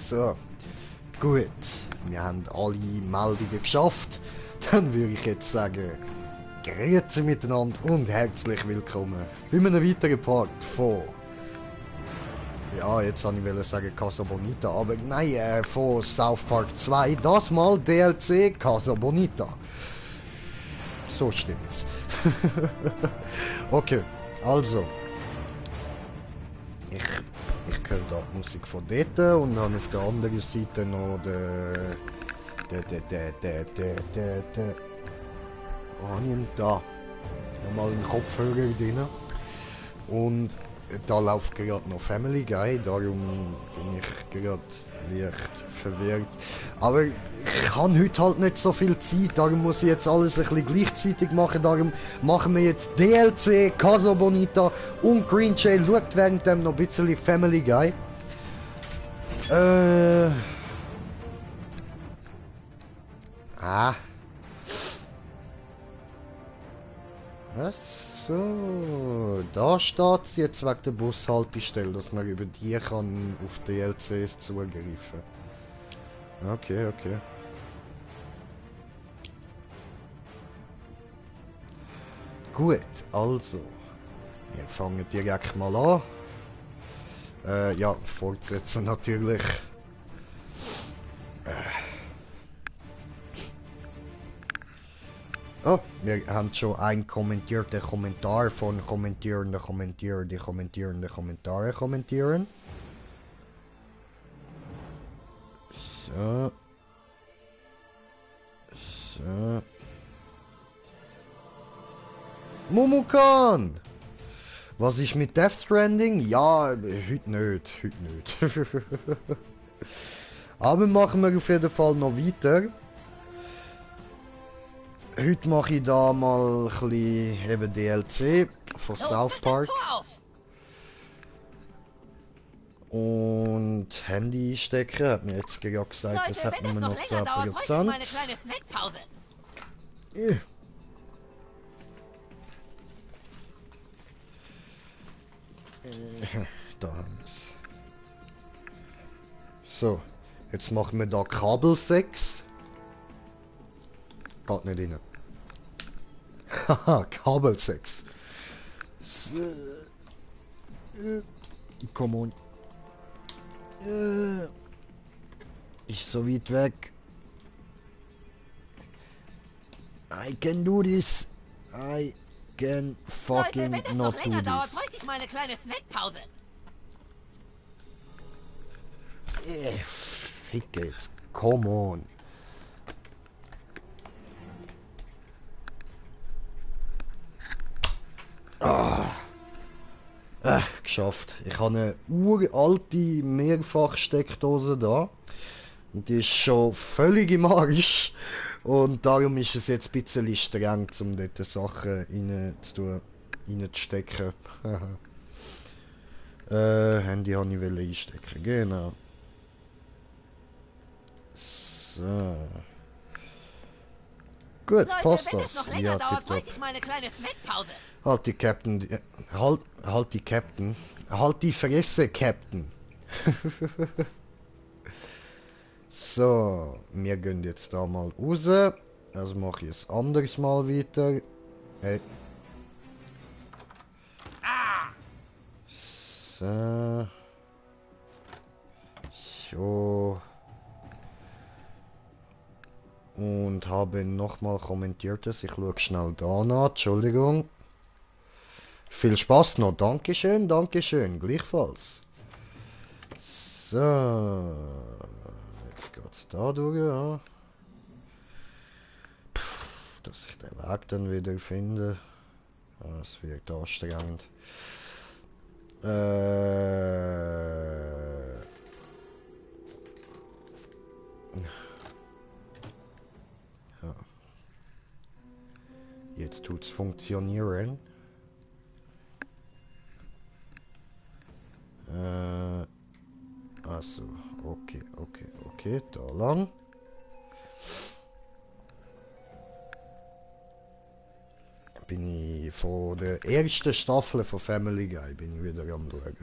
So, gut. Wir haben alle Meldungen geschafft. Dann würde ich jetzt sagen, grüezi miteinander und herzlich willkommen bei einem weiteren Part von... Ja, jetzt wollte ich sagen Casa Bonita, aber nein, von South Park 2. Das mal DLC Casa Bonita. So stimmt's. Okay, also. Ich höre da die Musik von dort und habe auf der anderen Seite noch was habe ich da? Nochmal einen Kopfhörer drin. Und da läuft gerade noch Family Guy, darum bin ich gerade leicht verwirrt. Aber ich habe heute halt nicht so viel Zeit, darum muss ich jetzt alles ein bisschen gleichzeitig machen. Darum machen wir jetzt DLC, Casa Bonita und Green Jay schaut währenddem noch ein bisschen Family Guy. Was? So, da steht es jetzt wegen der Bushaltestelle, dass man über die kann auf DLCs zugreifen. Okay, okay. Gut, also. Wir fangen direkt mal an. Ja, fortsetzen natürlich. Oh, wir haben schon einen kommentierten Kommentar von kommentierende Kommentierer, die kommentierende Kommentare kommentieren. So. So. Momokan! Was ist mit Death Stranding? Ja, heute nicht, heute nicht. Aber machen wir auf jeden Fall noch weiter. Heute mache ich da mal ein bisschen eben DLC von South Park. Und Handy einstecken, hat mir jetzt gerade gesagt, das hat nur noch 10%. Ja. Da haben wir es. So, jetzt machen wir da Kabelsex. Geht nicht rein. Haha, Kabelsex. So. Come on. Ist so weit weg. I can do this. I can fucking Leute, wenn not es noch do länger dauert, this. bräuchte ich mal eine kleine Snackpause. Ficke jetzt. Come on. Geschafft. Ich habe eine uralte Mehrfachsteckdose da. Und die ist schon völlig im Arsch. Und darum ist es jetzt ein bisschen streng, um dort Sachen reinzustecken. Handy wollte ich einstecken, genau. So. Gut, Leute, passt wenn das? es noch länger Ja, dauert, tipptopp. bräuchte ich mal eine kleine Snackpause. Halt die Captain. Halt die Captain. Halt die Fresse, Captain. So, wir gehen jetzt da mal raus. Also mache ich es anderes Mal weiter. Hey. So. So. Und habe nochmal kommentiert es. Ich schaue schnell da nach. Entschuldigung. Viel Spaß noch. Dankeschön, Dankeschön. Gleichfalls. So. Jetzt geht's da durch, ja. Dass ich den Weg dann wieder finde. Das wird anstrengend. Ja. Jetzt tut's funktionieren. Also, okay, da lang. Bin ich von der ersten Staffel von Family Guy bin ich wieder am schauen.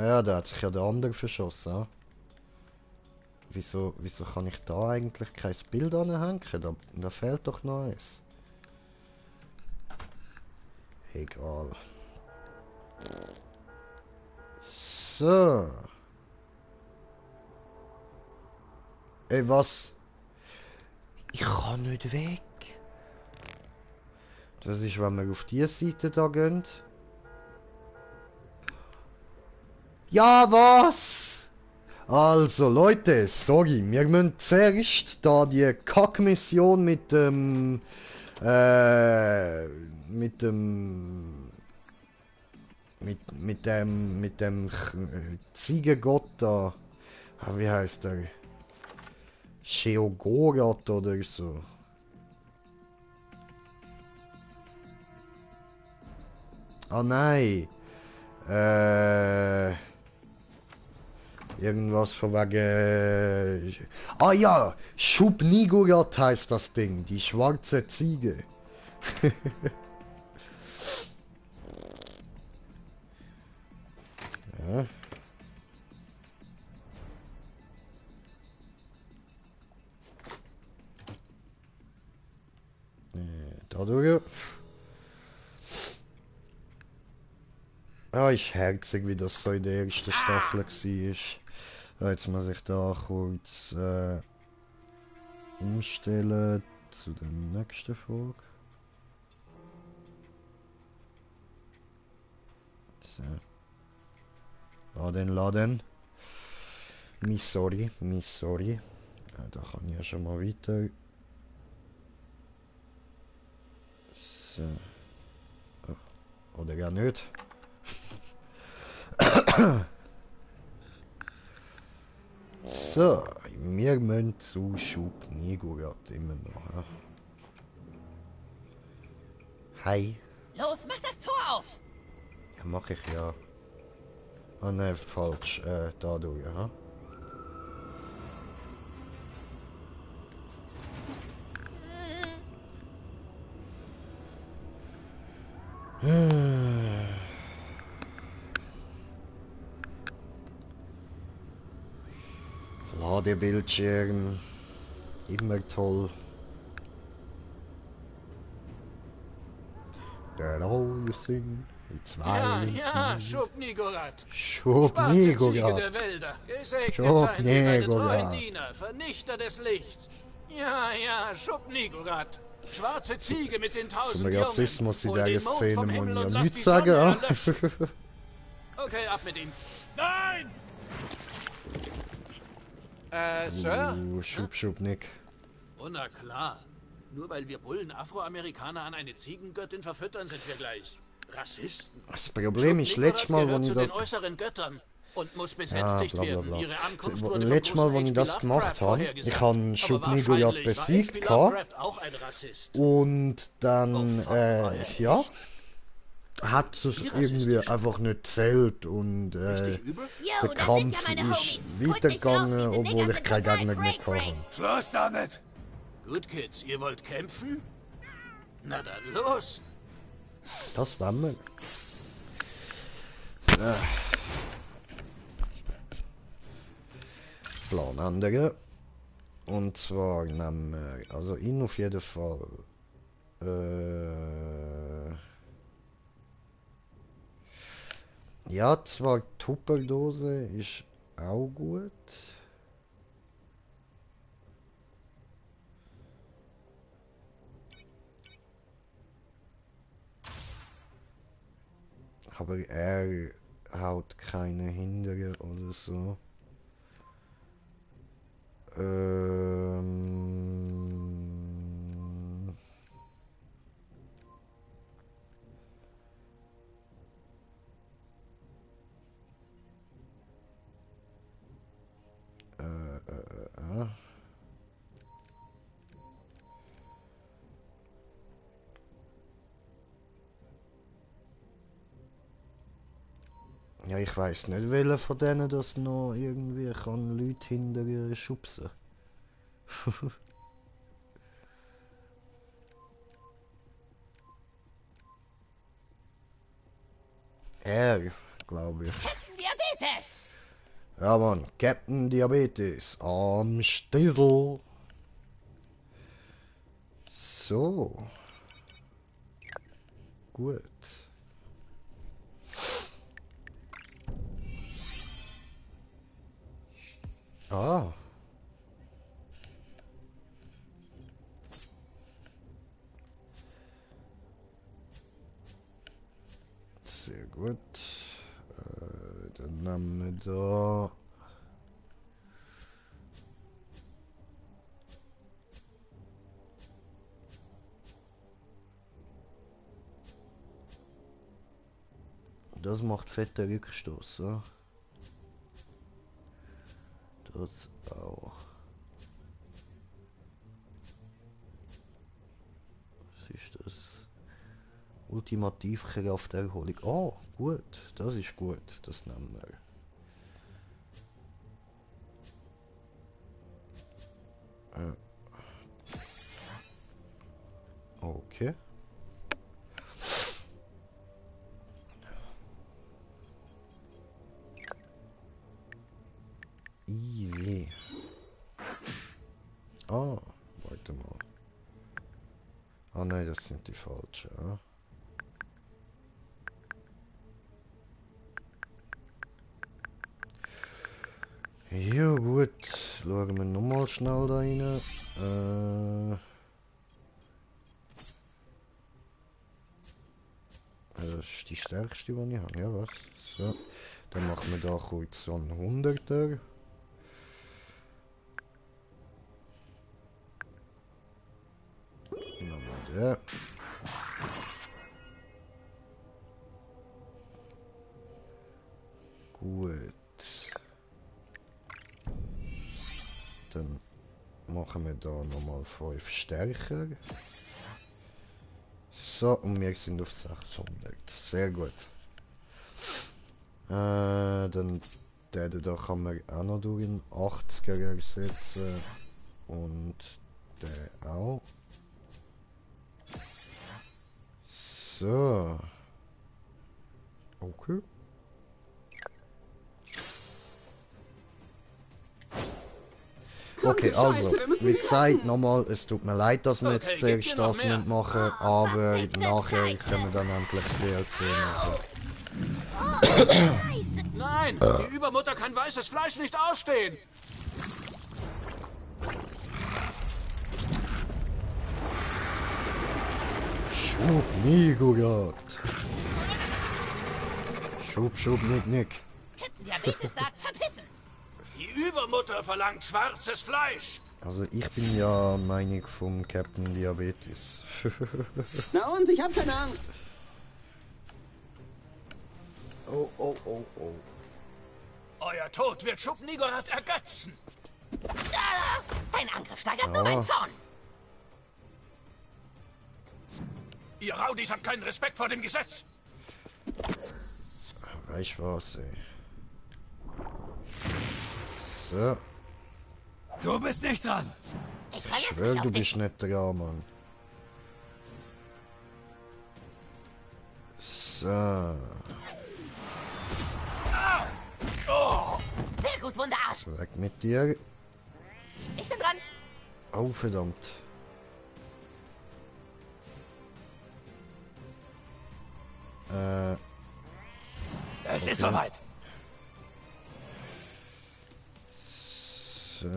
Ja, da hat sich ja der andere verschossen. Ja? Wieso kann ich da eigentlich kein Bild anhängen? Da fehlt doch noch eins. Egal. So. Ey, was? Ich kann nicht weg. Das ist, wenn wir auf die Seite da gehen. Ja, was? Also, Leute, sorry, wir müssen zuerst da die Kackmission mit dem mit dem Ziegegott da. Wie heißt der? Sheogorath oder so. Ah nein. Irgendwas von wegen. Ah ja, Schub-Nigurath heißt das Ding, die schwarze Ziege. Ja. Dadurch. Ja, ist herzig, wie das so in der ersten Staffel war. Ja, jetzt muss ich da kurz umstellen zu der nächsten Folge. So. Laden. Sorry. Ja, da kann ich ja schon mal weiter. So. Oh. Oder gar nicht. So, wir müssen zu Schub-Nigurath immer noch. Ja. Hi. Los, mach das Tor auf! Ja, mach ich ja. Ah ne, falsch. Da durch, ja. Ladebildschirm. Immer toll. That all you sing, it's violence. Ja, Schub-Nigurath. Schwarze Ziege der Wälder. Gesegnet Schub seien wir deine Nigurath. treuen Diener, Vernichter des Lichts. Ja, Schub-Nigurath. Schwarze Ziege mit den 1000 Zum Jungen. Rassismus in Hol der den Mond Szene vom muss Himmel ich ja und lass nichts die sagen. Sonne Ja. erlöschen. Okay, ab mit ihm. Nein! Sir? Schub, Nick. Oh, na klar. Nur weil wir Bullen Afroamerikaner an eine Ziegengöttin verfüttern, sind wir gleich Rassisten. Das Problem ist, letztes Mal, gehört als ich zu den das... äußeren Göttern und muss Ja, besänftigt bla bla werden. bla. Ihre Ankunft wurde vom Letztes Mal, großen als ich das H.P. gemacht Lovecraft habe, vorhergesagt. ich habe Aber Schub-Nigurath wahrscheinlich war besiegt. H.P. Lovecraft auch ein Rassist. Und dann, Oh, ja, hat es Wie irgendwie rassistisch? einfach nicht zählt und Richtig übel? Yo, der das sind ja Kampf meine ist Homies. Holt mich raus, weitergegangen, diese obwohl Dinger ich sind keinen total Gegner mehr cray-cray. hatte. Schluss damit! Gut, Kids, ihr wollt kämpfen? Na dann los! Das wollen wir. Plan ändern. Und zwar nehmen wir, also ihn auf jeden Fall. Ja, zwar Tupperdose ist auch gut. Aber er haut keine Hindere oder so. Ja, ich weiß nicht, welcher von denen das noch irgendwie kann Leute hinter schubsen. Er, glaube ich. Captain Diabetes! Diabetes! Ja, Mann, Captain Diabetes am Stiesel. So. Gut. Ah. Sehr gut. Dann haben wir da. Das macht fetter Rückstoß, so. Das auch. Was ist das? Ultimativkrafterholung. Oh, gut. Das ist gut. Das nehmen wir. Okay. Easy. Ah, warte mal. Ah nein, das sind die falschen. Ja. Ja gut, schauen wir nochmal schnell da rein. Das ist die stärkste, die ich habe. Ja, was? So. Dann machen wir da kurz so einen 100er. Nochmal der. Gut. Dann machen wir da nochmal 5 stärker. So, und wir sind auf 600. Sehr gut. Dann da kann man auch noch durch einen 80er ersetzen. Und der auch. So. Okay. Okay, also, wie gesagt, nochmal, es tut mir leid, dass wir jetzt Okay, zuerst gib dir noch das mehr. machen, aber nachher können wir dann endlich das DLC machen. Scheiße! Nein, die Übermutter kann weißes Fleisch nicht ausstehen. Schub, Nigurat. Schub, nick. Captain Diabetes sagt, verpissen! Die Übermutter verlangt schwarzes Fleisch. Also ich bin ja Meinung vom Captain Diabetes. Na und, ich hab keine Angst. Oh. Euer Tod wird Schub Nigorat ergötzen. Ah, dein Angriff steigert nur meinen Zorn! Ihr Raudis habt keinen Respekt vor dem Gesetz. Weißt was, ey. So, Du bist nicht dran. Ich ich verlasse schwör, mich du auf dich. bist nicht dran, Mann. So, Sehr gut, Wunderarsch. weg mit dir. Ich bin dran. Oh, verdammt. Es ist soweit. So.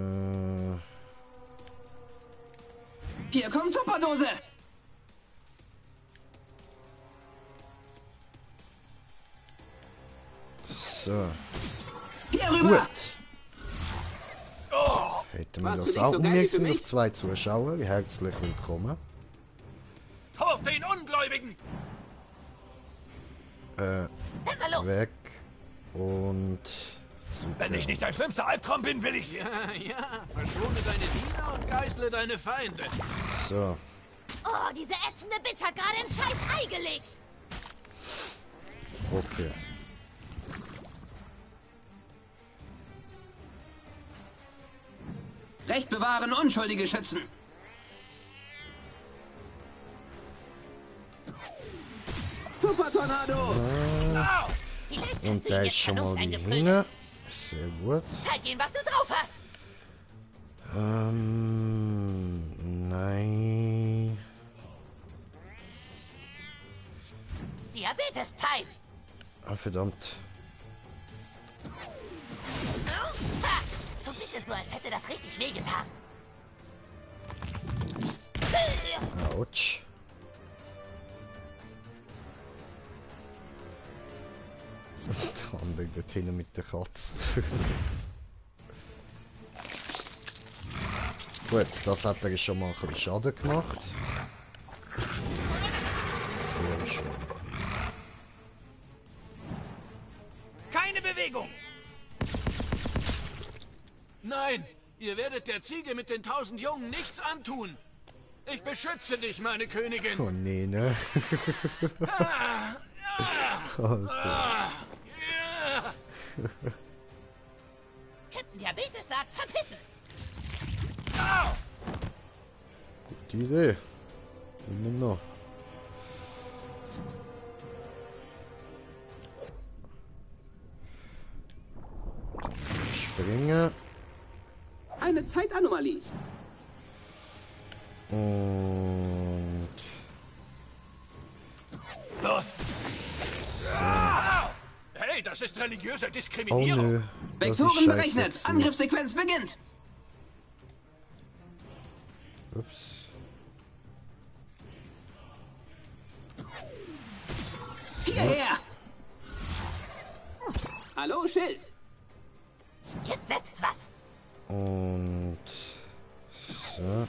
Hier kommt Tupperdose. So, Hier rüber. gut. Hätten wir Warst du das nicht auch. so Und geil wir wie für sind auf mich? 2 Zuschauer. Herzlich willkommen. Tot den Ungläubigen. Dann mal los. Weg. Und... Wenn ich nicht dein schlimmster Albtraum bin, will ich... Ja, verschone deine Diener und geißle deine Feinde. So. Oh, diese ätzende Bitch hat gerade ein scheiß Ei gelegt. Okay. Recht bewahren, Unschuldige schützen. Super Tornado. Die letzte Und da Ziege ist schon mal Vernunft die eingeprügelt. Hühner. Sehr gut. Zeig ihm, was du drauf hast. Nein. Diabetes-Time. Ah, verdammt. Ha! Du bittest so, als hätte das richtig wehgetan. Autsch. Der andere dort hinten mit der Katze. Gut, das hat er schon mal ein bisschen Schaden gemacht. Sehr schön. Keine Bewegung! Nein, ihr werdet der Ziege mit den 1000 Jungen nichts antun. Ich beschütze dich, meine Königin. Oh nee, ne? Captain Diabetes sagt, verpissen. Gute Idee. Immer noch. Springen. Eine Zeitanomalie. Und... Los! Hey, das ist religiöse Oh Diskriminierung. nö. Das ist Vektoren scheiße berechnet. gewesen. Angriffssequenz beginnt. Ups. Hierher. Hallo, Schild. Jetzt setzt's was. Und... So.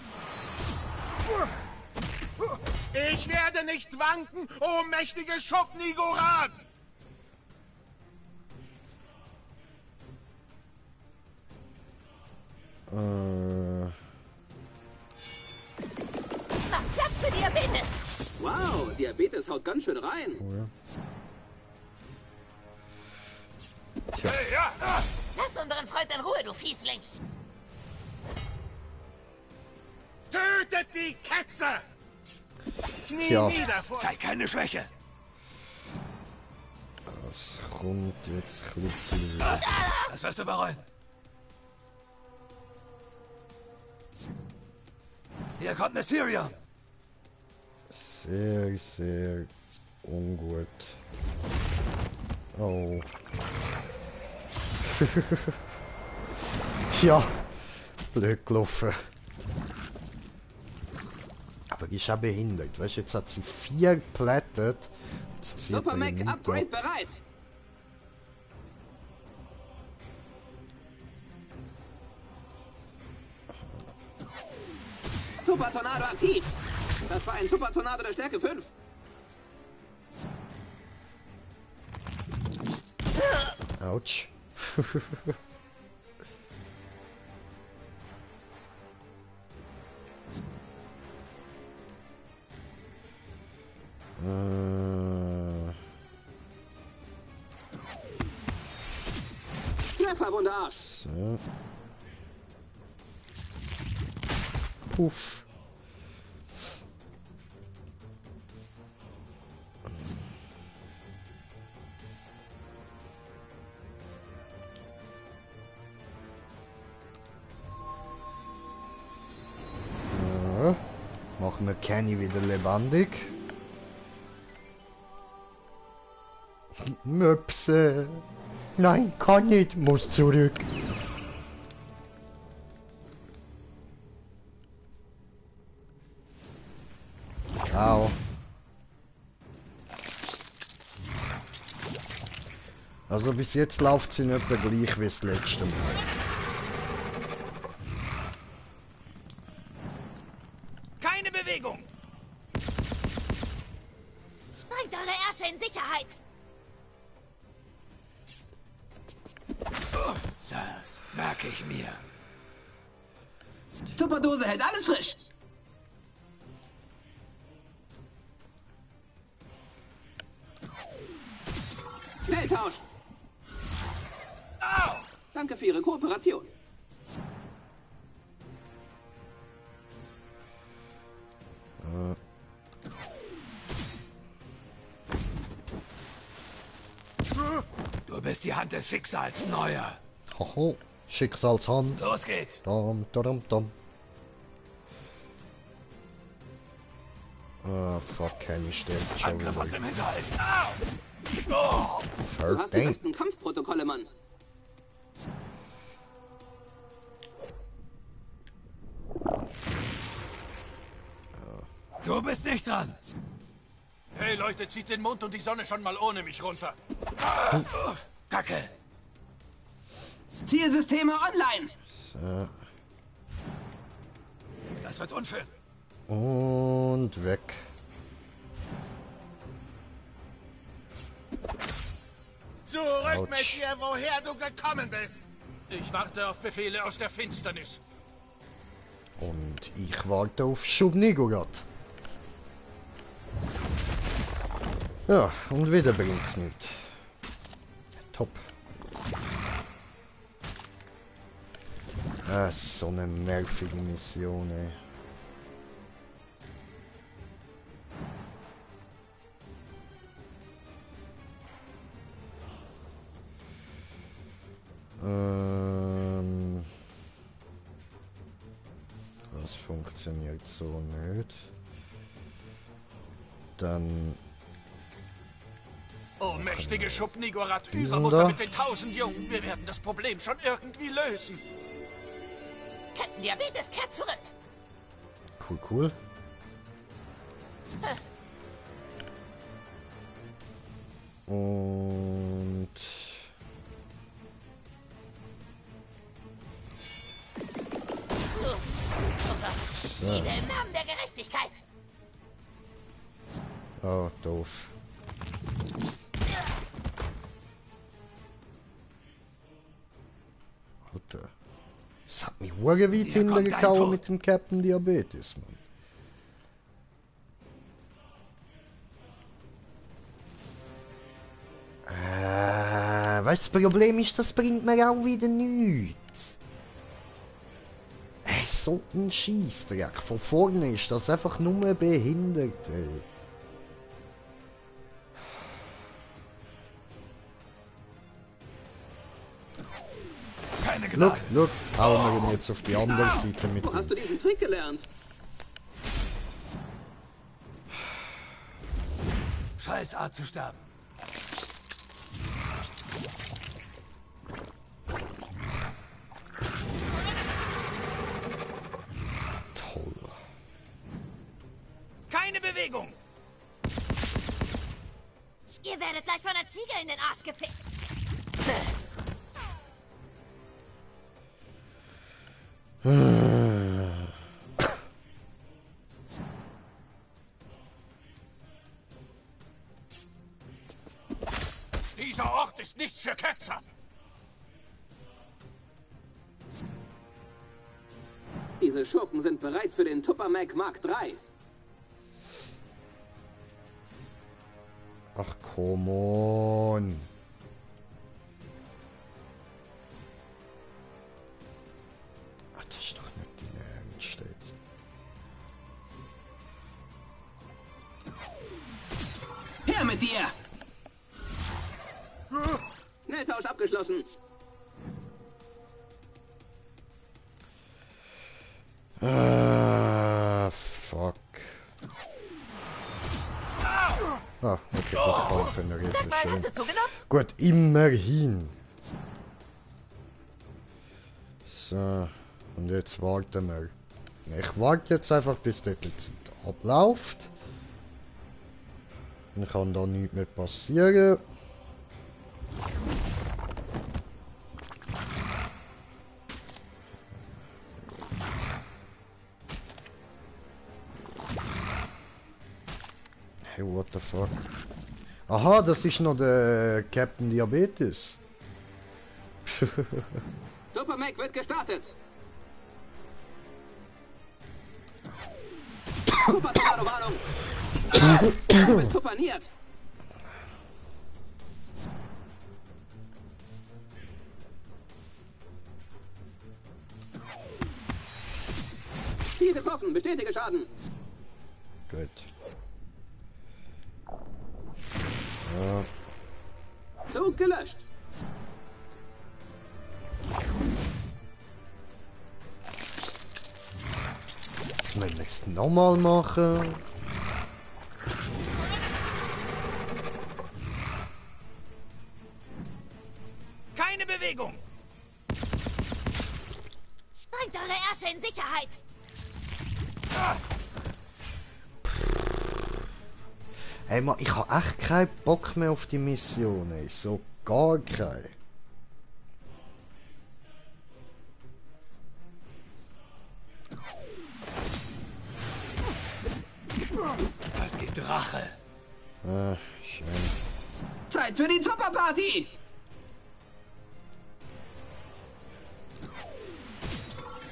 Ich werde nicht wanken, o mächtige Schupnigorat! Mach Platz für Diabetes. Wow, Diabetes haut ganz schön rein. Oh ja. Hey, ja, ah. Lass unseren Freund in Ruhe, du Fiesling. Tötet die Ketze! Knie Ja. nieder vor... Zeig keine Schwäche. Das kommt jetzt ein bisschen... Das wirst du bereuen. Hier kommt Mysterion. Sehr, sehr ungut. Oh. Tja, blöd gelaufen. Aber die ist auch behindert. Weißt du, jetzt hat sie 4 geplättet. Jetzt zieht Super er Mac nicht Upgrade ab. bereit. Super Tornado aktiv. Das war ein Super Tornado der Stärke 5. Autsch. Treffer, Wunderarsch. So. Puff. Ja. Machen wir Kenny wieder lebendig. Möpse. Nein, kann nicht, muss zurück. Au. Also bis jetzt läuft sie in etwa gleich wie das letzte Mal. Keine Bewegung! Bringt eure Ärsche in Sicherheit. Das merke ich mir. Tupperdose hält alles frisch. Schnelltausch. Au! Danke für Ihre Kooperation. ist die Hand des Schicksals neuer. Hoho, Schicksalshand. Los geht's. Dom, dom, dom. Ah, fuck, Kenny stirbt schon Angriff aus wieder. dem Hinterhalt. Au! Oh! Du hast die Verdammt. besten Kampfprotokolle, Mann. Du bist nicht dran. Hey Leute, zieht den Mond und die Sonne schon mal ohne mich runter. Kacke. Zielsysteme online. Das wird unschön. Und weg. Zurück Autsch. mit dir, woher du gekommen bist. Ich warte auf Befehle aus der Finsternis. Und ich warte auf Schubnigurad. Ja, und wieder bringt's nicht. Top. So eine nervige Mission, ey. Das funktioniert so nicht. Dann Oh, mächtige Schubnigorat, Diesen Übermutter da? mit den 1000 Jungen. Wir werden das Problem schon irgendwie lösen. Captain Diabetes kehrt zurück. cool, cool. Und Liebe im Namen der Gerechtigkeit. oh, doof. Alter. Das hat mich weit Hier kommt dein hintergehauen Tod. mit dem Captain Diabetes, Mann. Weißt du, das Problem ist, das bringt mir auch wieder nichts. So ein Scheissdreck. Von vorne ist das einfach nur behindert, ey. Keine Look, Gnade. look, hauen wir ihn jetzt auf die andere Seite mit Wo hast ihm. du diesen Trick gelernt? Scheiß Art zu sterben. Toll. Keine Bewegung. Ihr werdet gleich von der Ziege in den Arsch gefickt. Dieser Ort ist nichts für Ketzer. Diese Schurken sind bereit für den Tuppermac Mark III. Ach, come on. Ach, das ist doch nicht dein Ernst, ey. Her mit dir! Schnelltausch abgeschlossen. Fuck. Ah, okay, gut, regeneriert Sag ist mal, schön. hast du zugenommen? Gut, immerhin. So, und jetzt warten wir. Ich warte jetzt einfach, bis dort die Zeit abläuft. Dann kann da nichts mehr passieren. Hey, what the fuck? Aha, das ist noch der Captain Diabetes. Tuppermac wird gestartet. Super-Tornado-Warnung. Du bist tuppaniert. Ziel getroffen. Bestätige Schaden. Gut. Zug gelöscht. müssen wir das nochmal machen. Keine Bewegung! Bringt eure Ärsche in Sicherheit. Hey Mann, ich habe echt keinen Bock mehr auf die Mission, ey. So gar keinen. Das gibt Rache. Schön. Zeit für die Tupperparty!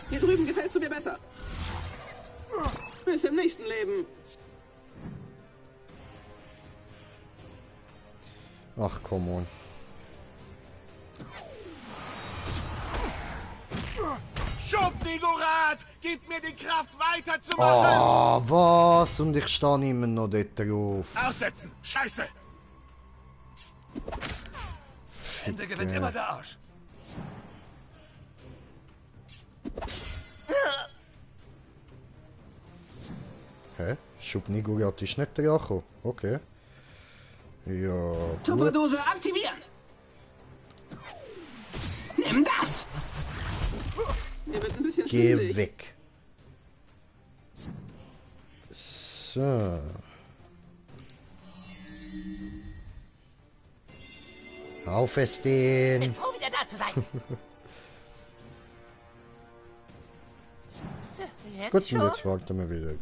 Hier drüben gefällst du mir besser. Bis im nächsten Leben. Ach, come on. Schubnigorat! Gib mir die Kraft weiterzumachen! Ah, was? Und ich stehe immer noch dort drauf. Aussetzen! Scheiße! Ende gewinnt immer der Arsch. Hä? Schubnigorat ist nicht dran gekommen. Okay. Ja, gut. Tupperdose aktivieren! Nimm das! Mir wird ein bisschen Geh schwindelig. weg. So. Auf es den. Bin froh, wieder da zu sein. Jetzt Gut, und schon? jetzt warten wir wieder.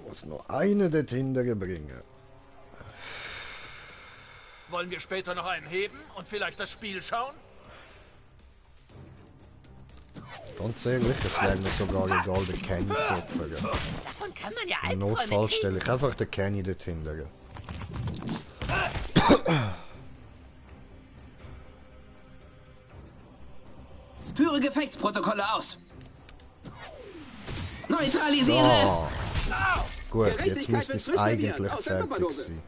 Muss noch eine dort hinten bringen. Wollen wir später noch einen heben und vielleicht das Spiel schauen? Ganz ehrlich, es wäre mir sogar egal, den Kenny zu opfern. Davon kann man ja Im Albträume Notfall kriegen. stelle ich einfach den Kenny dort hinten. Führe Gefechtsprotokolle aus. Neutralisiere! So. Gut, jetzt Gerechtigkeit müsste wird es frisch serviert, eigentlich aus der fertig Tupperdose. sein.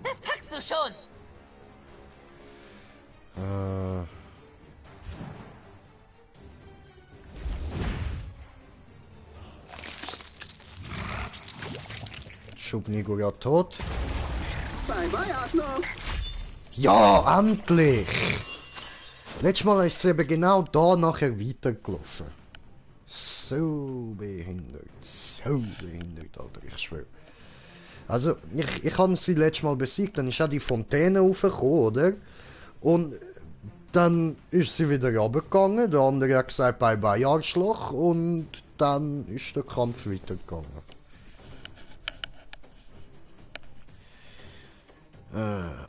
Das packst du schon. Äh. Schubnigorat tot. Bye bye, Arschloch! Ja, endlich! Letztes Mal ist es eben genau da nachher weitergelaufen. So behindert, Alter, ich schwöre. Also, ich habe sie letztes Mal besiegt, dann ist auch die Fontäne raufgekommen, oder? Und dann ist sie wieder runtergegangen, der andere hat gesagt, bye bye Arschloch, und dann ist der Kampf weitergegangen.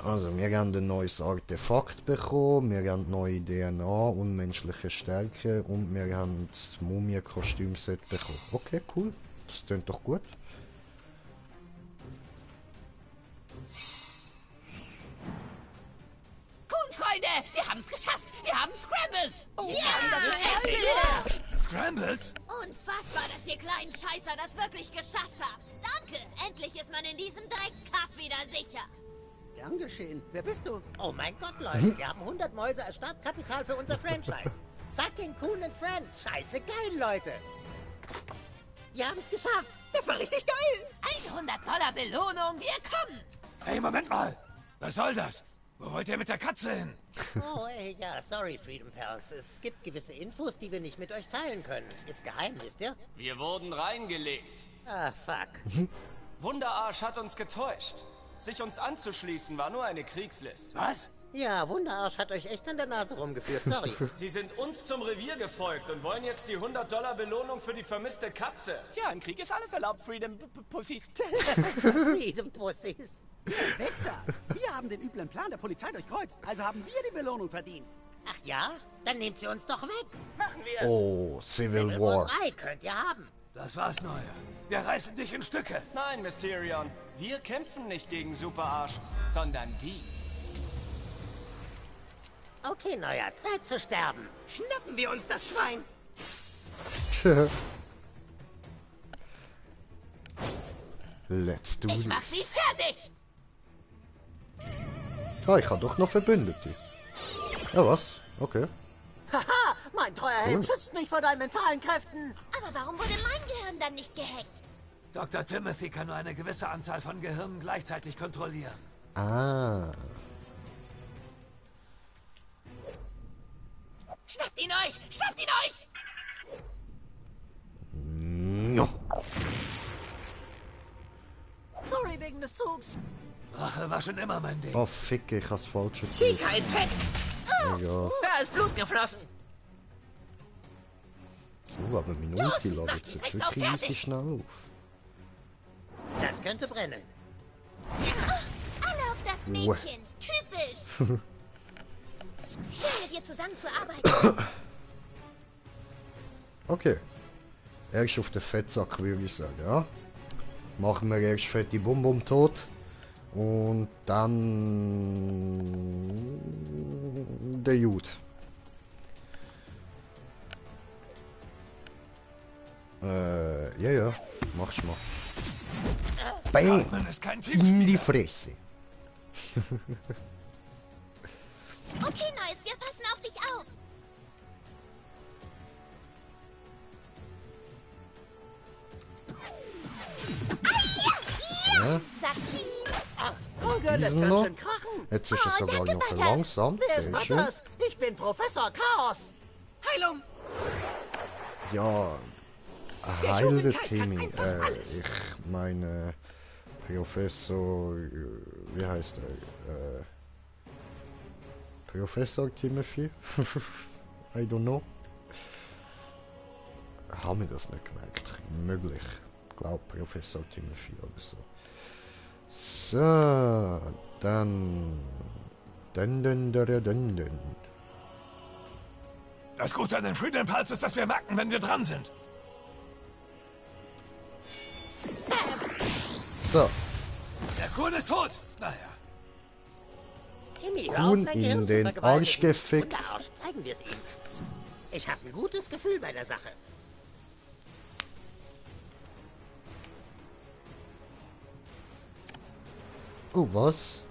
Also, wir haben ein neues Artefakt bekommen, wir haben neue DNA, unmenschliche Stärke und wir haben das Mumie-Kostümset bekommen. Okay, cool. Das klingt doch gut. Cool, Freunde, wir haben es geschafft. Wir haben Scrambles. Ja, Scrambles? unfassbar, dass ihr kleinen Scheißer das wirklich geschafft habt. Danke. Endlich ist man in diesem Dreckskaff wieder sicher. Gern geschehen. Wer bist du? Oh mein Gott, Leute, wir haben 100 Mäuse als Startkapital für unser Franchise. Fucking Coon and Friends. Scheiße geil, Leute. Wir haben es geschafft. Das war richtig geil! $100 Belohnung, wir kommen. Hey, Moment mal! Was soll das? Wo wollt ihr mit der Katze hin? Oh, ja, sorry, Freedom Pals. Es gibt gewisse Infos, die wir nicht mit euch teilen können. Ist geheim, wisst ihr? Wir wurden reingelegt. Ah, fuck. Wunderarsch hat uns getäuscht. Sich uns anzuschließen war nur eine Kriegslist. Was? Ja, Wunderarsch hat euch echt an der Nase rumgeführt, sorry. Sie sind uns zum Revier gefolgt und wollen jetzt die $100 Belohnung für die vermisste Katze. Tja, im Krieg ist alles erlaubt, Freedom Pussies. Freedom Pussies. Wichser! Wir haben den üblen Plan der Polizei durchkreuzt, also haben wir die Belohnung verdient. Ach ja? Dann nehmt sie uns doch weg. Machen wir. Oh, Civil War. 3 könnt ihr haben. Das war's, Neuer. Wir reißen dich in Stücke. Nein, Mysterion. Wir kämpfen nicht gegen Superarsch, sondern die. Okay, Neuer, Zeit zu sterben. Schnappen wir uns das Schwein. Let's do Ich mach sie this. fertig. Ah, ich habe doch noch Verbündete. Ja, was? Okay. Haha, mein treuer Helm schützt mich vor deinen mentalen Kräften. Aber warum wurde mein Gehirn dann nicht gehackt? Dr. Timothy kann nur eine gewisse Anzahl von Gehirnen gleichzeitig kontrollieren. Ah. Schnappt ihn euch! Schnappt ihn euch! No. Sorry wegen des Zugs. Rache war schon immer mein Ding. Oh, fick, ich hab's falsch getan. Chica-Infekt. Egal. Da ist Blut geflossen. Aber mein Ulti ladet sich wirklich easy schnell auf. Das könnte brennen. Alle auf das Mädchen. Typisch. Schön mit dir zusammenzuarbeiten. Okay. Erst auf den Fettsack, würde ich sagen, ja? Machen wir erst fette Bum-Bum tot. Und dann... der Jude. Ja. Mach's mal. Bang! Atmen ist kein In Teamspiel. die Fresse. Okay, Nice, wir passen auf dich auf. Ja, Sag Cheese. Oh Gott, das diesen kann noch. schon krachen. Jetzt ist es sogar danke, noch Butters. verlangsamt. Wer ist Sehr schön. Butters? Ich bin Professor Chaos. Heilung. Ja, Der heile Jugendkeit kann Timmy. einfach alles. Ich meine, Professor, wie heißt er? Professor Timothy? I don't know. Haben wir das nicht gemerkt? Möglich. Ich glaube Professor Timothy oder so. So, dann. Dun. Das Gute an den Freedom Pulse ist, dass wir merken, wenn wir dran sind. So, Der Kuhn ist tot. Naja. Timmy, hör auf, Kuhn mein in Gehirn zu den vergewaltigen. Arsch gefickt. Unterarsch, zeigen wir es ihm. Ich habe ein gutes Gefühl bei der Sache. oh, was?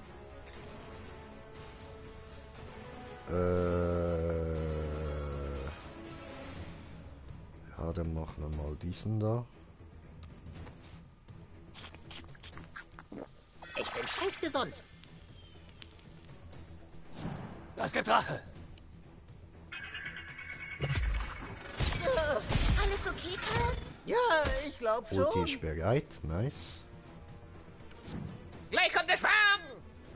Ja, dann machen wir mal diesen da. Ich bin scheißgesund. Das gibt Rache. Alles okay, Karl? Ja, ich glaube Ulti schon. ist bereit, nice. Gleich kommt der Schwarm.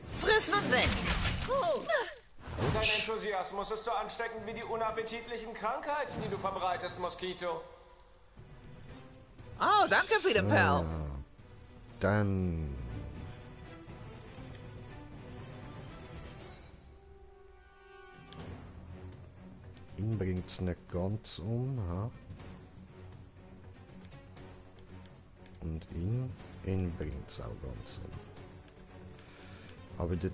Friss nun weg. Oh. Dein Enthusiasmus ist so ansteckend wie die unappetitlichen Krankheiten, die du verbreitest, Moskito. Oh, danke, Freedom Pal. Dann... ihn bringt's nicht ganz um, ha? Und ihn bringt's auch ganz um. Aber der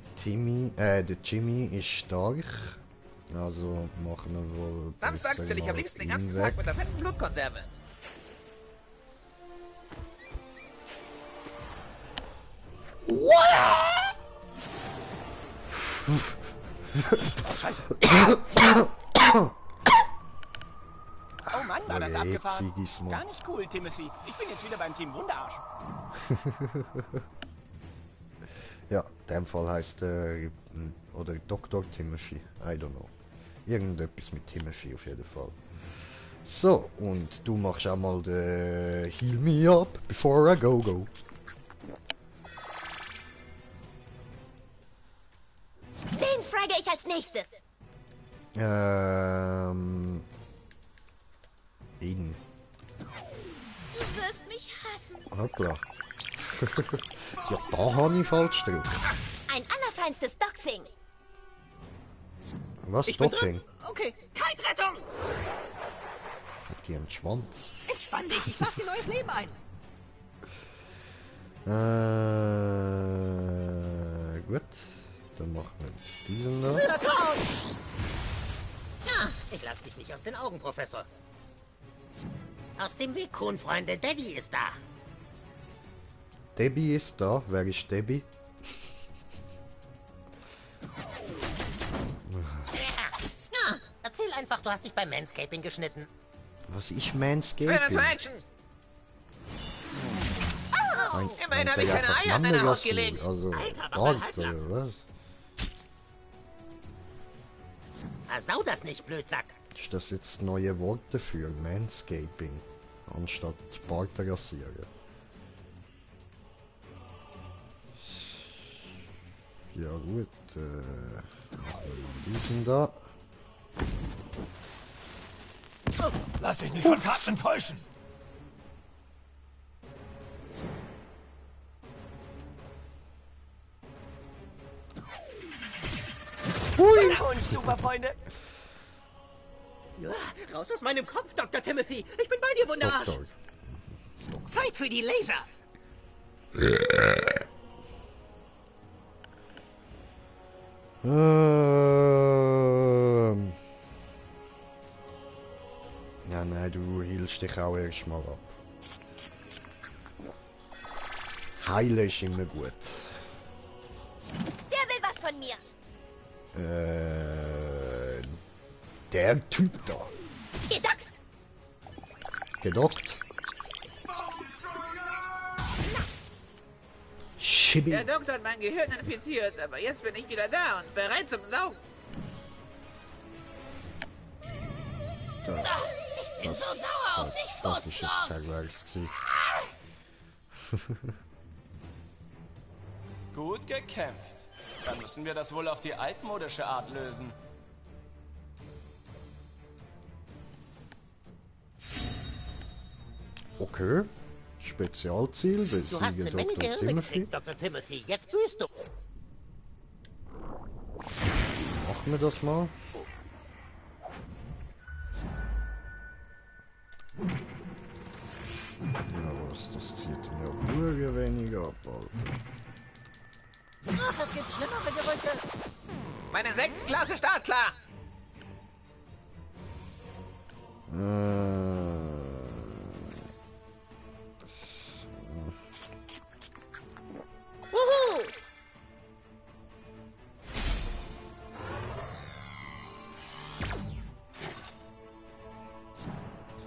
Jimmy ist stark. Also machen wir wohl. Samstags besser chill ich am mal liebsten den ihn ganzen weg. Tag mit der fetten Blutkonserve. Oh, Scheiße. Oh Mann, war das Okay, abgefahren. Zigis mal. Gar nicht cool, Timothy. Ich bin jetzt wieder beim Team Wunderarsch. Ja, in dem Fall heißt er oder Dr. Timothy, I don't know. Irgendetwas mit Timothy auf jeden Fall. So, und du machst auch mal den Heal Me Up before I go. Den frage ich als nächstes. Ihn. Du wirst mich hassen. Hoppla. Ja, da habe ich falsch gedrückt. Ein allerfeinstes Doxing. Was? Ich bin Dodging? drin. Okay, Kite-Rettung! Hat die einen Schwanz? Entspann dich, ich lass dir neues Leben ein. Gut. Dann machen wir diesen da. Na, ich lass dich nicht aus den Augen, Professor. Aus dem Weg, Kuhn-Freunde. Daddy ist da. Debbie ist da. Wer ist Debbie? Na, erzähl einfach, du hast dich beim Manscaping geschnitten. Was ist Für Manscaping? das Action! Immerhin habe ich der keine einfach Eier an deine Haut Mandelrasur, gelegt. Also, Alter, aber bald, halt lang. oder was? Versau das nicht, Blödsack. Ist das jetzt neue Worte für Manscaping? Anstatt Bart rasieren. Ja gut, diesen da. Lass dich nicht von Karten täuschen. Und super, Freunde. Ja, raus aus meinem Kopf, Dr. Timothy. Ich bin bei dir, Wunderarsch. Doktor. Zeit für die Laser. Ja, nein, du hielst dich auch erstmal ab. Heilen ist immer gut. Der will was von mir. Der Typ da. Gedaxt. Gedockt. Schibi. Der Doktor hat mein Gehirn infiziert, aber jetzt bin ich wieder da und bereit zum Saugen. Das ist jetzt pervers gewesen. Gut gekämpft. Dann müssen wir das wohl auf die altmodische Art lösen. Okay. Spezialziel, Du hast eine besiege Menge Dr. Gehirne Timothy. gekriegt, Dr. Timothy. Jetzt büßt du. Machen wir das mal. Ja, was, das zieht mir Burger weniger ab, Alter. Ach, es gibt schlimmere Gerüche. Meine Sektenklasse startklar. Wuhu!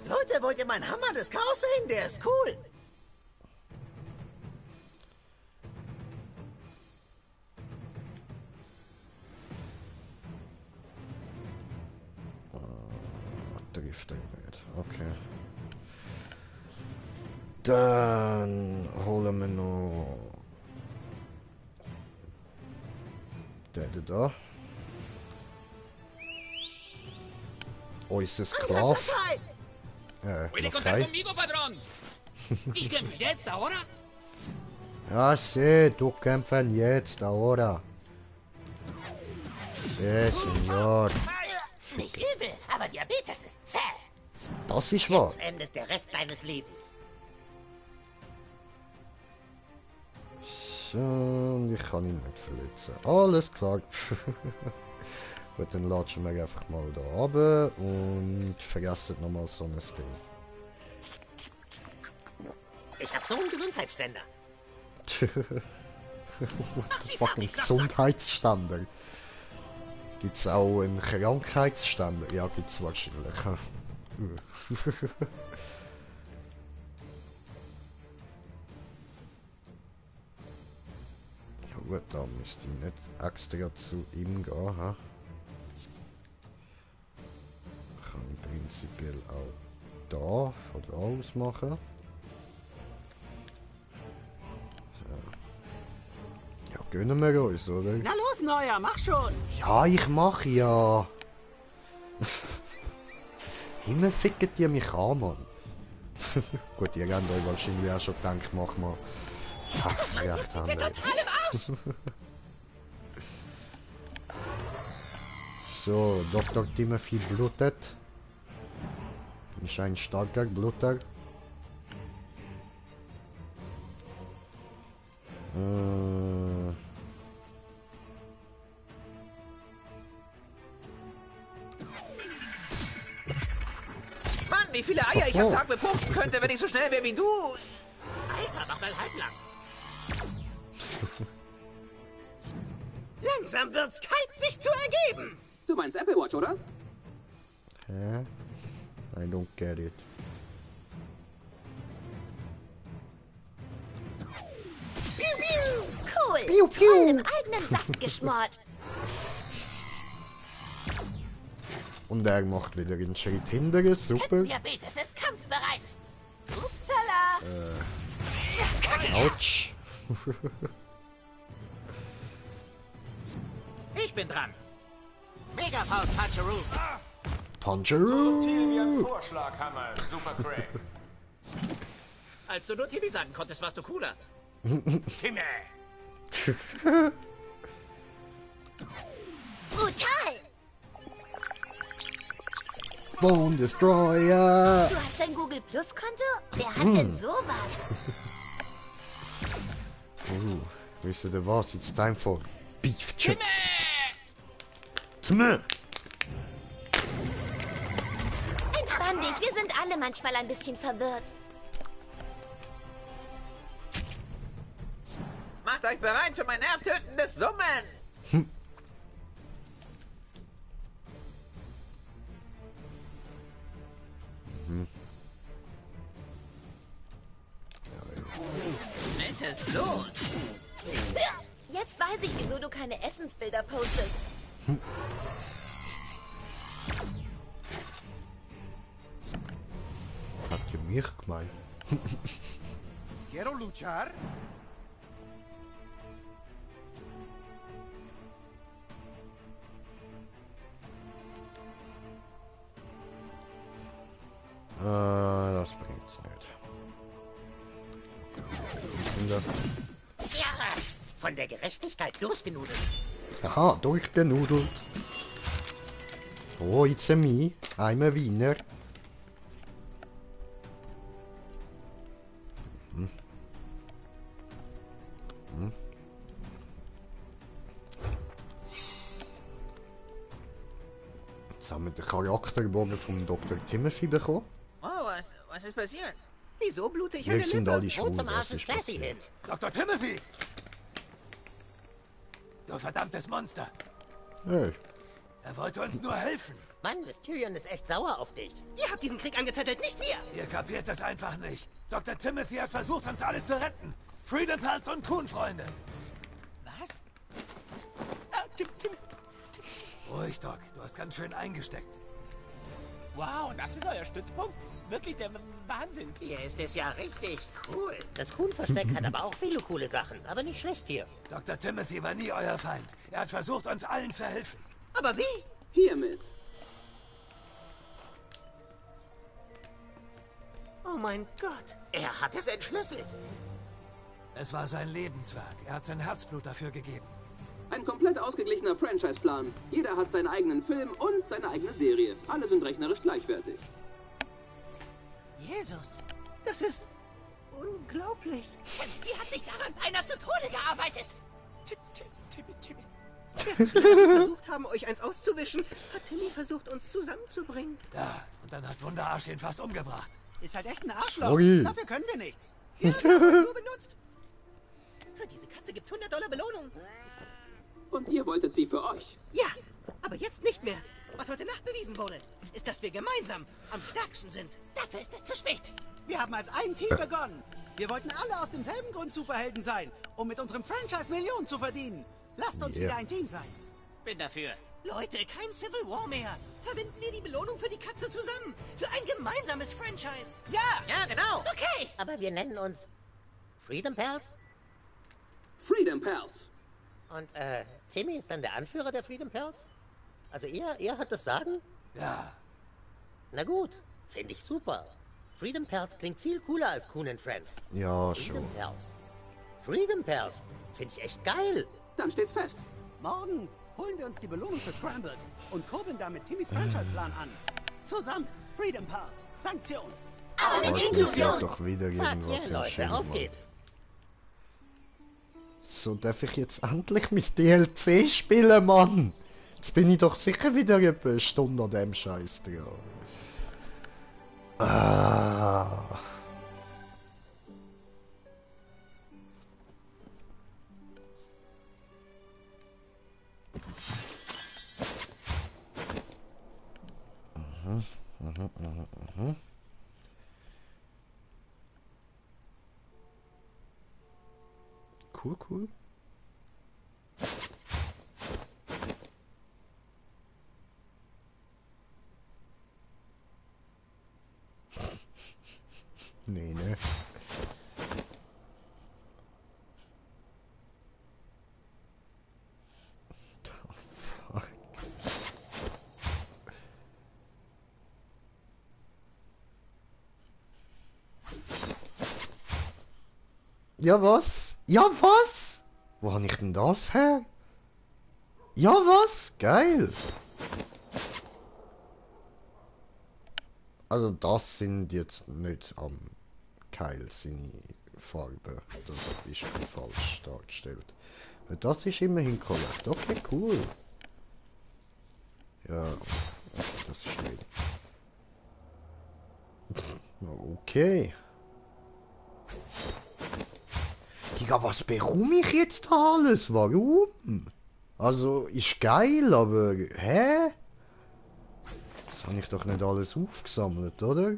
Leute, wollt ihr meinen Hammer des Chaos sehen? Der ist cool. Trifft er nicht. Okay. Dann holen wir noch den da. Unser Sklav. Puede Noch contar frei. conmigo, patrón. Ich kämpfe jetzt, ahora. Ja, sí, du kämpfen jetzt, ahora. Sí, señor. Nicht übel, aber Diabetes ist zäh. Das ist wahr. Jetzt endet der Rest deines Lebens. So, und ich kann ihn nicht verletzen. Alles klar. Gut, dann latschen wir einfach mal da runter und vergessen nochmal so ein Ding. Ich hab so einen Gesundheitsständer. Fucking Gesundheitsständer. Gibt's auch einen Krankheitsständer? Ja, gibt's wahrscheinlich. Ja gut, da müsste ich nicht extra zu ihm gehen. Ha? Kann ich prinzipiell auch da, von da aus machen. Ja, gönnen wir uns, oder? Na los, Neuer, mach schon. Ja, ich mache ja. Himmel ficken die mich an, Mann. Gut, ihr habt euch wahrscheinlich auch schon gedacht, mach mal. Ach, recht haben wir. Total im Arsch. So, Dr. Timothy blutet. Ist ein starker Bluter. Mann, wie viele Eier ich am Tag befruchten könnte, wenn ich so schnell wäre wie du. Alter, mach mal halblang. Langsam wird's kalt, sich zu ergeben. Du meinst Apple Watch, oder? Hä? I don't get it. Piu, piu. Cool. Piu, piu. Toll im eigenen Saft geschmort. Und er macht wieder einen Schritt hinterher, super. Diabetes ist kampfbereit. Upsala. Autsch. Ich bin dran. Megafaust Puncheroo. So subtil wie ein Puncheroo. Vorschlaghammer, Super Craig. Als du nur Timmy sagen konntest, warst du cooler. Timmy! Brutal. Bone Destroyer. Du hast ein Google Plus Konto? Wer hat denn sowas? Wisst ihr was? It's time for Beef Chip. Timmy! Entspann dich, wir sind alle manchmal ein bisschen verwirrt. Macht euch bereit für mein nervtötendes Summen. Welches Blut? Jetzt weiß ich, wieso du keine Essensbilder postest. Habt ihr mich gemeint? Quiero luchar. Das bringt's nicht. Ja, von der Gerechtigkeit durchgenudelt. Aha, durchgenudelt. Oh, it's a me. I'm a Wiener. Jetzt haben wir den Charakterbogen vom Dr. Timothy bekommen. Oh, was ist passiert? Wieso blute ich Wir sind alle schwul, Wo zum was Arsch ist ist Classy hin? passiert? Dr. Timothy! Du verdammtes Monster! Hey, Er wollte uns nur helfen. Mann, Mysterion ist echt sauer auf dich. Ihr habt diesen Krieg angezettelt, nicht wir! Ihr kapiert es einfach nicht. Dr. Timothy hat versucht, uns alle zu retten. Freedom Pals und Kuhn-Freunde. Was? Ruhig, Doc. Du hast ganz schön eingesteckt. Wow, das ist euer Stützpunkt? Wirklich der Wahnsinn. Hier ist es ja richtig cool. Das Kuhn-Versteck hat aber auch viele coole Sachen, aber nicht schlecht hier. Dr. Timothy war nie euer Feind. Er hat versucht, uns allen zu helfen. Aber wie? Hiermit. Oh mein Gott. Er hat es entschlüsselt. Es war sein Lebenswerk. Er hat sein Herzblut dafür gegeben. Ein komplett ausgeglichener Franchise-Plan. Jeder hat seinen eigenen Film und seine eigene Serie. Alle sind rechnerisch gleichwertig. Jesus, das ist unglaublich. Wie hat sich daran beinahe zu Tode gearbeitet? Während wir versucht haben, euch eins auszuwischen, hat Timmy versucht, uns zusammenzubringen. Ja, und dann hat Wunderarsch ihn fast umgebracht. Ist halt echt ein Arschloch. Ui. Dafür können wir nichts. Ja, wir haben ihn nur benutzt. Für diese Katze gibt's $100 Belohnung. Und ihr wolltet sie für euch. Ja, aber jetzt nicht mehr. Was heute Nacht bewiesen wurde, ist, dass wir gemeinsam am stärksten sind. Dafür ist es zu spät. Wir haben als ein Team begonnen. Wir wollten alle aus demselben Grund Superhelden sein, um mit unserem Franchise Millionen zu verdienen. Lasst uns wieder ein Team sein. Bin dafür. Leute, kein Civil War mehr. Verbinden wir die Belohnung für die Katze zusammen. Für ein gemeinsames Franchise. Ja, genau. Okay. Aber wir nennen uns Freedom Pals. Freedom Pals. Und, Timmy ist dann der Anführer der Freedom Pals? Also ihr hat das Sagen? Ja, Na gut, finde ich super. Freedom Pals klingt viel cooler als Kuhn and Friends. ja, Freedom schon. Pals. Freedom Pals finde ich echt geil. Dann steht's fest. Morgen holen wir uns die Belohnung für Scrambles und kurbeln damit Timmys Franchise-Plan an. Zusammen, Freedom Pals, Sanktion. Aber mit Inklusion. Doch wieder Fuck irgendwas yeah, Leute, entschieden, auf Mann. geht's. So darf ich jetzt endlich mein DLC spielen, Mann. Jetzt bin ich doch sicher wieder etwa eine Stunde an dem Scheiß dran. Ah. Cool, cool. Nee, ne? Fuck. Ja, was? Ja, was? Wo habe ich denn das her? Ja, was? Geil. Also das sind jetzt nicht am Keil seine Farbe. Das ist falsch dargestellt. Aber das ist immerhin korrekt. Okay, cool. Ja, okay, das ist nicht. Okay. Digga, was bekomme ich jetzt da alles? Warum? Also, ist geil, aber... Hä? Das habe ich doch nicht alles aufgesammelt, oder?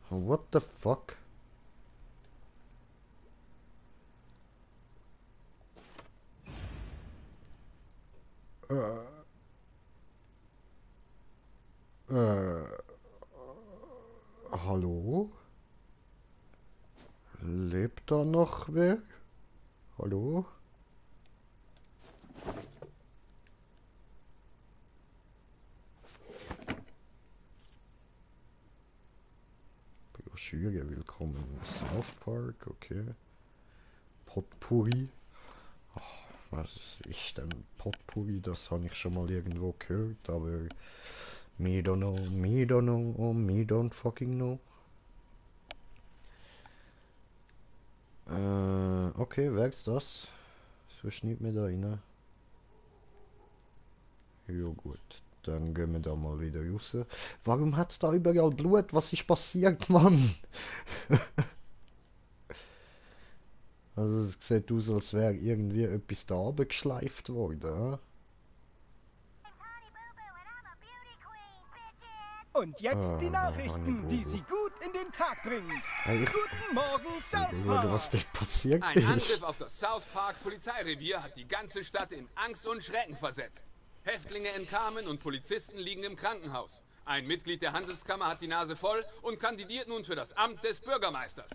What the fuck? Hallo? Lebt da noch wer? Hallo? Broschüre, willkommen im South Park, okay. Potpourri. Ach, was ist denn Potpourri? Das habe ich schon mal irgendwo gehört, aber me don't know, me don't know, oh, me don't fucking know. Okay, wer ist das? So schneidet mir da rein. Ja gut, dann gehen wir da mal wieder raus. Warum hat's da überall Blut? Was ist passiert, Mann? Also es sieht aus, als wäre irgendwie etwas da runtergeschleift worden. Und jetzt die Nachrichten, die Sie gut in den Tag bringen. Hey, Guten Morgen, South Park. Was dort passiert Ein ist. Angriff auf das South Park Polizeirevier hat die ganze Stadt in Angst und Schrecken versetzt. Häftlinge entkamen und Polizisten liegen im Krankenhaus. Ein Mitglied der Handelskammer hat die Nase voll und kandidiert nun für das Amt des Bürgermeisters.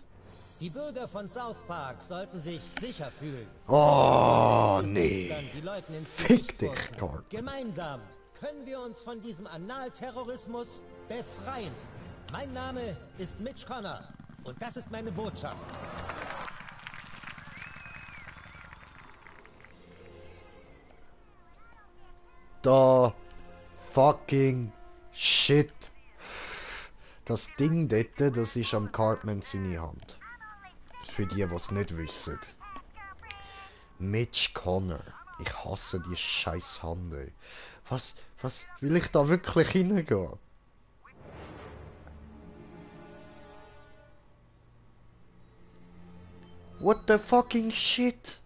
Die Bürger von South Park sollten sich sicher fühlen. Oh, nee. Die Leuten ins Fick Gesicht dich, furzen. Gott. Gemeinsam können wir uns von diesem Analterrorismus befreien. Mein Name ist Mitch Connor und das ist meine Botschaft. Da fucking shit. Das Ding dort, das ist am Cartman seine Hand. Für die, die es nicht wissen. Mitch Connor. Ich hasse die scheiß Hand, ey. Was will ich da wirklich hingehen? What the fucking shit?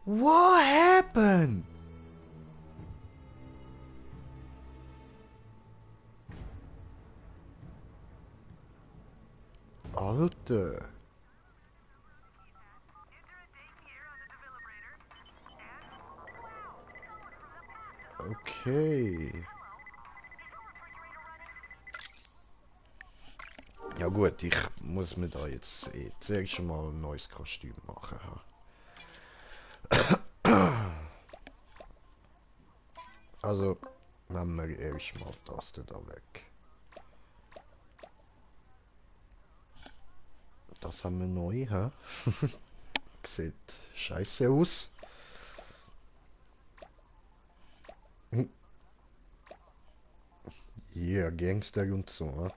What happened? Alter. Okay. Ja gut, ich muss mir da jetzt zuerst schon mal ein neues Kostüm machen. Also, nehmen wir erst mal das da weg. Das haben wir neu, hä? sieht scheiße aus. Ja, Gangster und so, ne?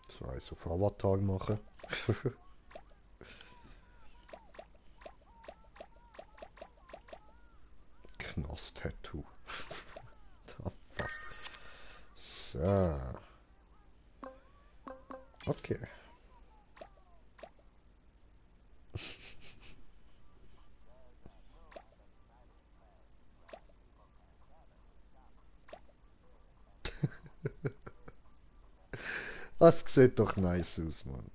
So, also auf Avatar machen. Knast-Tattoo. So. Okay. Das sieht doch nice aus, Mann.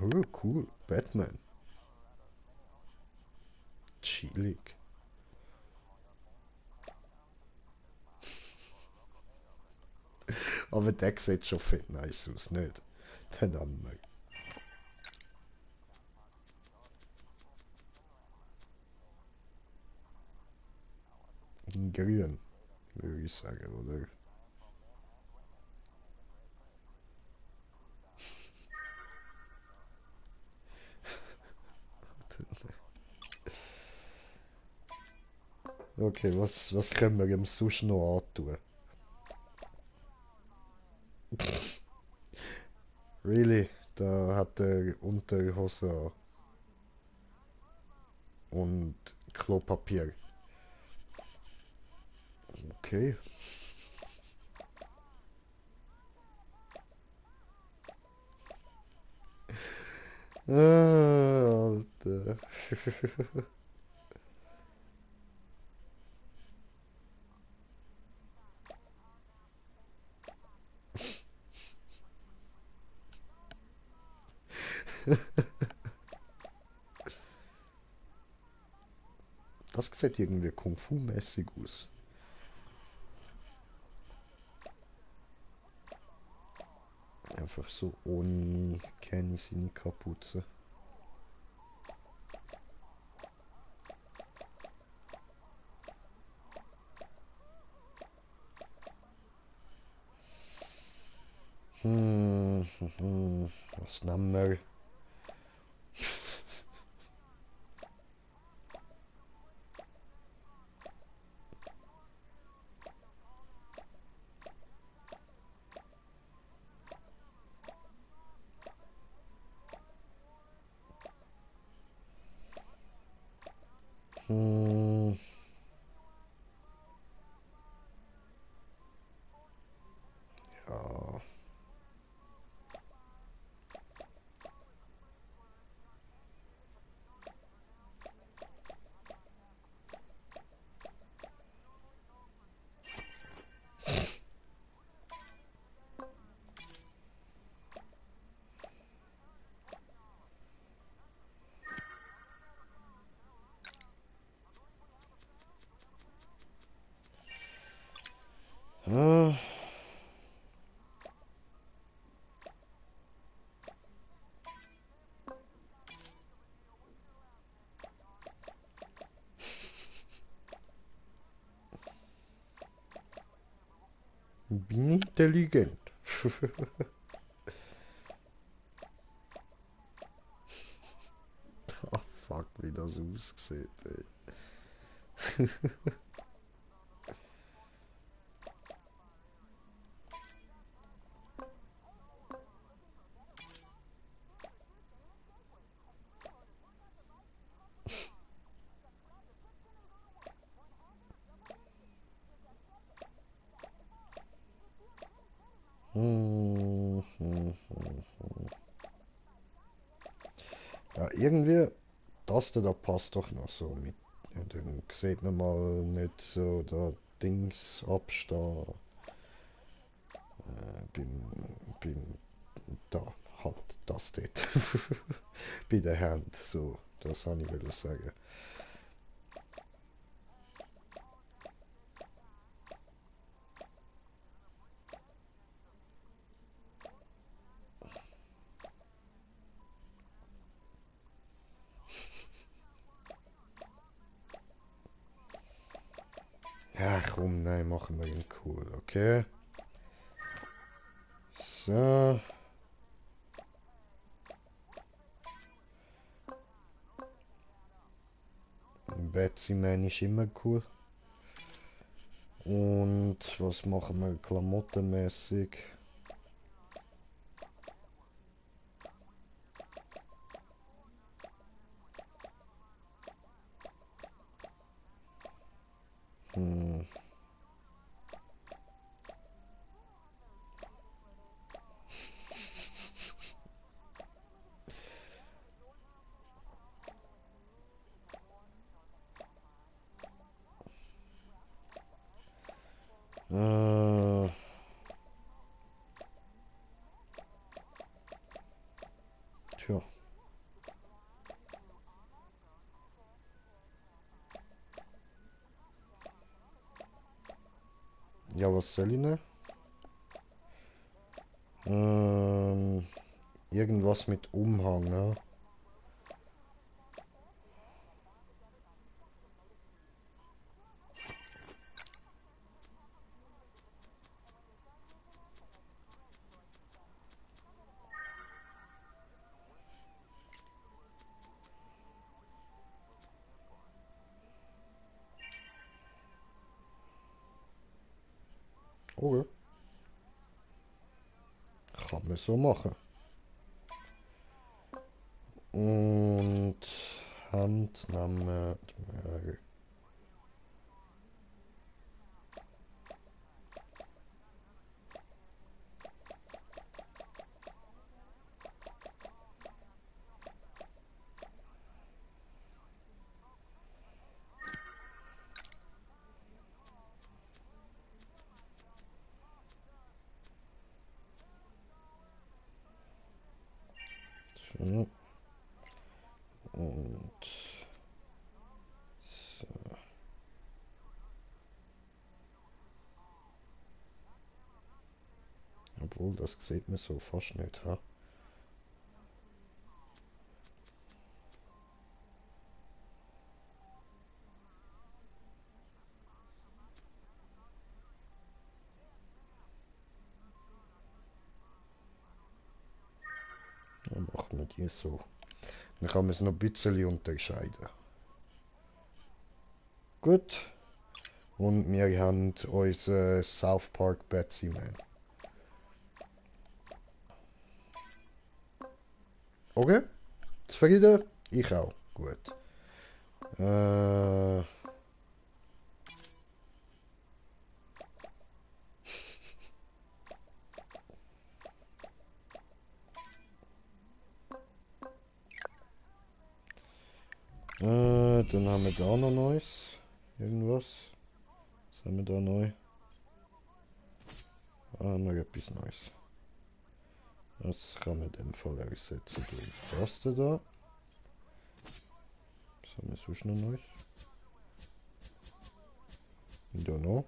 Oh, cool. Batman. Chillig. Aber der sieht schon fett nice aus, nicht? Den anderen. In grün, würde ich sagen, oder? Okay, was können wir ihm sonst noch antun? Really? Da hat er Unterhose an. Und Klopapier. Okay. Alter. Das sieht irgendwie Kung-Fu-mäßig aus. Einfach so ohne keine seine Kapuze. Was nehmen wir? Ja. Ah. Bin intelligent. Oh fuck, wie das aussieht, ey. Ja, irgendwie, das da passt doch noch so mit. Ja, dann sieht man mal nicht so da Dings abstehen. Beim da halt das dort. Bei der Hand, so, das habe ich will sagen. Ja, komm, nein, machen wir ihn cool, okay. So. Betsy Man ist immer cool. Und was machen wir klamottenmäßig? Tja. Ja, was soll ich ne? Irgendwas mit Umhang, ne? Okay. Kann man so machen. Und Handname. So. Und so. Obwohl, das sieht man so fast nicht, ha? Dann machen wir die so. Dann kann man es noch ein bisschen unterscheiden. Gut. Und wir haben unser South Park Betsy Man. Okay? Zufrieden? Ich auch. Gut. Dann haben wir da noch Neues. Irgendwas. Was haben wir da neu? Haben wir etwas Neues. Das kann man in dem Fall ersetzen durch das da. Was haben wir sonst noch Neues? Da noch.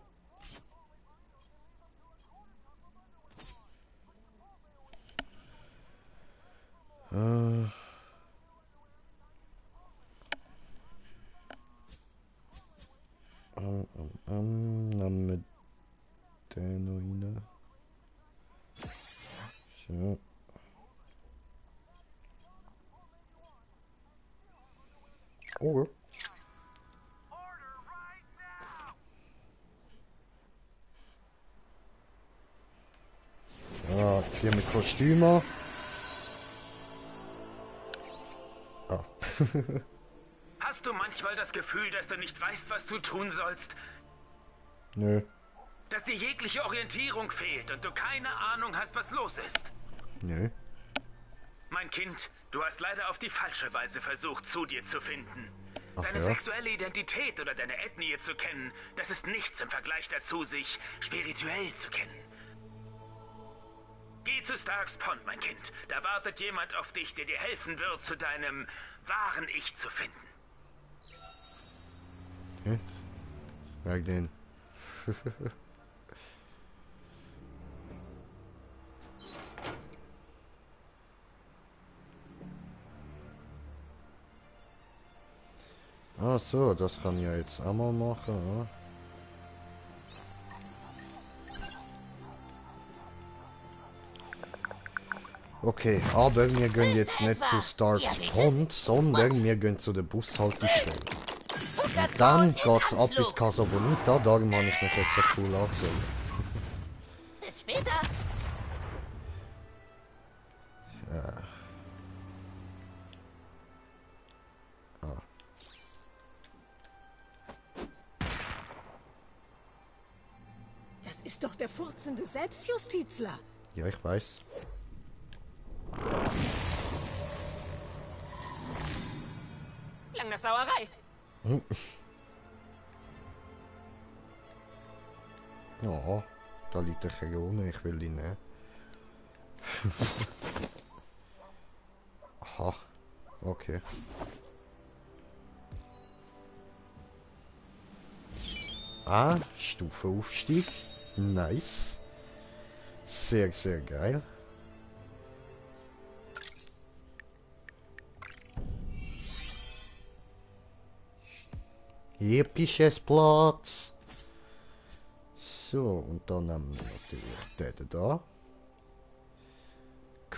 Nehmen wir den noch rein. So. Okay. Ja, ziehen wir Kostüme. Ah. Hast du manchmal das Gefühl, dass du nicht weißt, was du tun sollst? Nö. Dass dir jegliche Orientierung fehlt und du keine Ahnung hast, was los ist? Nö. Mein Kind, du hast leider auf die falsche Weise versucht, zu dir zu finden. Ach Deine ja. sexuelle Identität oder deine Ethnie zu kennen, das ist nichts im Vergleich dazu, sich spirituell zu kennen. Geh zu Starks Pond, mein Kind. Da wartet jemand auf dich, der dir helfen wird, zu deinem wahren Ich zu finden. Hm? Wer denn? Ach so, das kann ich ja jetzt auch mal machen, oder? Okay, aber wir gehen jetzt nicht zu Starks Pond, sondern wir gehen zu der Bushaltestelle. Und dann geht's ab bis Casa Bonita, darum habe ich mich jetzt so cool angezogen. Bis später. Ja. Ah. Das ist doch der furzende Selbstjustizler. Ja, ich weiß. Lang nach Sauerei. Ja, da liegt der Chirone, ich will ihn nehmen. Aha, okay. Ah, Stufenaufstieg. Nice. Sehr, sehr geil. Episches Platz. So, und dann haben wir natürlich den da.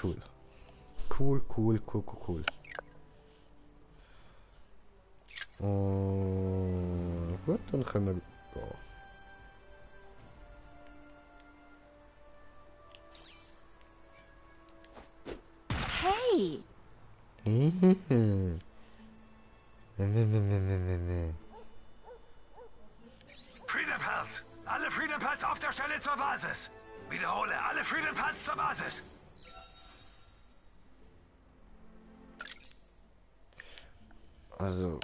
Cool. Cool. Gut, dann können wir da. Hey! Freedom Pals! Alle Freedom Pals auf der Stelle zur Basis! Wiederhole, alle Freedom Pals zur Basis! Also,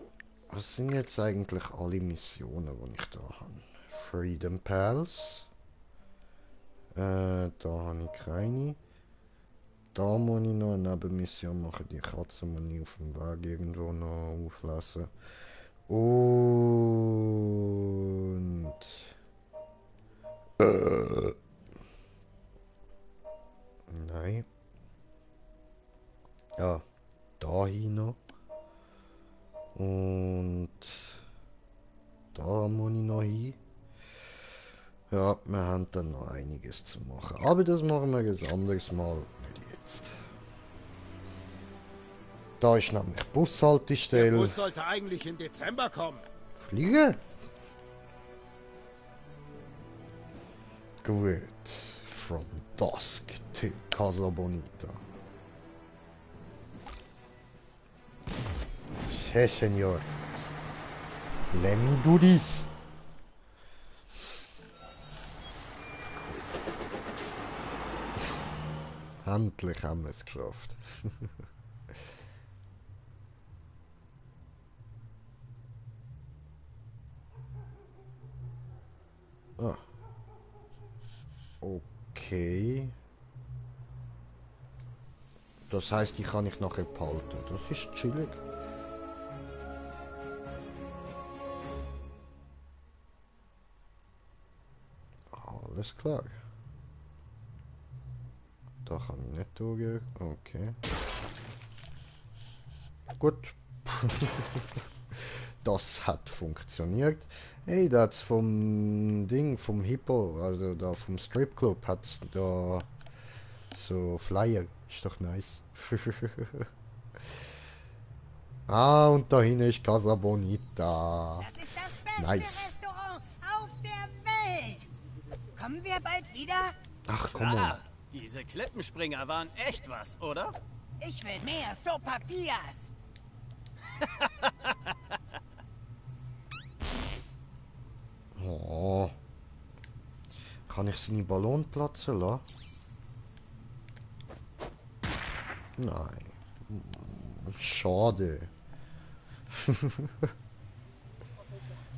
was sind jetzt eigentlich alle Missionen, die ich da habe? Freedom Pals. Da habe ich keine. Da muss ich noch eine Nebenmission machen. Die Katze muss ich auf dem Weg irgendwo noch auflassen. Und... Nein. Ja, dahin noch. Und... Da muss ich noch hin. Ja, wir haben dann noch einiges zu machen. Aber das machen wir ein anderes Mal, nicht jetzt. Da ist nämlich Bushaltestelle. Der Bus sollte eigentlich im Dezember kommen. Fliegen? Gut. From dusk to Casa Bonita. Sí, señor. Let me do this. Endlich haben wir es geschafft. Ah. Okay. Das heißt, die kann ich nachher behalten. Das ist chillig. Alles klar. Da kann ich nicht durchgehen. Okay. Gut. Das hat funktioniert. Hey, das vom Ding, vom Hippo, also da vom Stripclub, hat's da so Flyer. Ist doch nice. Ah, und da hinten ist Casa Bonita. Das ist das beste Nice. Restaurant auf der Welt. Kommen wir bald wieder? Ach, komm mal. Diese Klippenspringer waren echt was, oder? Ich will mehr Sopapillas. Oh. Kann ich seine Ballon platzen lassen? Nein. Schade.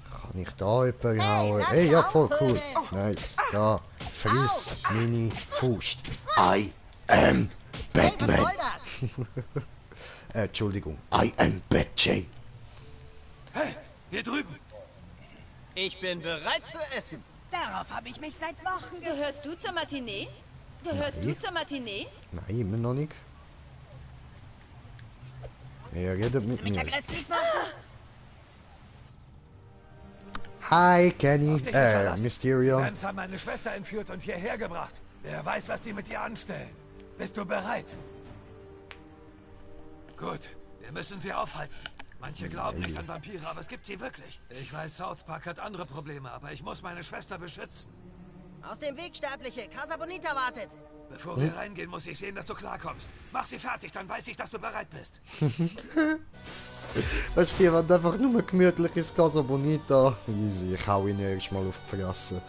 Kann ich da jemanden hauen? Hey, ja, voll cool. Nice. Da. friss meine Faust. I am Batman. Hey, was soll das? Entschuldigung. I am Batman. Hey, hier drüben. Ich bin bereit zu essen. Darauf habe ich mich seit Wochen Gehörst du zur Matinee? Gehörst du zur Matinee? Nein, immer noch nicht. Er redet mit mir. aggressiv machen? Hi, Kenny. Auf dich ist Verlass. Mysterio. Vance haben meine Schwester entführt und hierher gebracht. Wer weiß, was die mit ihr anstellen. Bist du bereit? Gut, wir müssen sie aufhalten. Manche glauben nicht an Vampire, aber es gibt sie wirklich. Ich weiß, South Park hat andere Probleme, aber ich muss meine Schwester beschützen. Aus dem Weg, Sterbliche. Casa Bonita wartet. Bevor wir reingehen, muss ich sehen, dass du klarkommst. Mach sie fertig, dann weiß ich, dass du bereit bist. Weißt du, jemand einfach nur gemütlich ins Casa Bonita. Easy, ich hau ihn erstmal auf die Fresse.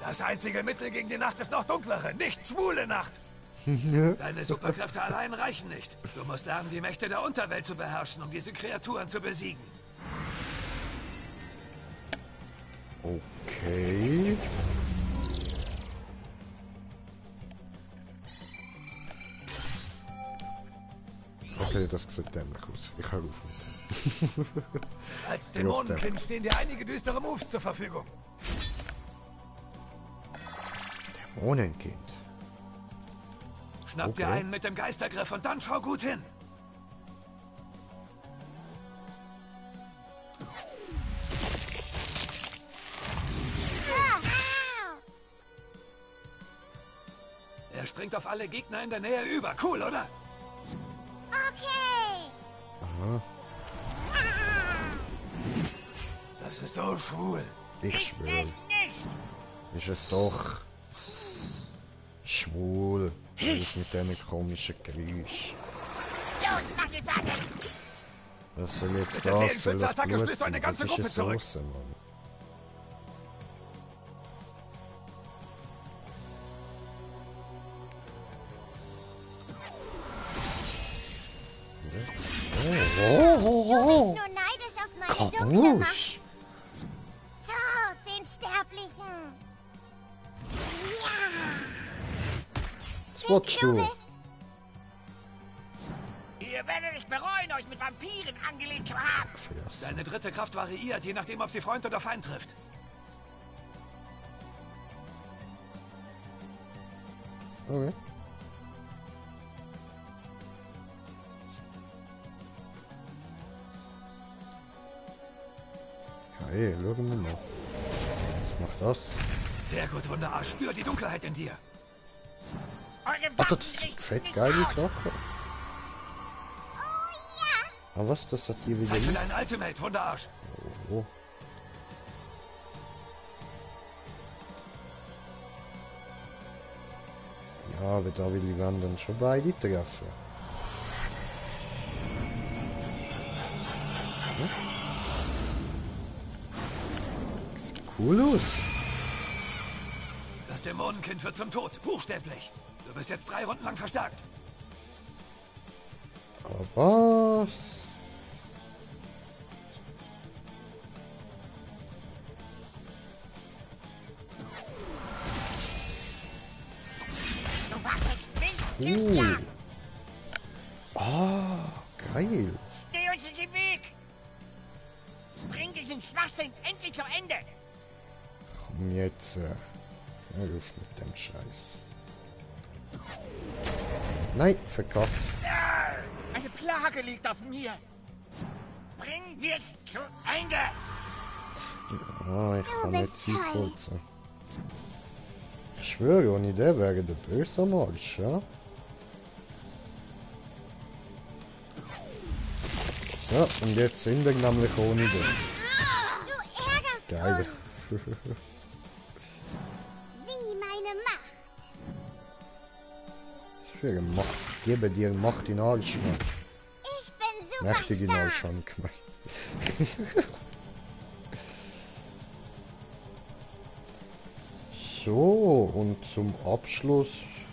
Das einzige Mittel gegen die Nacht ist noch dunklere, nicht schwule Nacht. Deine Superkräfte allein reichen nicht. Du musst lernen, die Mächte der Unterwelt zu beherrschen, um diese Kreaturen zu besiegen. Okay. Okay, das sieht dämlich aus. Ich höre auf mit dem. Als Dämonenkind stehen dir einige düstere Moves zur Verfügung. Dämonenkind. Schnapp dir einen mit dem Geistergriff und dann schau gut hin. Er springt auf alle Gegner in der Nähe über. Cool, oder? Okay. Aha. Das ist so schwul. Ich schwöre. Ist es doch schwul. Was mit diesen komischen Geräusch. Los, mach die fertig! Was soll jetzt Bitte das? Soll das Attacke Blut stößt eine sein? ganze Was ist Gruppe es zurück. aussen, Mann? Du bist nur neidisch auf meine dunkle Macht. So, den Sterblichen. Ja. Was willst du? Ihr werdet es bereuen, euch mit Vampiren angelegt zu haben. Deine dritte Kraft variiert, je nachdem, ob sie Freund oder Feind trifft. Okay. Hey, schauen wir mal. Was macht das? Sehr gut, Wunderarsch. Spür die Dunkelheit in dir. Ach, das ist fett geile Sache. Ah, was? Das hat hier wieder Zeit für nicht. dein Ultimate, Wunderarsch. Oh. Ja, aber da will die Wand dann schon beide treffen. Hm? Sieht cool aus. Das Dämonenkind wird zum Tod, buchstäblich. Du bist jetzt 3 Runden lang verstärkt. Aber was? Du wartest nicht. Uh. Ah, geil. Steh uns in den Weg. Bring diesen Schwachsinn endlich zum Ende. Komm jetzt. Hör auf mit dem Scheiß. Nein, verkackt. Eine Plage liegt auf mir. Bringen wir es zu Ende. Ah, ich kann nicht Zeit kurzen. Ich schwöre, ohne der wäre der böse am Arsch, ja? So, und jetzt sind wir nämlich ohne den. Du ärgerst Geil. Sieh meine Macht. Was für eine Macht? Ich gebe dir Macht in Arsch, Mann. Ich bin Mächtig in Superstar. Arsch, habe ich gemeint. So, und zum Abschluss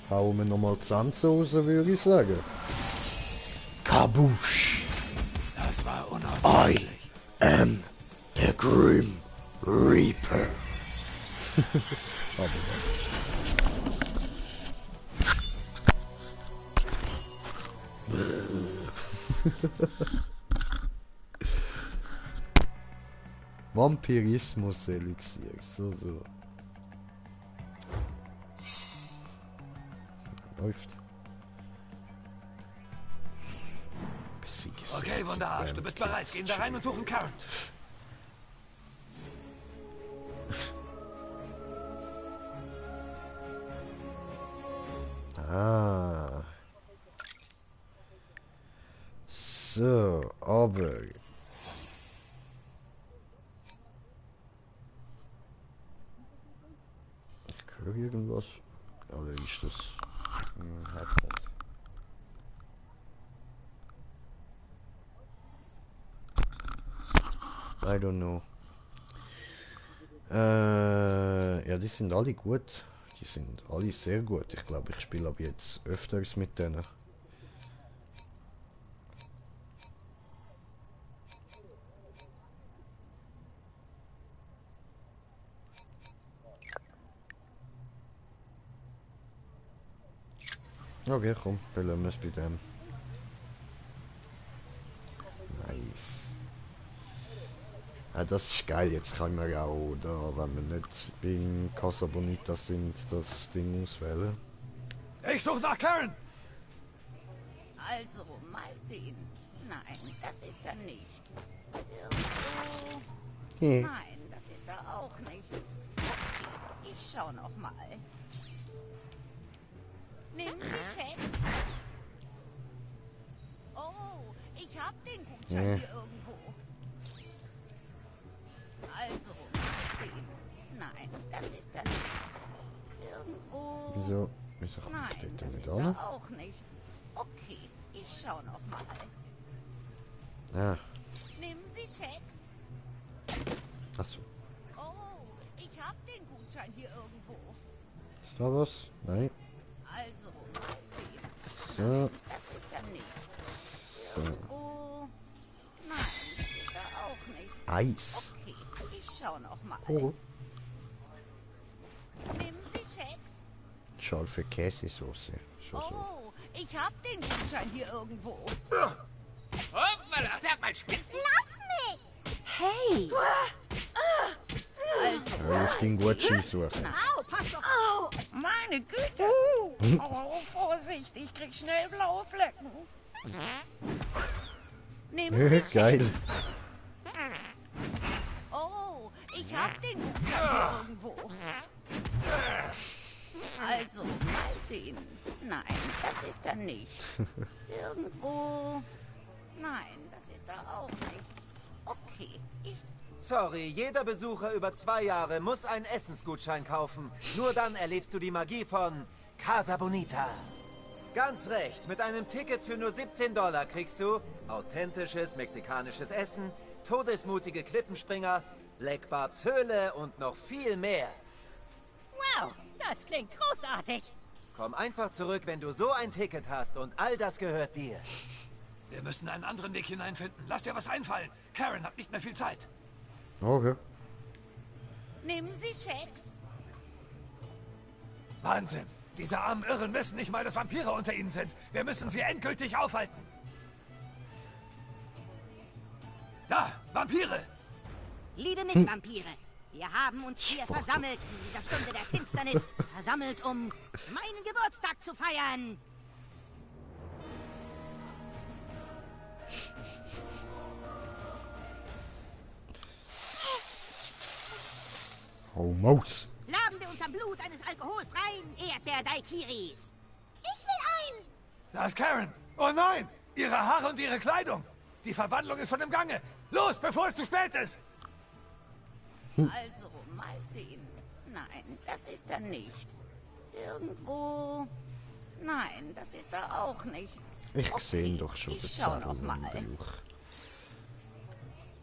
hauen wir nochmal die Sanze raus, würde ich sagen. Kabusch! Das war I unausweichlich. am the Grim Reaper. Aber Vampirismus Elixier, so. Läuft. Okay, Wunderarsch, du bist bereit. Gehen wir rein und suchen Karen. Ah. So, aber... Ich höre irgendwas. Oder ist das ein Headset? I don't know. Ja, die sind alle gut. Die sind alle sehr gut. Ich glaube, ich spiele ab jetzt öfters mit denen. Okay, komm, belassen wir es bei dem. Nice. Ja, das ist geil, jetzt kann man auch, da, wenn wir nicht beim Casa Bonita sind, das Ding auswählen. Ich suche nach Karen! Also, mal sehen. Nein, das ist er nicht. Irgendwo... Hey. Nein, das ist er auch nicht. Okay, ich schau noch mal. Nehmen Sie Checks. Oh, ich hab den Gutschein hier irgendwo. Also, mal sehen. Nein, das ist er nicht. Irgendwo... Wieso Nein, steht der das nicht ist an? er auch nicht. Okay, ich schau noch mal. Ah, Nehmen Sie Checks. achso. Oh, ich hab den Gutschein hier irgendwo. Ist da was? Nein. Also, mal sehen. So. Das ist er nicht. So. Irgendwo... Nein, das ist er auch nicht. Eis. Okay, ich schau noch mal. Oh. Nehmen Sie Checks. Scharfe Käsesoße. So. Oh, ich hab den Gutschein hier irgendwo. Hoppala, sag mal, spinnst du? Lass mich! Hey! Also, Hör auf den Gutschein suchen. au, pass doch Oh, meine Güte. oh, Vorsicht, ich krieg schnell blaue Flecken. Nehmen Sie Checks. Geil. Oh, ich hab den Gutschein hier irgendwo. Also, mal sehen. Nein, das ist er nicht. Irgendwo... Nein, das ist er auch nicht. Okay, ich... Sorry, jeder Besucher über 2 Jahre muss einen Essensgutschein kaufen. Nur dann erlebst du die Magie von Casa Bonita. Ganz recht, mit einem Ticket für nur $17 kriegst du authentisches mexikanisches Essen, todesmutige Klippenspringer, Black Barts Höhle und noch viel mehr. Wow, das klingt großartig. Komm einfach zurück, wenn du so ein Ticket hast und all das gehört dir. Wir müssen einen anderen Weg hineinfinden. Lass dir was einfallen. Karen hat nicht mehr viel Zeit. Okay. Nehmen Sie Checks. Wahnsinn. Diese armen Irren wissen nicht mal, dass Vampire unter ihnen sind. Wir müssen sie endgültig aufhalten. Da, Vampire! Liebe Mitvampire, wir haben uns hier versammelt in dieser Stunde der Finsternis. Versammelt, um meinen Geburtstag zu feiern. Oh, Maus. Laben wir uns am Blut eines alkoholfreien Erdbeer-Daiquiris. Ich will ein! Da ist Karen. Oh nein! Ihre Haare und ihre Kleidung. Die Verwandlung ist schon im Gange. Los, bevor es zu spät ist. Also, mal sehen. Nein, das ist er nicht. Irgendwo... Nein, das ist er auch nicht. Ich sehe ihn doch schon. Ich schau noch mal.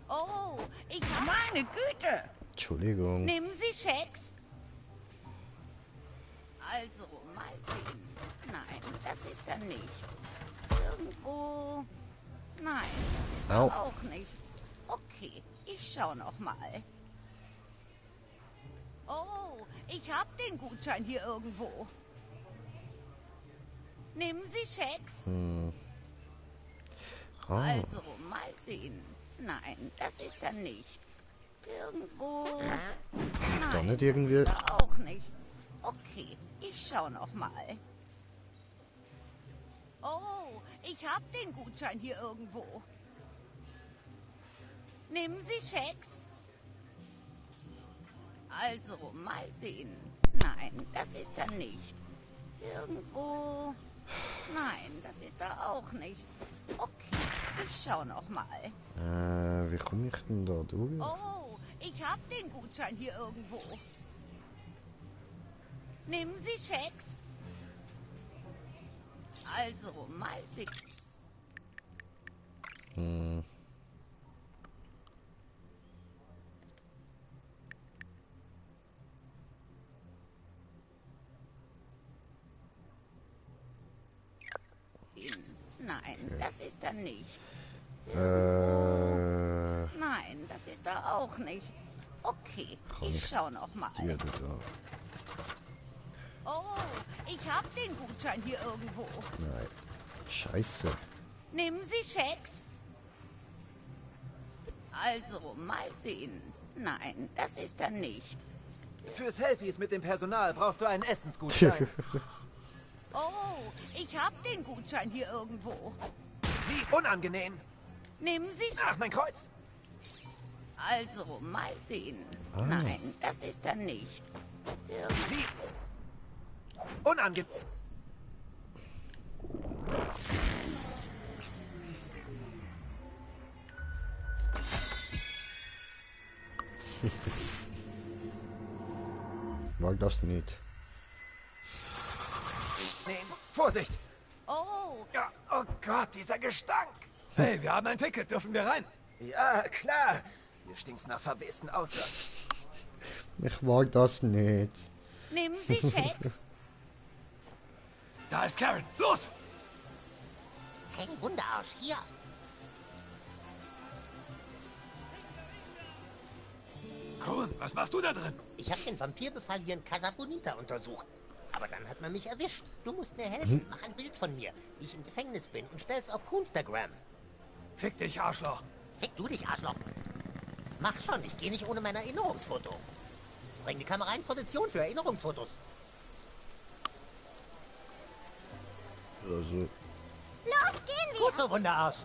Oh, ich... Meine Güte! Entschuldigung. Nehmen Sie Checks. Also, mal sehen. Nein, das ist er nicht. Irgendwo... Nein, das ist er auch nicht. Okay, ich schau noch mal. Oh, ich hab den Gutschein hier irgendwo. Nehmen Sie Schecks? Also, mal sehen. Nein, das ist er nicht. Irgendwo... Doch Nein, nicht irgendwie. das ist er auch nicht. Okay, ich schau noch mal. Oh, ich hab den Gutschein hier irgendwo. Nehmen Sie Schecks? Also, mal sehen. Nein, das ist er nicht. Irgendwo... Nein, das ist er auch nicht. Okay, ich schau noch mal. Wie komme ich denn da durch? Oh, ich hab den Gutschein hier irgendwo. Nehmen Sie Schecks? Also, mal sehen. Nein, das ist er nicht. Nein, das ist er auch nicht. Okay, ich schau noch mal. Oh, ich hab den Gutschein hier irgendwo. Nein. Scheiße. Nehmen Sie Schecks? Also, mal sehen. Nein, das ist er nicht. Fürs Selfies mit dem Personal brauchst du einen Essensgutschein. Oh, ich hab den Gutschein hier irgendwo. Wie unangenehm. Nehmen Sie... Ach, mein Kreuz. Also, mal sehen. Nein, das ist er nicht. Wie unangenehm. War das nicht? Nee, Vorsicht! Oh! Ja, oh Gott, dieser Gestank! Hey, wir haben ein Ticket, dürfen wir rein? Ja, klar. Hier stinkt's nach verwesten Ausland. Ich mag das nicht. Nehmen Sie Schecks? Da ist Karen, los! Hey, Wunderarsch, hier! Cohen, was machst du da drin? Ich habe den Vampirbefall hier in Casa Bonita untersucht. Aber dann hat man mich erwischt. Du musst mir helfen. Mach ein Bild von mir, wie ich im Gefängnis bin und stell's auf Coonstagram. Fick dich, Arschloch. Fick du dich, Arschloch. Mach schon, ich gehe nicht ohne mein Erinnerungsfoto. Bring die Kamera in Position für Erinnerungsfotos. Also. Los, gehen wir! Gut so, Wunderarsch.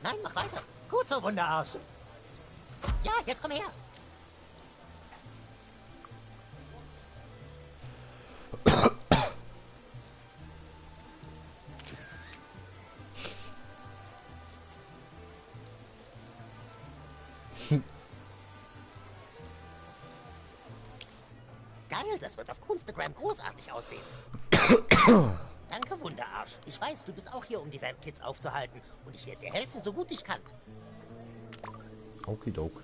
Nein, mach weiter. Gut so, Wunderarsch. Ja, jetzt komm her. Geil, das wird auf Instagram großartig aussehen. Danke, Wunderarsch. Ich weiß, du bist auch hier, um die Vamp Kids aufzuhalten. Und ich werde dir helfen, so gut ich kann. Okidok.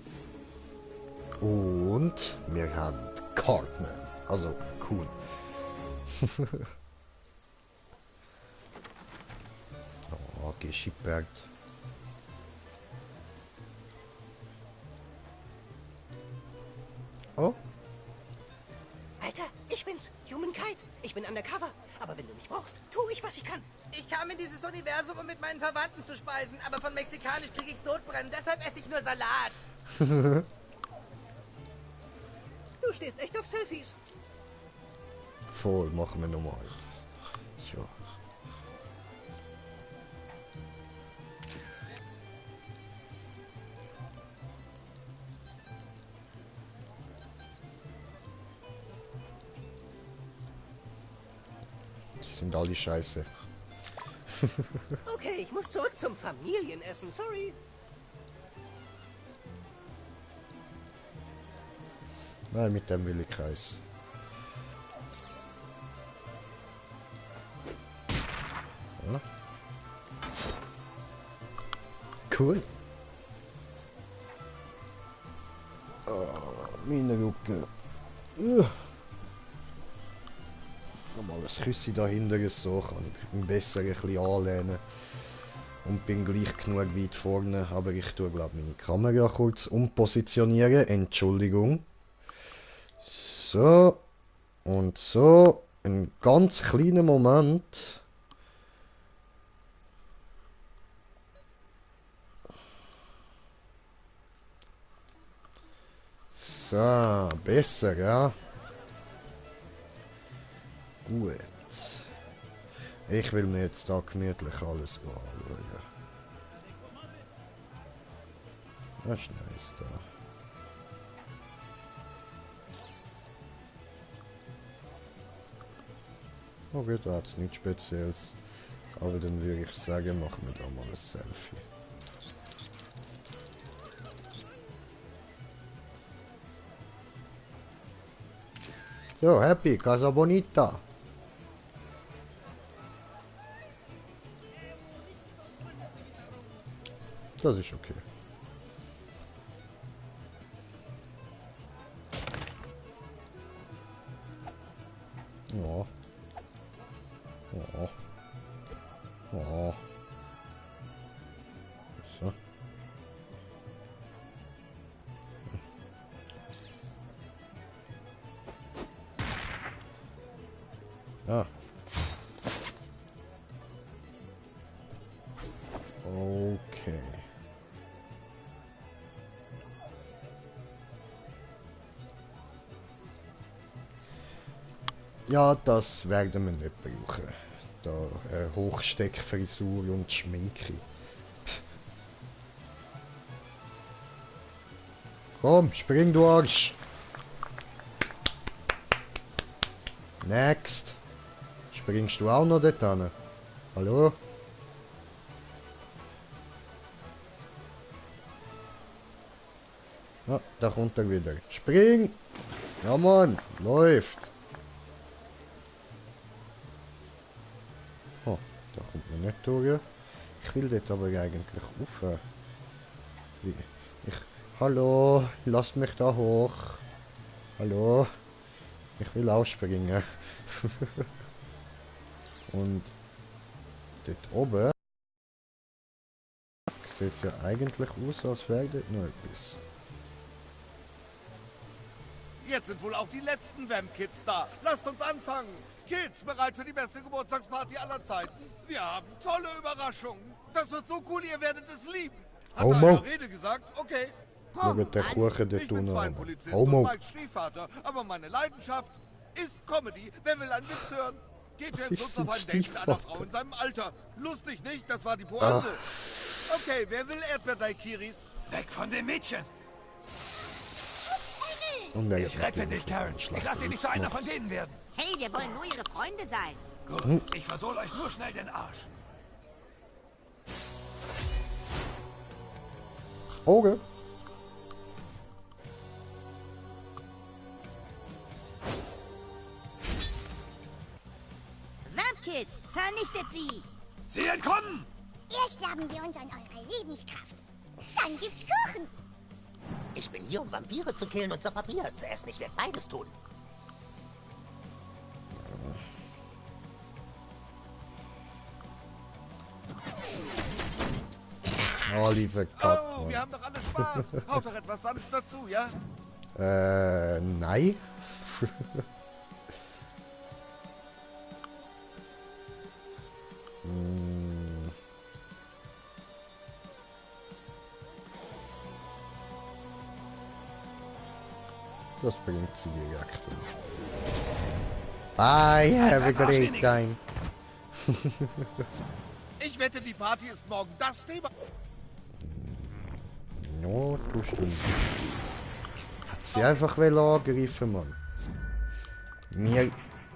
Und wir haben Cartman. Also, cool. Oh, geschippert. Oh. Alter, ich bin's, Humankind. Ich bin undercover. Aber wenn du mich brauchst, tue ich, was ich kann. Ich kam in dieses Universum, um mit meinen Verwandten zu speisen. Aber von Mexikanisch krieg ich's Sodbrennen. Deshalb esse ich nur Salat. Du stehst echt auf Selfies. Voll, machen wir nochmal. Ja. Das sind alle scheiße. Okay, ich muss zurück zum Familienessen. Sorry. Nein, mit dem will ich Kreis. Ja. Cool. Oh, meine Rücken. Nochmal ein Küssi dahinter so, kann ich mich besser ein bisschen anlehnen. Und bin gleich genug weit vorne, aber ich tue glaube meine Kamera kurz umpositionieren. Entschuldigung. So. Und so. Ein ganz kleiner Moment. So, besser, ja. Gut. Ich will mir jetzt da gemütlich alles anschauen. Das ist nice da. Okay, da hat es nichts Spezielles. Aber dann würde ich sagen, machen wir da mal ein Selfie. So, happy, Casa Bonita. Das ist okay. Ja. Ja. Ja. So. Ah. Okay. Ja, das werden wir nicht brauchen. Da Hochsteckfrisur und Schminke. Komm, spring du Arsch! Next! Springst du auch noch dort hin? Hallo? Ja, da kommt er wieder. Spring! Ja Mann, läuft! Oh, da kommt man nicht durch. Ich will dort aber eigentlich rauf. Hallo, lasst mich da hoch. Hallo? Ich will ausspringen. Und dort oben sieht es ja eigentlich aus, als wäre dort noch etwas. Jetzt sind wohl auch die letzten Vamp-Kids da. Lasst uns anfangen. Kids, bereit für die beste Geburtstagsparty aller Zeiten? Wir haben tolle Überraschungen. Das wird so cool, ihr werdet es lieben. Hat er eine Rede gesagt? Okay. Komm, der Kuchen dort ich bin zwar ein Polizist und Mikes Stiefvater, aber meine Leidenschaft ist Comedy. Wer will einen Witz hören? Geht James Lutz auf ein Date mit einer Frau in seinem Alter. Lustig nicht, das war die Pointe. Okay, wer will Erdbeer-Daiquiris? Weg von dem Mädchen! Ich rette dich, Karen. Ich lasse dich nicht so einer von denen werden. Hey, wir wollen nur ihre Freunde sein. Gut, ich versohl euch nur schnell den Arsch. Auge. Vamp-Kids, vernichtet sie! Sie entkommen! Erst haben wir uns an eure Lebenskraft. Dann gibt's Kuchen. Ich bin hier, um Vampire zu killen und Zapapias zu essen. Ich werde beides tun. Oh, liebe Gott. Oh, wir haben doch alle Spaß. Haut doch etwas sanft dazu, ja? Nein. Das bringt sie direkt. Bye, have a great time. Ich wette, die Party ist morgen das Thema. No, tust du nicht. Hat sie einfach angegriffen, Mann. Wir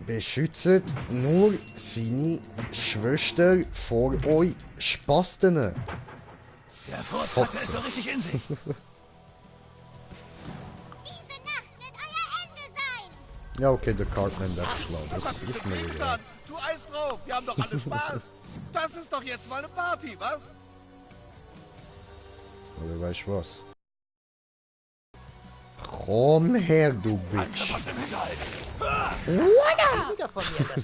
beschützen nur seine Schwester vor euch Spasten. Der Furz hatte es so richtig in sich. Ja, okay, der Cartman, der ist schlau. Das ist mir egal. Du Eis drauf, wir haben doch alle Spaß. Das ist doch jetzt mal eine Party, was? Oder weißt du was? Komm her, du Bitch. Wieder von mir.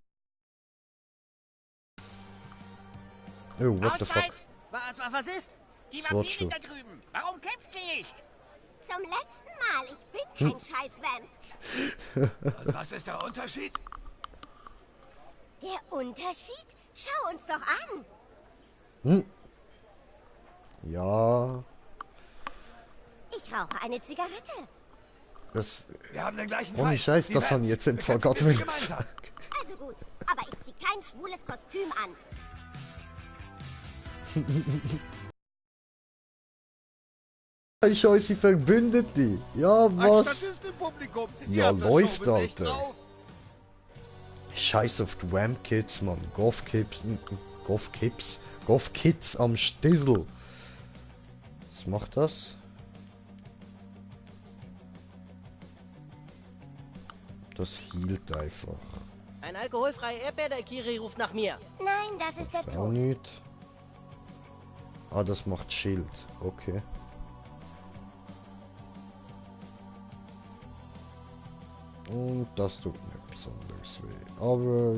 Oh, what the fuck? Was ist? Die Das Vampirin wird da drüben. Warum kämpft sie nicht? Zum letzten Mal. Ich bin kein Scheiß-Vamp. Und was ist der Unterschied? Der Unterschied? Schau uns doch an. Hm. Ja. Ich rauche eine Zigarette. Das. Wir haben den gleichen Ohne Feind. Scheiß, Die das haben Vamps. jetzt im Wir kämpfen Vorgott bis gemeinsam. Also gut, aber ich zieh kein schwules Kostüm an. Ich unsere Verbündete. Ja, Ein was? Statist im Publikum. Ja, Ihr habt das läuft, Showbiz echt Alter. drauf. Scheiß auf die Wham-Kids, Mann. Goth-Kids am Stissel. Was macht das? Das hielt einfach. Ein alkoholfreier Erdbeerdaikiri ruft nach mir. Nein, das ist der Auch Tod. nicht. Ah, das macht Schild. Okay. Und das tut mir besonders weh. Aber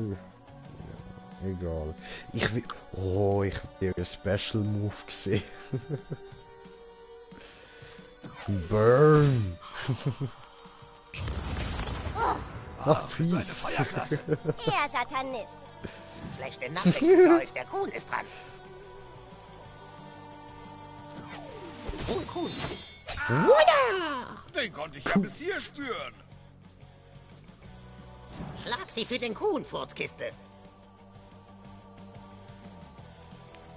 ja, egal. Ich will. Oh, ich hab dir einen Special Move gesehen. Burn! Ach, fies. Er Satanist. Schlechte Nachrichten für euch, der Kuhn ist dran. Kuhn. Den konnte ich ja bis hier spüren. Schlag sie für den Kuhn, Furzkiste.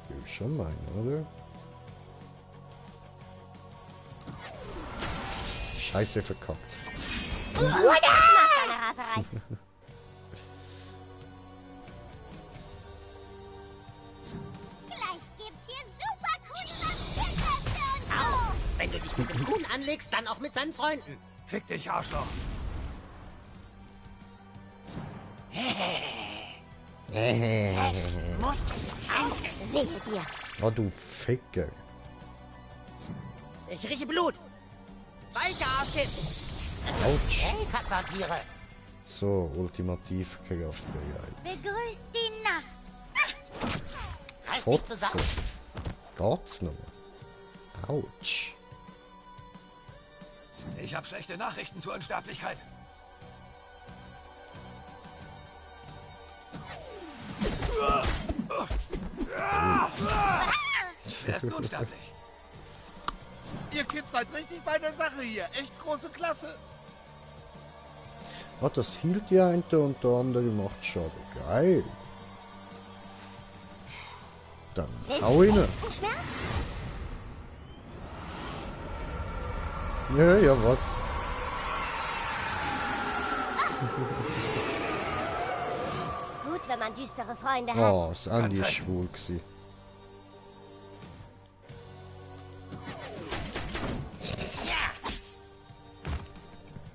Will schon meinen, oder? Scheiße verkackt. Mach deine Raserei. Gleich gibt's hier super coole Vampirkräfte und so. Wenn du dich mit dem Kuhn anlegst, dann auch mit seinen Freunden. Fick dich, Arschloch. Wehe dir. Oh, du Ficker. Ich rieche Blut. Weiche Arschkind. Autsch. Hey, Kackvampire. So, ultimativ kraftbereit. Begrüßt die Nacht. Reiß dich zusammen. Geht's noch? Autsch. Ich habe schlechte Nachrichten zur Unsterblichkeit. Wer ist nun unsterblich? Ihr Kids seid richtig bei der Sache hier. Echt große Klasse. Ah, das hielt ja eine und der andere macht Schaden. Geil. Dann hau ihn. Ja, was? Gut, wenn man düstere Freunde hat. Oh, das Andi ist schwul gewesen.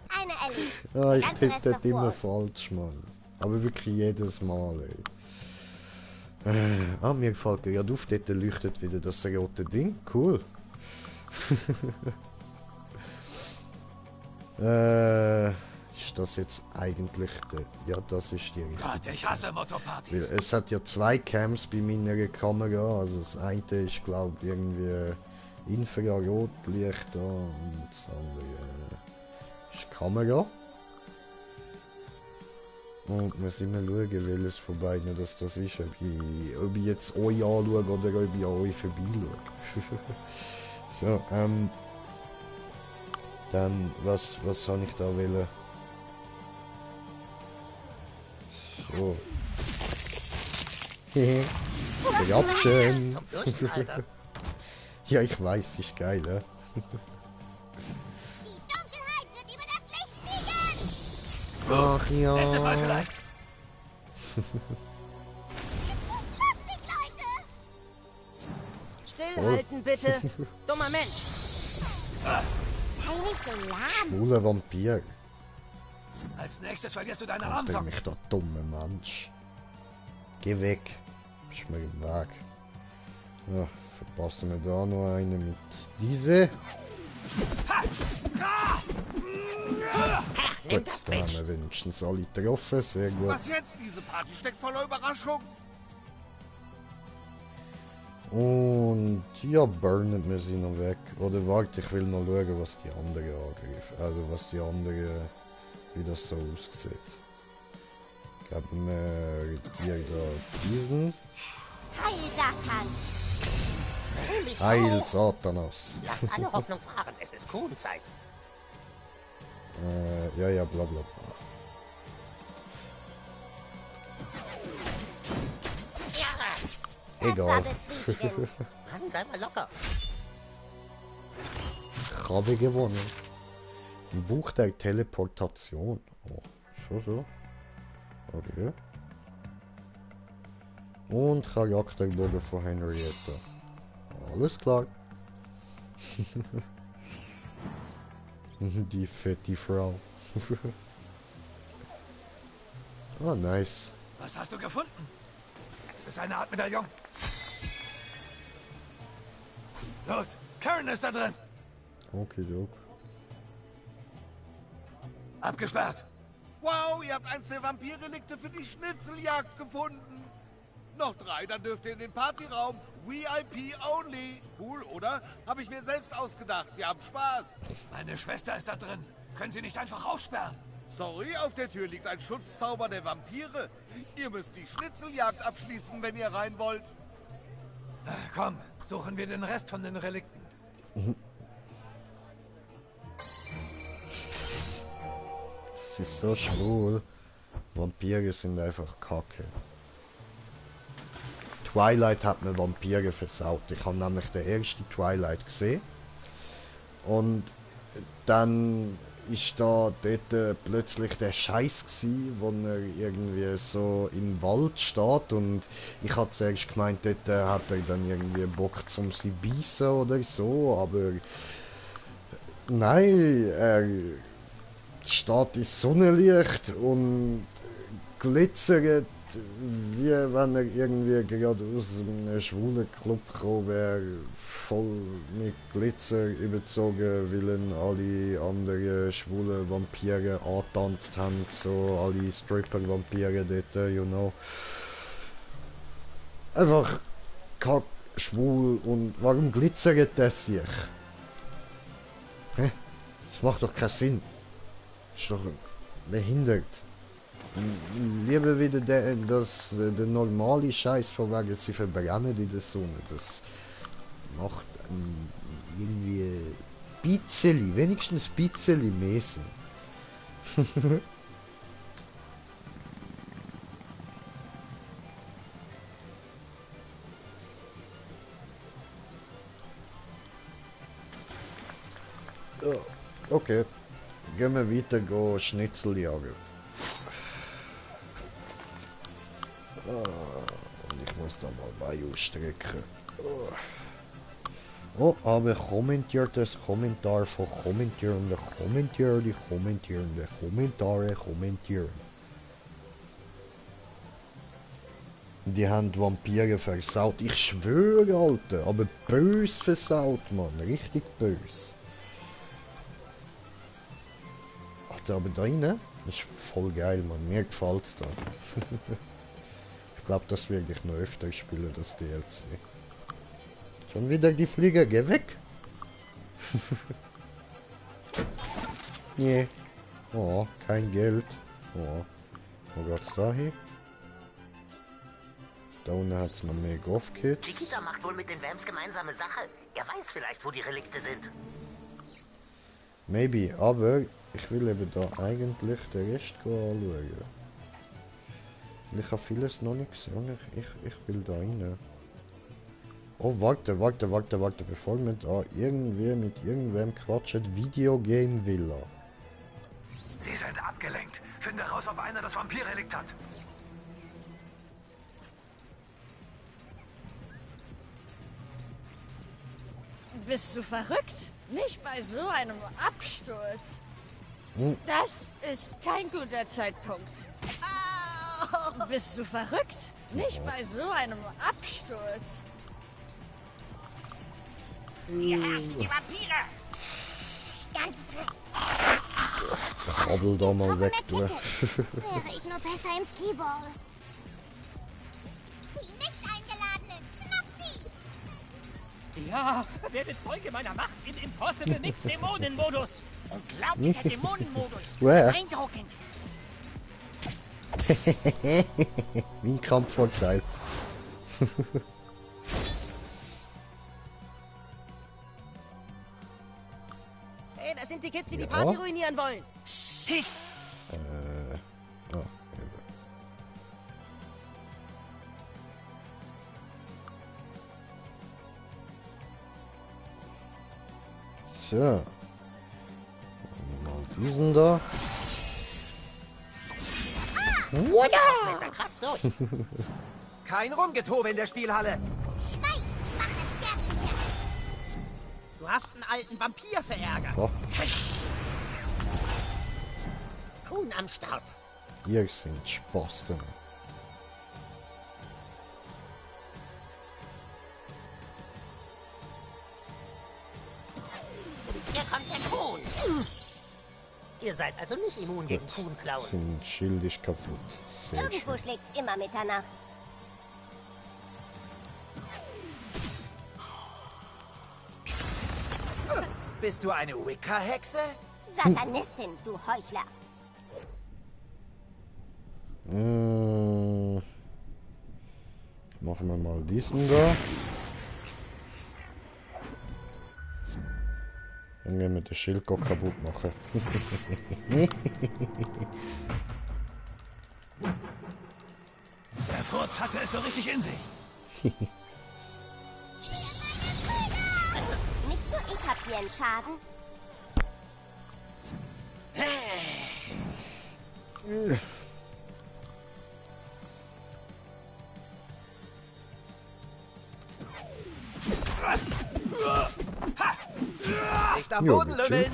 Eine Ellie. Ah, ich Ganze tippe Rest das noch immer vor uns. falsch, Mann. Aber wirklich jedes Mal, ey. Mir gefällt gerade auf, dort leuchtet wieder das rote Ding. Cool. Ist das jetzt eigentlich der... Ja, das ist die richtige. Gott, ich hasse Motto-Partys. Weil es hat ja zwei Cams bei meiner Kamera. Also das eine ist, glaube ich, irgendwie Infrarotlicht da und das andere ist die Kamera. Und wir sind mal schauen, welches von beiden das ist. Ob ich jetzt euch anschaue oder ob ich an euch vorbeischaue. So, dann, was habe ich da wollen? So. Grabchen. Zum Fürchten, Alter. Ja, ich weiß, ist geil, ja. Die Dunkelheit wird über das Licht fliegen. Ach ja. Nächstes Mal vielleicht. Lustig, Leute. Stillhalten, bitte. Dummer Mensch. Sei nicht so lahm. Schwuler Vampir. Als nächstes verlierst du deine Alter, Armsocken. mich der dumme Mensch. Geh weg. Bist mir im Weg. Ja, verpassen wir da noch eine mit diese. Nimm Gut, das, da haben Bitch. wir wenigstens alle getroffen. Sehr gut. Was jetzt? Diese Party steckt voller Überraschung. Und Und ja, burnen wir sie noch weg. Oder warte, ich will noch schauen, was die andere angreift. Also was die andere, wie das so aussieht. Geben wir dir da diesen. Heil, Satan! Heil, Satanas. Lasst alle Hoffnung fahren, es ist Kuhenzeit. Ja, bla bla bla. Egal. Mann, sei mal locker. Ich habe gewonnen. Ein Buch der Teleportation. Oh, so. Okay. Und Charakterbogen von Henrietta. Alles klar. Die fette Frau. Oh, nice. Was hast du gefunden? Es ist eine Art Medaillon. Los, Karen ist da drin. Okay. Abgesperrt. Wow, ihr habt eins der Vampirrelikte für die Schnitzeljagd gefunden. Noch 3, dann dürft ihr in den Partyraum. VIP only. Cool, oder? Habe ich mir selbst ausgedacht. Wir haben Spaß. Meine Schwester ist da drin. Können Sie nicht einfach aufsperren? Sorry, auf der Tür liegt ein Schutzzauber der Vampire. Ihr müsst die Schnitzeljagd abschließen, wenn ihr rein wollt. Komm, suchen wir den Rest von den Relikten. Es ist so schwul. Vampire sind einfach kacke. Twilight hat mir Vampire versaut. Ich habe nämlich den ersten Twilight gesehen. Und dann ist da dort plötzlich der Scheiß gsi, wo er irgendwie so im Wald steht, und ich hatte zuerst gemeint, dort hat er dann irgendwie Bock zum sie beißen oder so, aber nein, er steht ins Sonnenlicht und glitzert, wie wenn er irgendwie gerade aus einem schwulen Club gekommen wäre, voll mit Glitzer überzogen, weil ihn alle anderen schwulen Vampire angetanzt haben, so alle Stripper-Vampire dort, you know. Einfach kack schwul, und warum glitzert das sich? Hä? Das macht doch keinen Sinn. Ist doch behindert. Lieber wieder der normale Scheiß, von wegen sie verbrennen in der Sonne. Das macht irgendwie bisschen, wenigstens ein bisschen mehr Sinn. Okay, gehen wir weiter, go Schnitzel jagen. Und ich muss da mal bei ausstrecken. Oh, aber kommentiert das Kommentar von Kommentierende, Kommentierende, Kommentierende, Kommentare, Kommentieren. Die haben Vampire versaut. Ich schwöre, Alter, aber bös versaut, Mann. Richtig bös. Alter, aber da rein ist voll geil, Mann. Mir gefällt's da. Ich glaube, das werde ich noch öfter spielen, das DLC. Schon wieder die Flieger, geh weg! Nee. Oh, kein Geld. Oh. Wo geht's da hin? Da unten hat's noch mehr Golf-Kits. Chiquita macht wohl mit den Vamps gemeinsame Sache. Er weiß vielleicht, wo die Relikte sind. Maybe, aber ich will eben da eigentlich den Rest anschauen. Ich habe vieles noch nicht gesehen. Ich will da rein. Oh, warte, bevor wir da irgendwie mit irgendwem quatschen. Videogame Villa. Sie sind abgelenkt. Finde raus, ob einer das Vampirrelikt hat. Bist du verrückt? Nicht bei so einem Absturz. Das ist kein guter Zeitpunkt. Bist du verrückt? Nicht bei so einem Absturz. Wir herrschen die Vampire! Ganz recht. Krabbel da mal weg, du. Wäre ich nur besser im Skiball. Die nicht eingeladenen, schnapp sie! Ja, werde Zeuge meiner Macht im Impossible Mix Dämonenmodus. Unglaublicher Dämonenmodus. Beeindruckend. Wie ein Kampfvorteil. Hey, das sind die Kids, die die Party ruinieren wollen. Oh, so. Mal diesen da. Schmeckt krass durch. Kein Rumgetobe in der Spielhalle. Schwein, mach es sterblicher. Du hast einen alten Vampir verärgert. Oh. Kuhn am Start. Ihr sind Spasten. Hier kommt der Kuhn. Ihr seid also nicht immun gegen Kuhnklauen. Sind Schild ist kaputt. Sehr Irgendwo schön. schlägt's immer Mitternacht. Bist du eine Wicca-Hexe? Satanistin, du Heuchler. Machen wir mal diesen da. Dann gehen wir den Schild kaputt machen. Der Furz hatte es so richtig in sich. Nicht nur ich hab hier einen Schaden. Nicht am Boden lümmeln.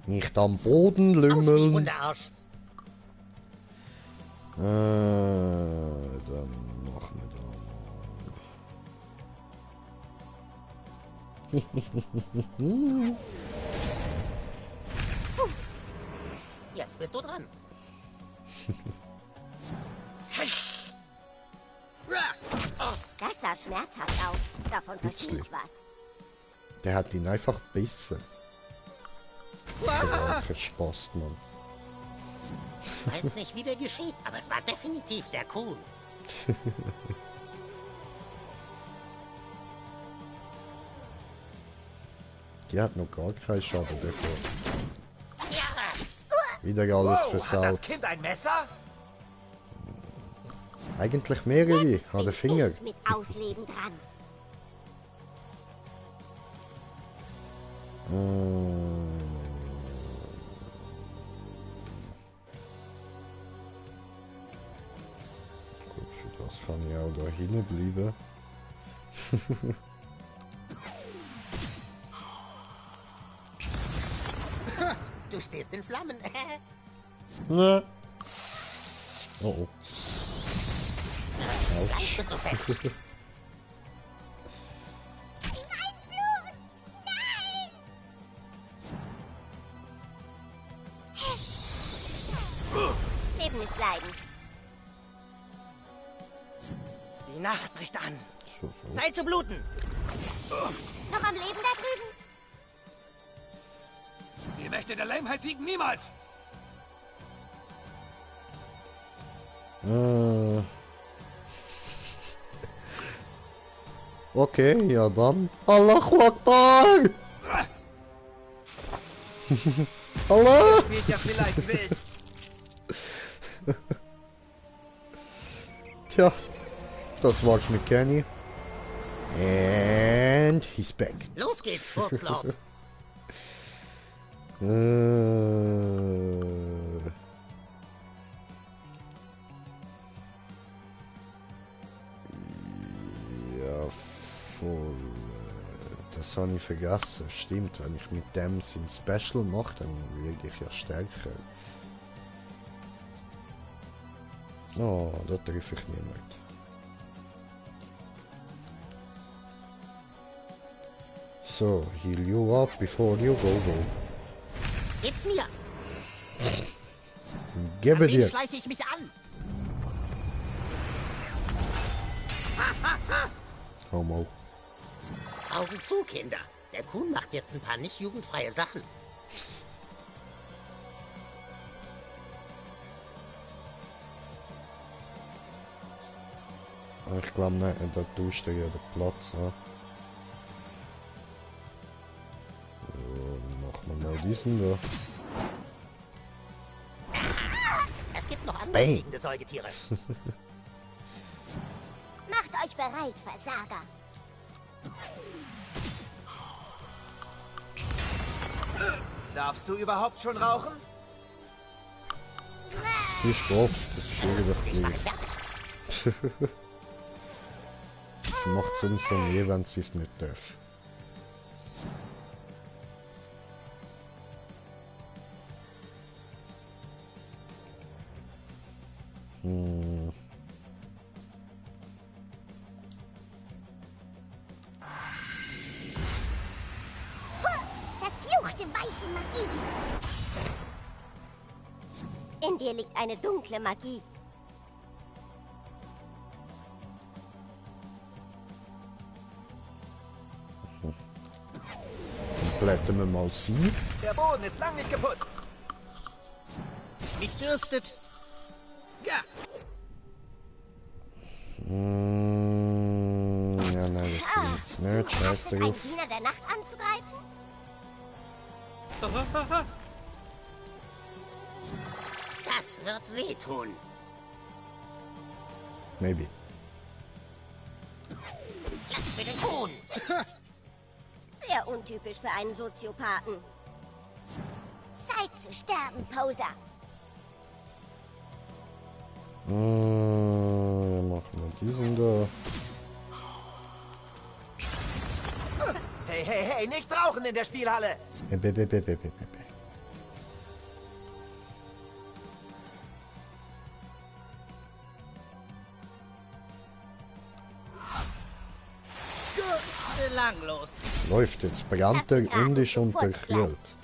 Nicht am Boden lümmeln. Hundearsch. Dann machen wir da mal. Jetzt bist du dran. Das sah schmerzhaft aus. Davon verstehe ich was. Der hat ihn einfach bissen. Der Spaß, Mann. Weiß nicht, wie der geschieht, aber es war definitiv der Kuhn. Die hat noch gar keinen Schaden bekommen. Wieder alles Wow, hat versaut. das Kind ein Messer? Eigentlich mehrere. Hat den Finger. Ich mit Ausleben dran. Gut, für das kann ich auch da hinten bleiben. Du stehst in Flammen. Ja. Oh oh. Gleich bist du fertig. Leben ist Leiden. Die Nacht bricht an. So. Zeit zu bluten. Noch am Leben da drüben? Die Mächte der Lämheit siegen niemals. Okay, ja dann. Allahu Akbar! Allah! Spielt ja vielleicht wild. Tja, das war's mit Kenny. And he's back. Los geht's, Furzlord. Ja, voll. Das habe ich vergessen. Stimmt, wenn ich mit dem sein Special mache, dann werde ich ja stärker. Oh, da treffe ich niemand. So, heal you up before you go. Gib's mir. Gebe An wen dir. schleiche ich mich an? Homo. Augen zu, Kinder. Der Kuhn macht jetzt ein paar nicht jugendfreie Sachen. Ich glaube nicht, da tust du ja den Platz an. So, machen wir mal diesen da. Es gibt noch andere fliegende Säugetiere. Macht euch bereit, Versager. Darfst du überhaupt schon rauchen? Viel Stoff, das ist irgendwie nicht. Das macht sonst so nie, wenn sie es nicht darf. Verfluchte weiße Magie. In dir liegt eine dunkle Magie. Blättern wir mal sie. Der Boden ist lang nicht geputzt. Mich dürstet. Ja. Ja, nein, das bringt's nicht. Scheiß Ein drauf. Diener der Nacht anzugreifen? Das wird wehtun. Maybe. Platz für den Kuhn. Sehr untypisch für einen Soziopathen. Zeit zu sterben, Poser. Machen wir diesen da. Hey, hey, hey, nicht rauchen in der Spielhalle. Belanglos. Läuft jetzt. Brannter indisch unterkühlt.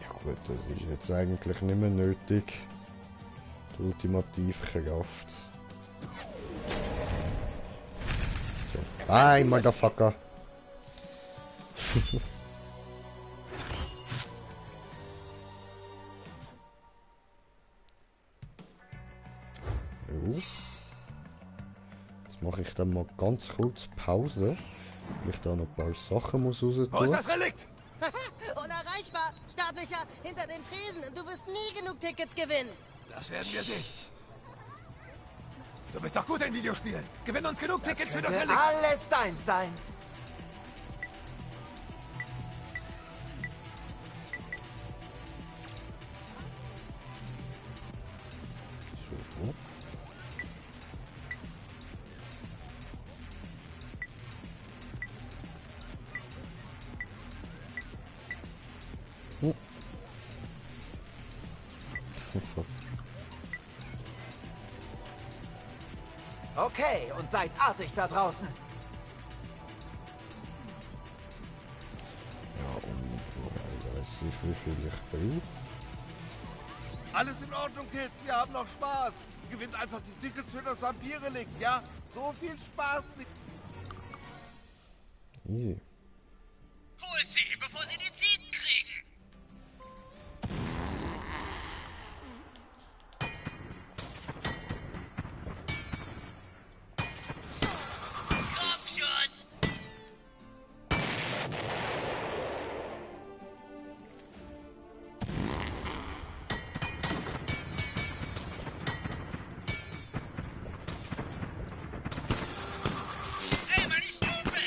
Ja gut, das ist jetzt eigentlich nicht mehr nötig. Die ultimative Kraft. So. Bye, Motherfucker. Jetzt mache ich dann mal ganz kurz Pause, weil ich da noch ein paar Sachen muss raus tun. Wo ist das Relikt? Unerreichbar! Startlöcher hinter den Tresen und du wirst nie genug Tickets gewinnen. Das werden wir sehen. Du bist doch gut in Videospielen. Gewinn uns genug Tickets für das Relikt. Alles deins sein. So. Okay, und seid artig da draußen. Ja, und woher weiß ich, wie viel ich brauche? Alles in Ordnung, Kids. Wir haben noch Spaß. Gewinnt einfach die Tickets für das Vampir-Relikt, ja? So viel Spaß nicht. Easy. Holt sie, bevor sie die Ziegen kriegen! Kopfschuss! Ey, meine Stufe!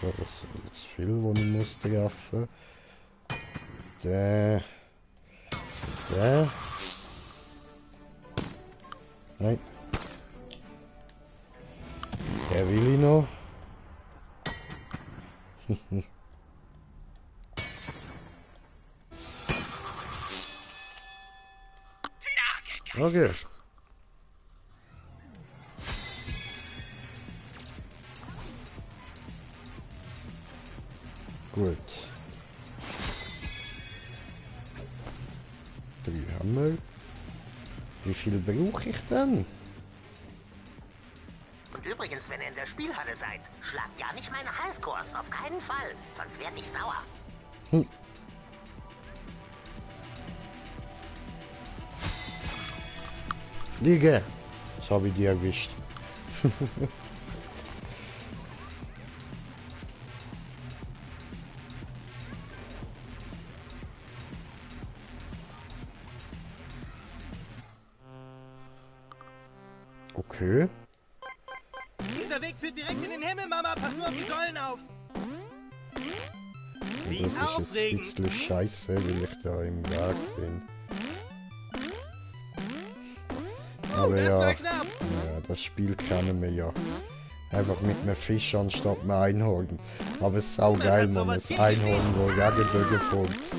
So, das sind jetzt viel, wo ich muss treffen. Der. Nein. Der will ich noch. Okay. Gut. 3 haben wir. Wie viel brauche ich denn? Und übrigens, wenn ihr in der Spielhalle seid, schlagt ja nicht meine Highscores. Auf keinen Fall. Sonst werde ich sauer. Fliege! Das habe ich dir erwischt. Okay. Dieser Weg führt direkt in den Himmel, Mama. Pass nur auf die Säulen auf. Das ist jetzt ein bisschen scheiße, weil ich da im Weg bin. Aber ja, das Spiel kennen wir ja. Einfach mit einem Fisch anstatt einem Einhorn. Aber es ist auch geil, man. Das Einhorn, wo Regenbögen folgt.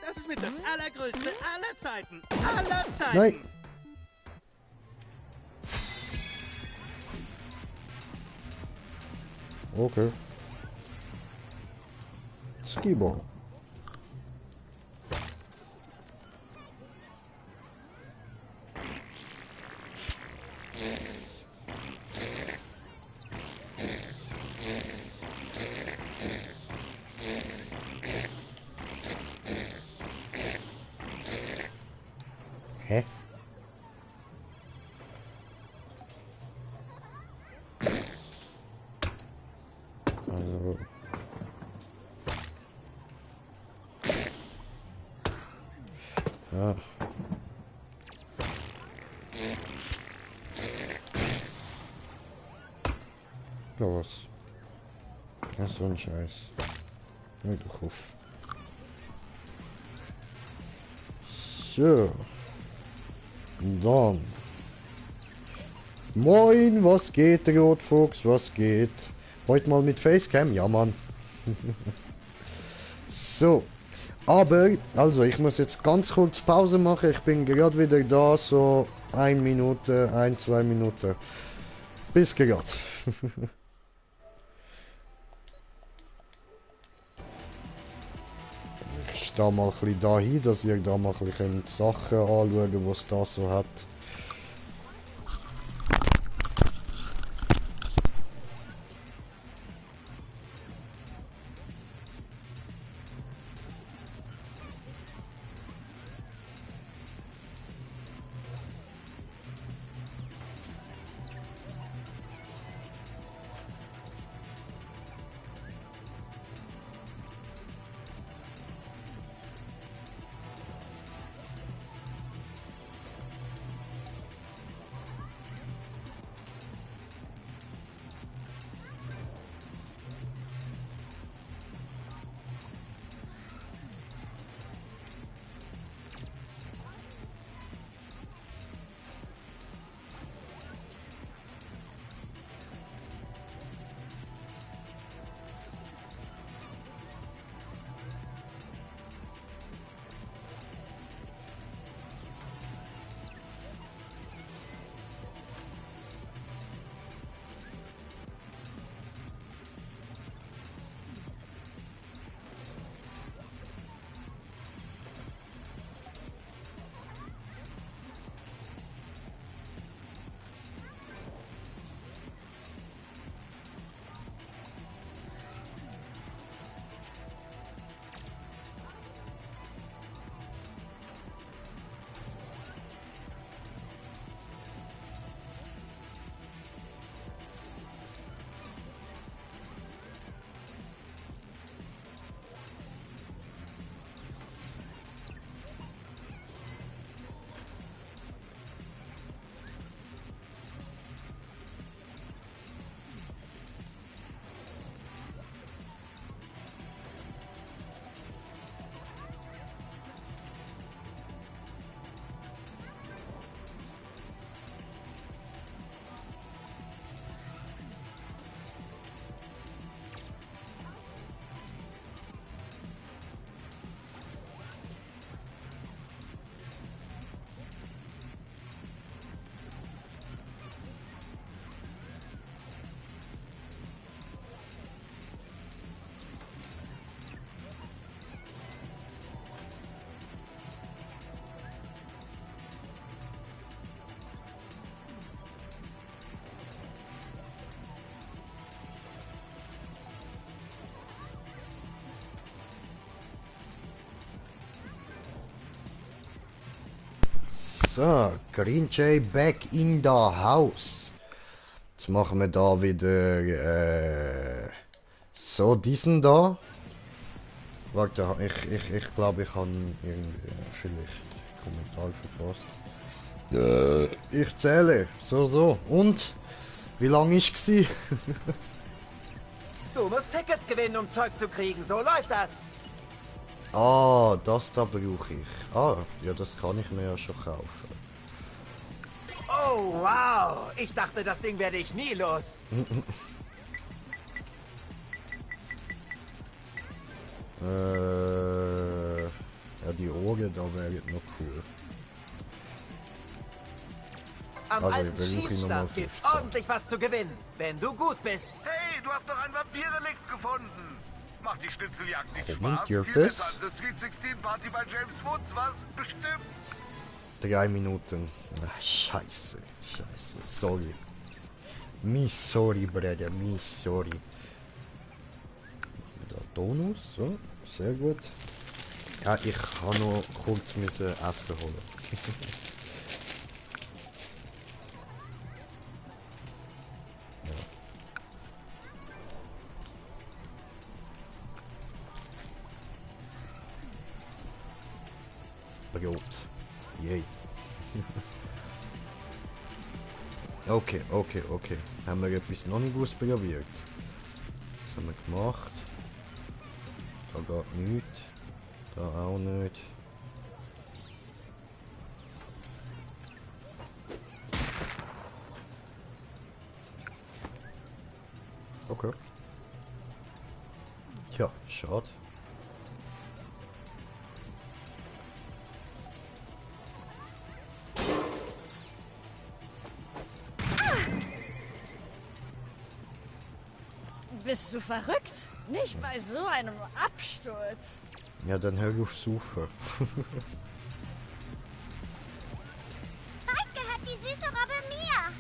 Das ist mit das allergrößte aller Zeiten. Aller Zeiten. Nein. Okay. Skiball. Hä? Also. Ja. Ja, was? Ja, so ein Scheiß. Hör doch auf. So. Dann. Moin, was geht, Rotfuchs? Was geht? Heute mal mit Facecam? Ja, Mann. So. Aber, also, ich muss jetzt ganz kurz Pause machen. Ich bin gerade wieder da, so 1 Minute, 2 Minuten. Bis gerade. Ich stehe mal ein bisschen da hin, dass ihr da mal ein bisschen Sachen anschauen könnt, was da so hat. So, Green Jay back in the house. Jetzt machen wir da wieder so diesen da. Warte, ich glaube, ich habe irgendwie vielleicht Kommentar verpasst. Ich zähle. So. Und? Wie lange ist es? Du musst Tickets gewinnen, um Zeug zu kriegen. So läuft das. Ah, das da brauche ich. Ah, ja, das kann ich mir ja schon kaufen. Oh, wow. Ich dachte, das Ding werde ich nie los. Ja, die Ohren, da wäre noch cool. Am alten Schießstand gibt's ordentlich was zu gewinnen, wenn du gut bist. Hey, du hast doch ein Vampire-Relikt gefunden. Macht die Schnitzeljagd nicht Moment, Spaß? you're Viel besser this? als eine Sweet 16 Party bei James Woods, was? Bestimmt. 3 Minuten. Ach, scheiße. Sorry. Sorry, Bruder. Sorry. Da Tonus. So, sehr gut. Ja, ich kann noch kurz müssen Essen holen. Brot. Yay. Okay. Haben wir etwas noch nicht ausprobiert? Das haben wir gemacht. Da geht nichts. Da auch nicht. Okay. Tja, schade. Bist du verrückt? Nicht bei so einem Absturz. Ja, dann hör auf suchen. Bald gehört die süße Robbe mir.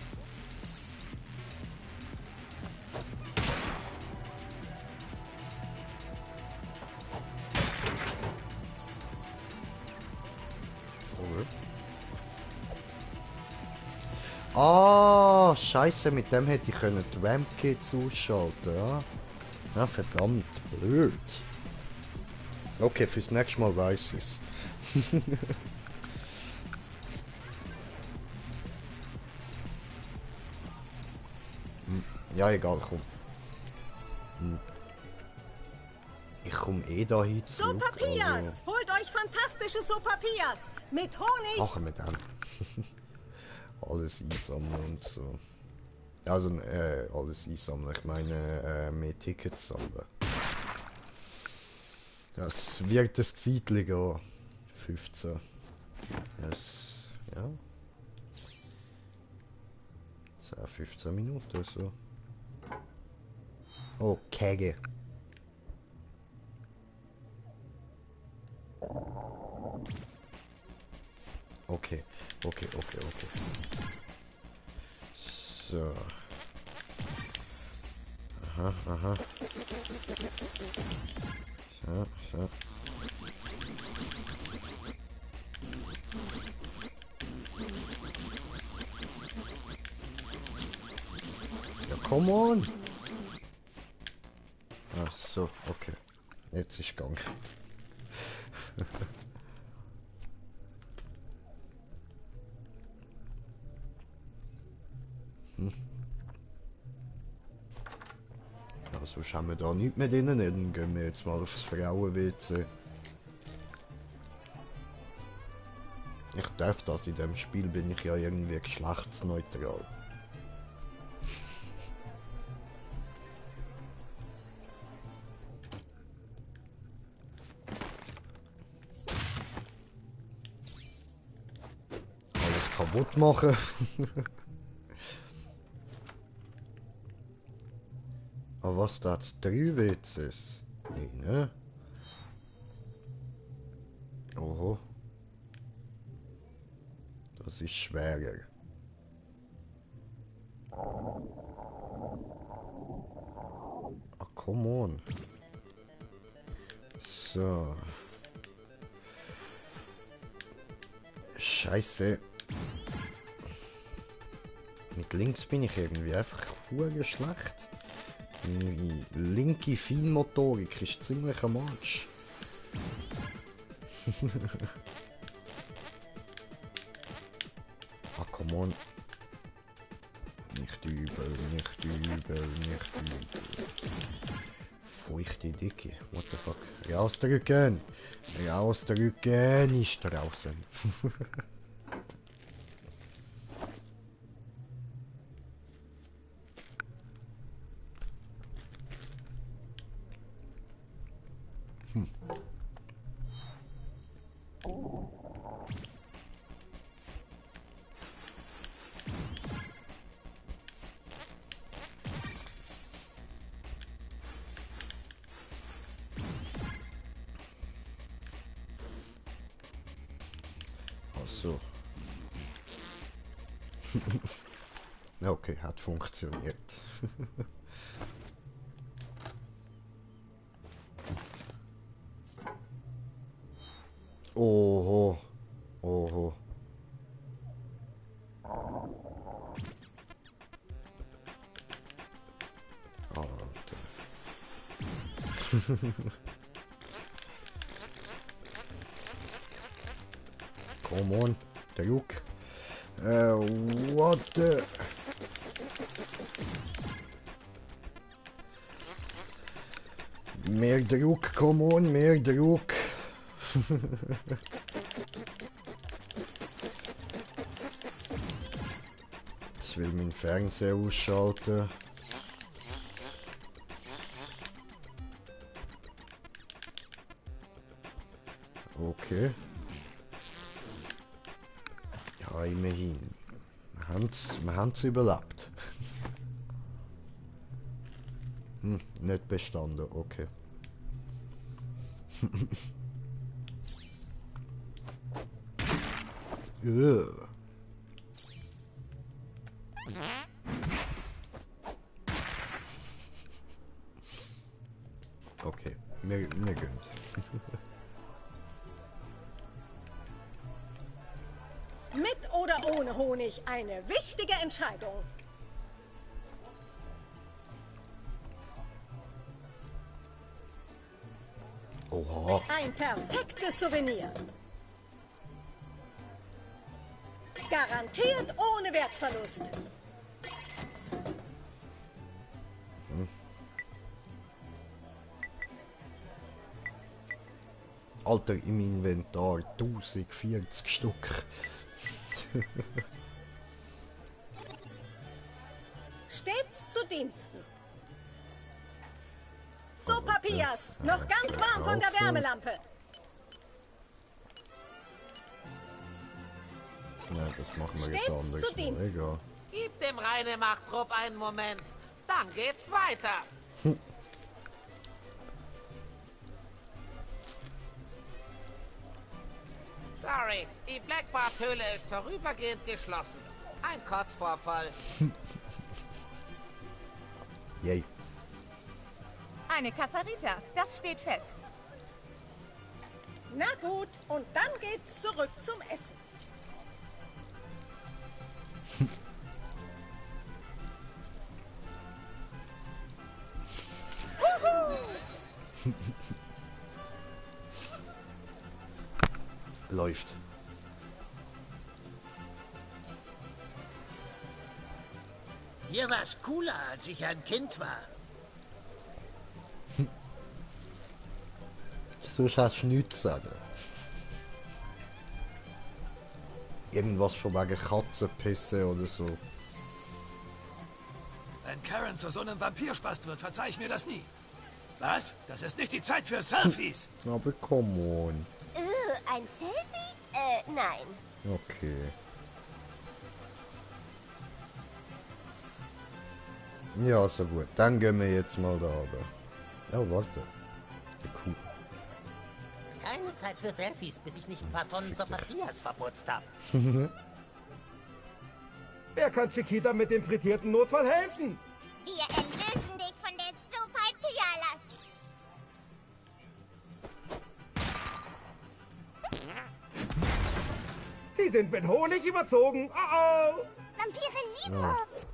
Ah, scheiße, mit dem hätte ich können die Ramp-Kits ausschalten, ja. Ja, verdammt, blöd. Okay, fürs nächste Mal weiß ich's. Ja, egal, komm. Ich komme eh dahin zurück. Sopapias! Also... Holt euch fantastische Sopapias! Mit Honig! Machen wir dann. Alles einsammeln und so. Also, alles einsammeln. Ich meine, mehr Tickets sammeln. Das wird das Zeitchen gehen. 15. Das, ja. 10, 15 Minuten so. Oh, Kegge. Okay. So. Aha. So. Ja, come on! Ach so, okay. Jetzt ist Gang. Also schauen wir da nicht mehr drinnen, dann gehen wir jetzt mal aufs Frauen-WC. Ich darf das, in dem Spiel bin ich ja irgendwie geschlechtsneutral. Alles kaputt machen. Aber was da jetzt 3 WCs? Nee, ne? Oho. Das ist schwerer. Ah, come on. So. Scheiße. links bin ich irgendwie einfach verdammt schlecht. Meine linke Feinmotorik ist ziemlich am Arsch. Ah, come on. Nicht übel, nicht übel, nicht übel. Feuchte Dicke, what the fuck? Rausdrücken! Rausdrücken ist draußen. So. Okay, hat funktioniert. Oho. Oho. Alter. Come on, Druck. What the... Mehr Druck, come on, mehr Druck. Ich will meinen Fernseher ausschalten. Okay. Ja, immerhin. Wir haben es überlebt. Nicht bestanden, okay. Okay, mir gönnt. Mit oder ohne Honig eine wichtige Entscheidung. Oha. Ein perfektes Souvenir. Garantiert ohne Wertverlust. Alter, im Inventar 1040 Stück. Stets zu Diensten. So, Papias, noch ganz warm von der Wärmelampe. Ja, das machen wir jetzt anders. Zu Dienst. Egal. Gib dem Reinemacht-Trupp einen Moment. Dann geht's weiter. Sorry, die Blackbart-Höhle ist vorübergehend geschlossen. Ein Kotzvorfall. Yay. Eine Casarita, das steht fest. Na gut, und dann geht's zurück zum Essen. Läuft. Hier war's cooler, als ich ein Kind war. So hast du nichts zu sagen. Irgendwas von wegen Katzenpisse oder so. Wenn Karen zu so einem Vampirspast wird, verzeih ich mir das nie. Was? Das ist nicht die Zeit für Selfies. Aber come on. Ein Selfie? Nein. Okay. Ja, so gut. Dann gehen wir jetzt mal da oben. Oh, warte. Die Kuh. Keine Zeit für Selfies, bis ich nicht ein paar Tonnen Sopapias verputzt habe. Wer kann Chiquita mit dem frittierten Notfall helfen? Wir erlösen dich von der Sopapialas. Sie sind mit Honig überzogen. Oh oh. Vampire lieben Ja. uns.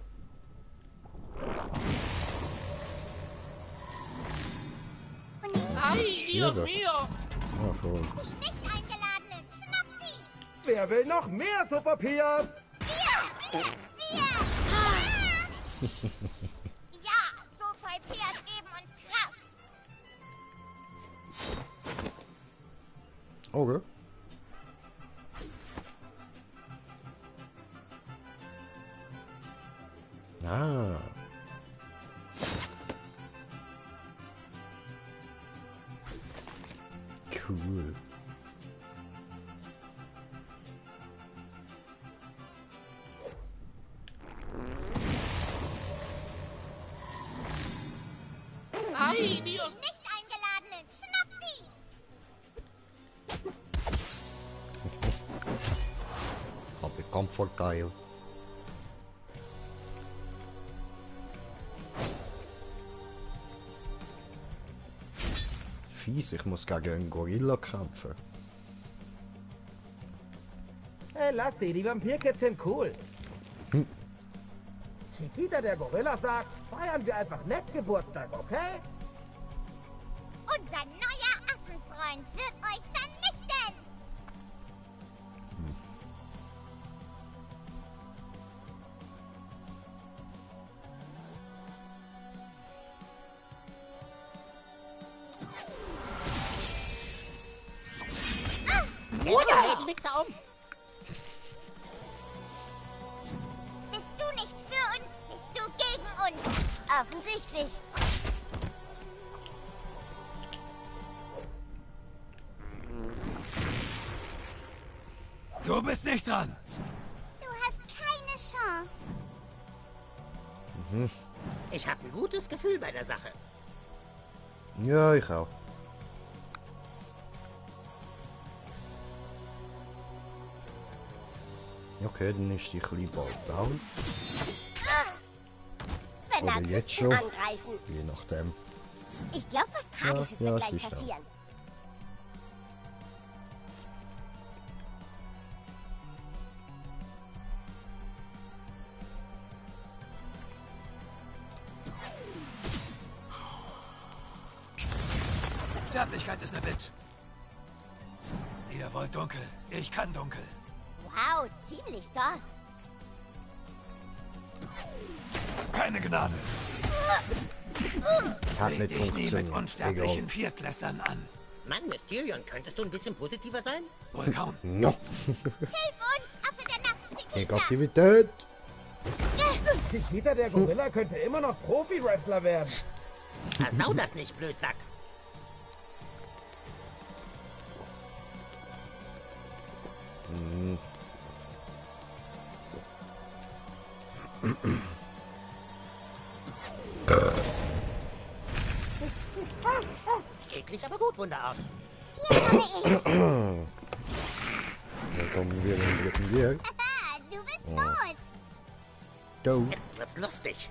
Ihr Tiere. mir! Ach, cool. Die nicht eingeladenen, schnappt sie! Wer will noch mehr Super Pias? Wir! Ja, Super Pias geben uns Kraft! Okay. Ah. Cool. Ei, Dios! Nicht eingeladenen, schnappt sie! Hab ich Komfort geil. Fies, ich muss gegen einen Gorilla kämpfen. Hey, lass sie, die Vampirkids sind cool. Chiquita, der Gorilla, sagt, feiern wir einfach nett Geburtstag, okay? Unser neuer Affenfreund wird euch vernichten! Die Wichser um! Bist du nicht für uns, bist du gegen uns. Offensichtlich. Du bist nicht dran. Du hast keine Chance. Ich habe ein gutes Gefühl bei der Sache. Ja, ich auch. Okay, dann ist die kleine bald down. Wenn Oder jetzt Narzissten schon. angreifen. Je nachdem. Ich glaube, was Tragisches Ja, wird ja, gleich sicher. passieren. Sterblichkeit ist eine Bitch. Ihr wollt dunkel. Ich kann dunkel. Wow, ziemlich goth. Keine Gnade. Hat Leg nicht dich nie mit funktioniert. unsterblichen Egal. Viertklässlern an. Mann, Mysterion, könntest du ein bisschen positiver sein? Wohl kaum. No. Hilf uns, Affe der Nacht, Chiquita. Negativität. Chiquita, der Gorilla, könnte immer noch Profi-Wrestler werden. Versau das nicht, Blödsack. Hm. Eklig, aber gut, Wunderarsch. Da kommen wir in den dritten Weg. Haha, du bist Oh. tot. Go. Jetzt wird's lustig.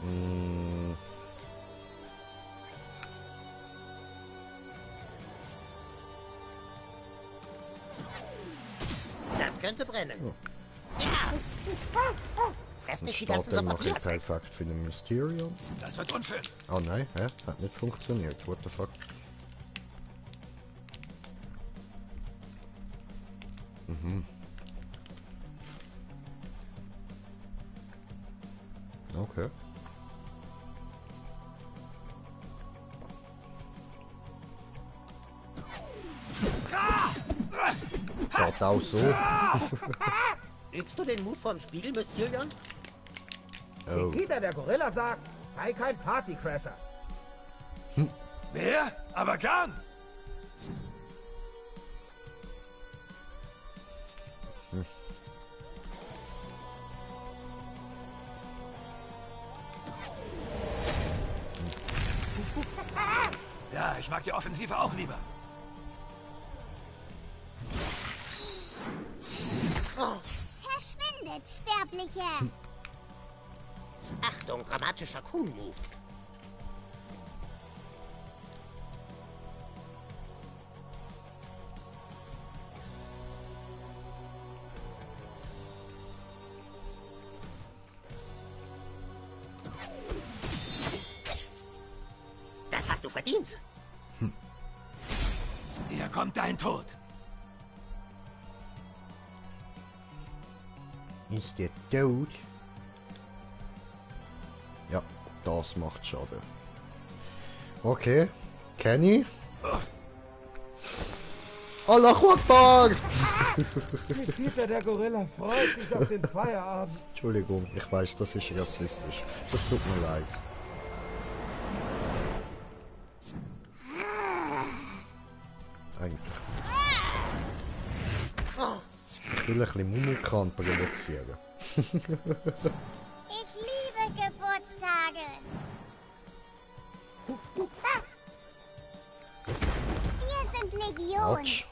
Hm. Das könnte brennen. Oh. Ja! Fress Und nicht die startet ganzen dann noch ein Papiers weg. Teilfakt für den Mysterium. Das wird unschön. Oh nein, hä? Hat nicht funktioniert. What the fuck? Mhm. Okay. Schaut auch so. Übst du den Move vom Spiegel, Mysterion? Oh. Chiquita, der Gorilla, sagt, sei kein Partycrasher. Wer? Aber gern. Ja, ich mag die Offensive auch lieber. Verschwindet, Sterbliche. Achtung, dramatischer Kuhn-Move. verdient. Hier kommt dein Tod. Ist der tot? Ja, das macht Schaden. Okay, Kenny. Allahu Akbar! Nikita, der Gorilla, freut sich auf den Feierabend. Entschuldigung, ich weiß, das ist rassistisch. Das tut mir leid. Eigentlich. Ich will ein bisschen Mumikran provozieren. Ich liebe Geburtstage. Wir sind Legion. Autsch.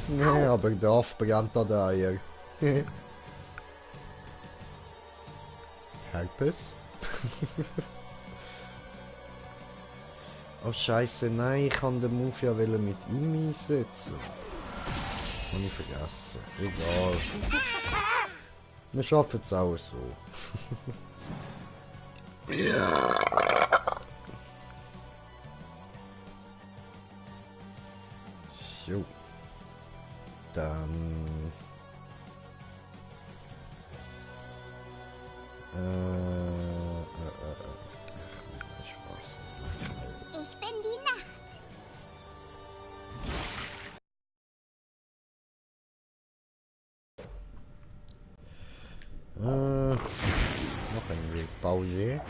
Nee, aber der Aff brennt an der Eier. Herpes? Oh Scheiße, nein, ich kann den Move ja mit ihm einsetzen. Hab ich vergessen. Egal. Wir schaffen es auch so. So. Dann... Ich bin die Nacht. Noch ein Weg Pause.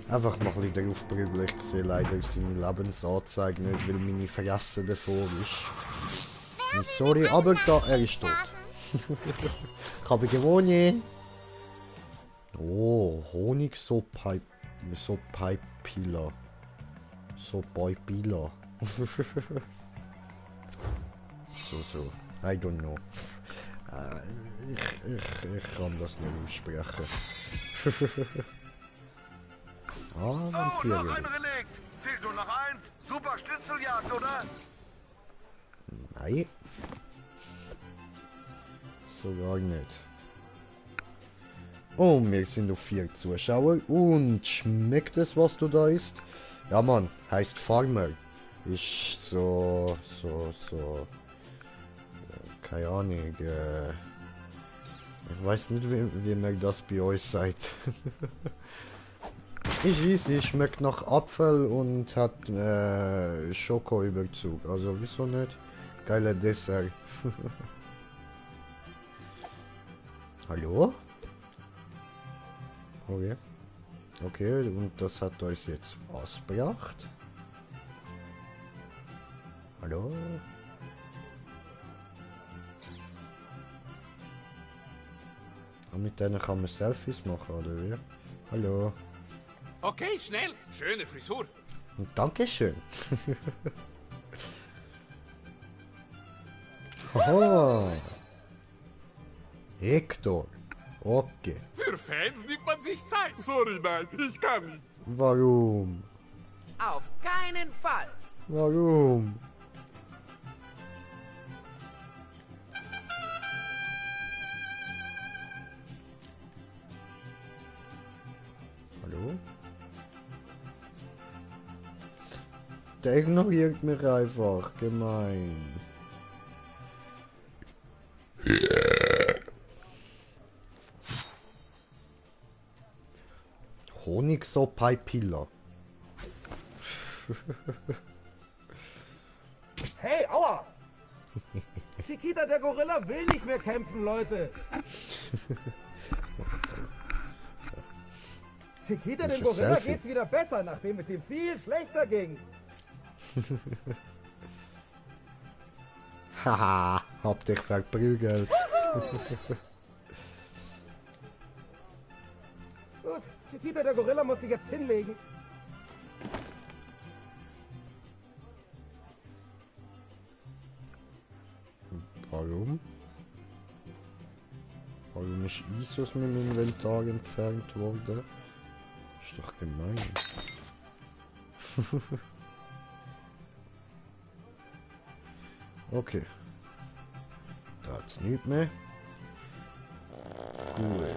Einfach mal ein bisschen darauf prügeln. Ich sehe leider aus seiner Lebensanzeige nicht, weil meine Fresse davor ist. Sorry, aber da, er ist tot. Ich habe gewonnen. Oh, Honig so Piepila. So Piepila. So. I don't know. Ich kann das nicht aussprechen. So, noch ein Relikt. Fehlt nur noch eins. Super Schnitzeljagd, oder? Nein. So gar nicht. Oh, wir sind auf 4 Zuschauer. Und schmeckt es, was du da isst? Ja, Mann. Heißt Farmer. Ist so... keine Ahnung. Ich weiß nicht, wie man das bei euch sagt. Ist easy, schmeckt nach Apfel und hat Schokoüberzug. Also wieso nicht? Geiler Dessert. Hallo? Okay. Okay, und das hat euch jetzt was gebracht? Hallo? Und mit denen kann man Selfies machen, oder wie? Hallo? Okay, schnell. Schöne Frisur. Dankeschön. Haha. Hector. Okay. Für Fans nimmt man sich Zeit. Sorry, nein, ich kann nicht. Warum? Auf keinen Fall. Warum? Hallo? Der ignoriert mich einfach. Gemein. Honig so Piepila. Hey, aua! Chiquita, der Gorilla, will nicht mehr kämpfen, Leute. Chiquita, dem Gorilla geht's wieder besser, nachdem es ihm viel schlechter ging. Haha, hab dich verprügelt. Gut, Chiquita, der Gorilla muss sich jetzt hinlegen. Warum? Warum ist ISO aus meinem Inventar entfernt worden? Ist doch gemein. Okay. Da hat's nichts mehr. Gut.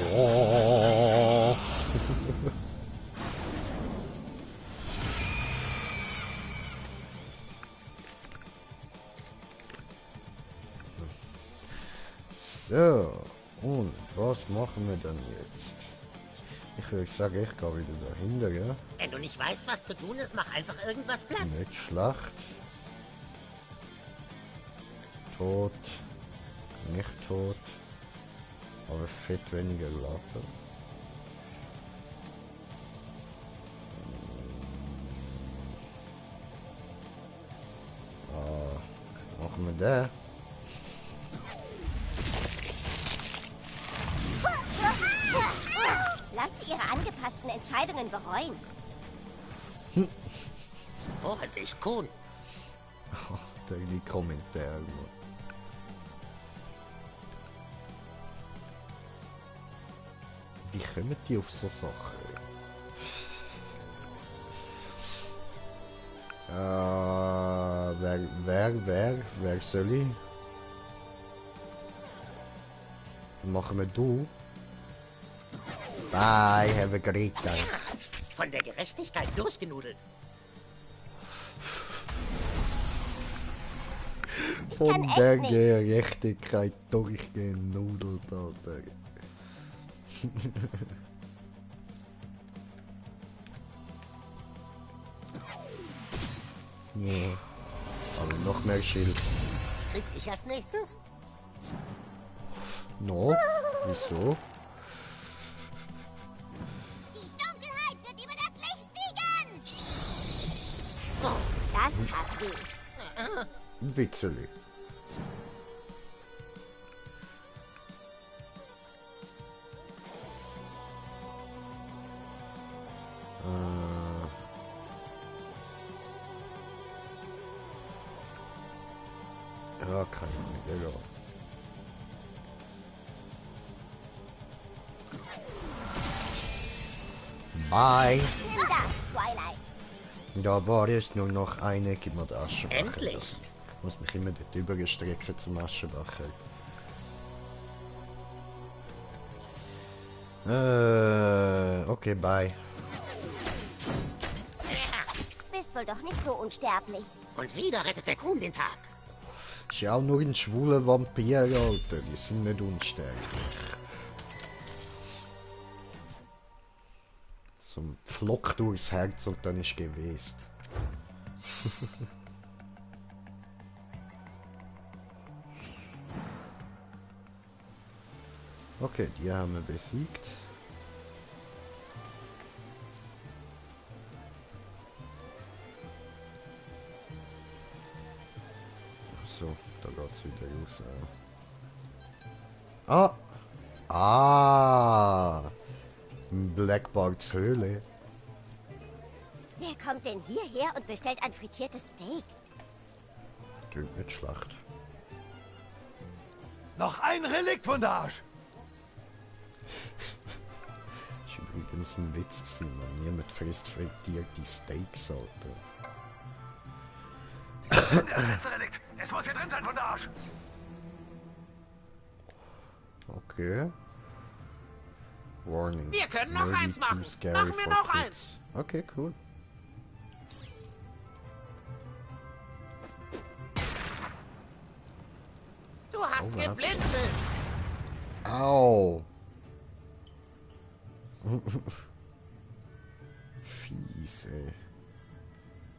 Oh. So, und was machen wir dann jetzt? Ich würde sagen, ich gehe wieder dahinter, ja? Wenn du nicht weißt, was zu tun ist, mach einfach irgendwas platt. Nicht Schlacht. Tot. Nicht tot. Aber fett weniger Lager. Machen wir da. Lass sie ihre angepassten Entscheidungen bereuen. Vorsicht, Kuhn. Oh, die Kommentare. Wie kommen die auf so Sachen? Wer soll ich? Machen wir du? Bye, have a great time. Von der Gerechtigkeit durchgenudelt. Von der Gerechtigkeit durchgenudelt, Alter. Nee. Aber noch mehr Schild. Krieg ich als nächstes? No? Wieso? Die Dunkelheit wird über das Licht siegen! Oh, das tat weh. Ein Witzeli. Ja, kann ich nicht, egal. Bye. Da war es nur noch eine, gib mir den Aschenbecher. Endlich! Ich muss mich immer dort überstrecken zum Aschenbecher. Okay, bye. Bist wohl doch nicht so unsterblich. Und wieder rettet der Kuhn den Tag. Ist ja auch nur ein schwuler Vampir, Alter. Die sind nicht unsterblich. Zum Pflock durchs Herz und dann ist gewesen. Okay, die haben wir besiegt. So, da geht's wieder raus. Blackbarts Höhle. Wer kommt denn hierher und bestellt ein frittiertes Steak? Tönt mit Schlacht. Noch ein Relikt von der Arsch! Ist übrigens ein Witz gewesen, man. Niemand frisst frittierte Steaks, Alter. Das letzte Relikt! Es muss hier drin sein von der Arsch! Okay. Warning. Wir können noch eins machen. Machen wir noch eins. Okay, cool. Du hast geblinzelt. Au. Fies, ey.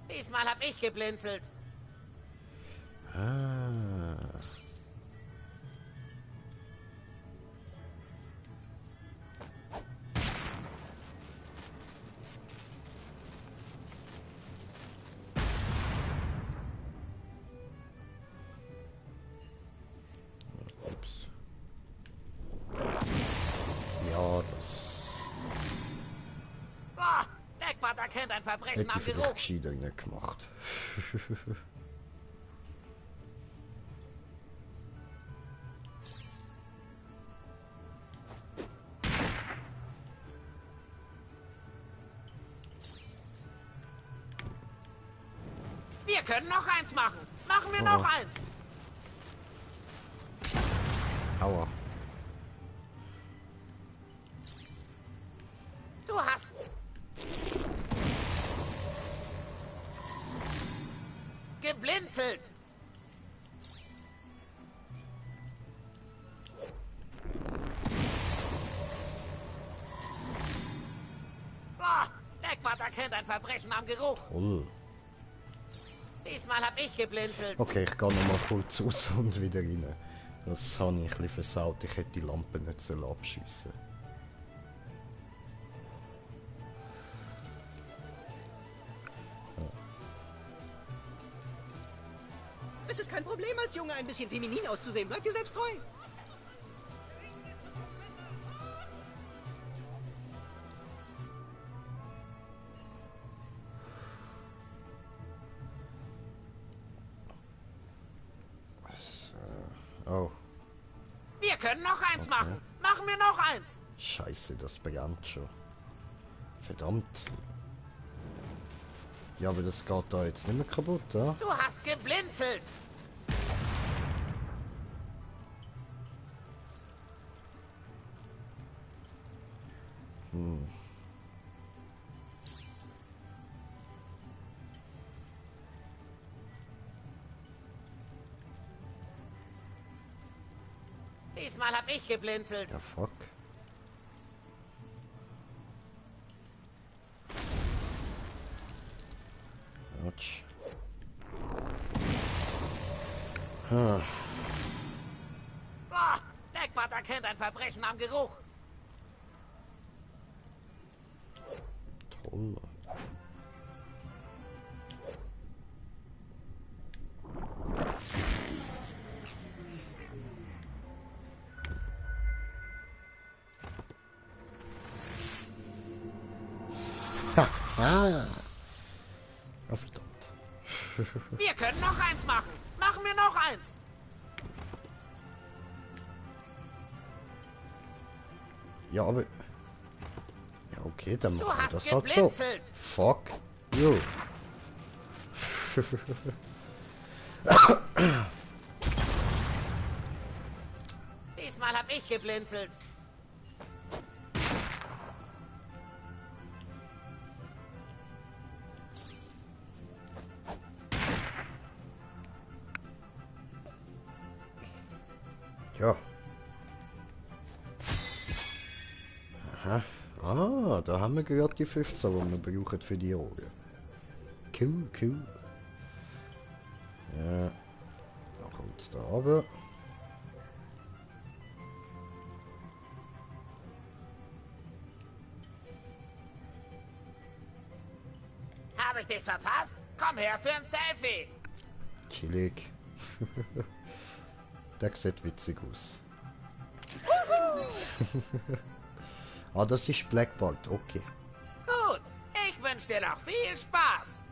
Diesmal hab ich geblinzelt. Ups. Ja, das... Oh, Blackbart erkennt ein Verbrechen hätte am ich vielleicht Geruch. gescheiter nicht gemacht. Wir können noch eins machen. Machen wir noch eins. Aua. geblinzelt. Leckbart erkennt ein Verbrechen am Geruch. Toll. Diesmal hab ich geblinzelt. Okay, ich gehe nochmal kurz raus und wieder rein. Das habe ich ein bisschen versaut. Ich hätte die Lampe nicht abschiessen. Es ist kein Problem, als Junge ein bisschen feminin auszusehen. Bleib dir selbst treu. Oh. Wir können noch eins machen. Machen wir noch eins. Scheiße, das brennt schon. Verdammt. Ja, aber das geht da jetzt nicht mehr kaputt, ja? Du hast geblinzelt. Diesmal hab ich geblinzelt. Ja, fuck. Autsch. Leckbart erkennt ein Verbrechen am Geruch. Toll. Oh, verdammt. Wir können noch eins machen. Machen wir noch eins. Ja, aber... Ja, okay, dann machen wir das halt so. geblinzelt. Fuck you. Diesmal hab ich geblinzelt. Ja. Aha. Ah, da haben wir gerade die 15, die wir brauchen für die Augen. Cool, cool. Ja. Dann kommt es da runter. Habe ich dich verpasst? Komm her für ein Selfie. Chillig. Der sieht witzig aus. Ah, das ist Blackboard, okay. Gut, ich wünsche dir noch viel Spaß.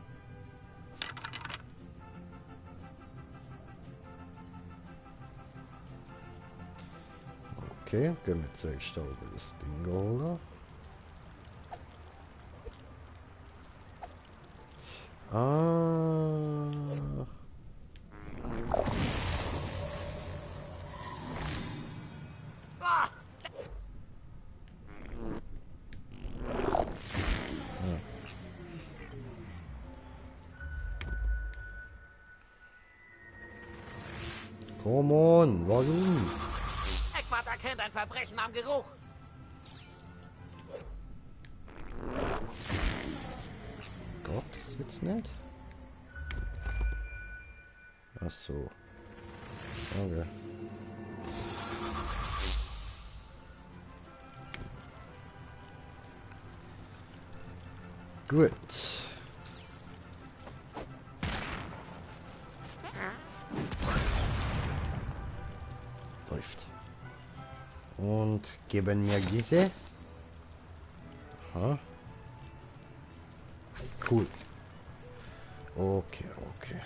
Okay, gehen wir zuerst da oben das Ding holen. Ah. Come on, warum? Leckbart erkennt ein Verbrechen am Geruch. Gott, das jetzt nicht? Ach so. Okay. Gut. Läuft. Und geben mir diese. Aha. Cool. Okay, okay.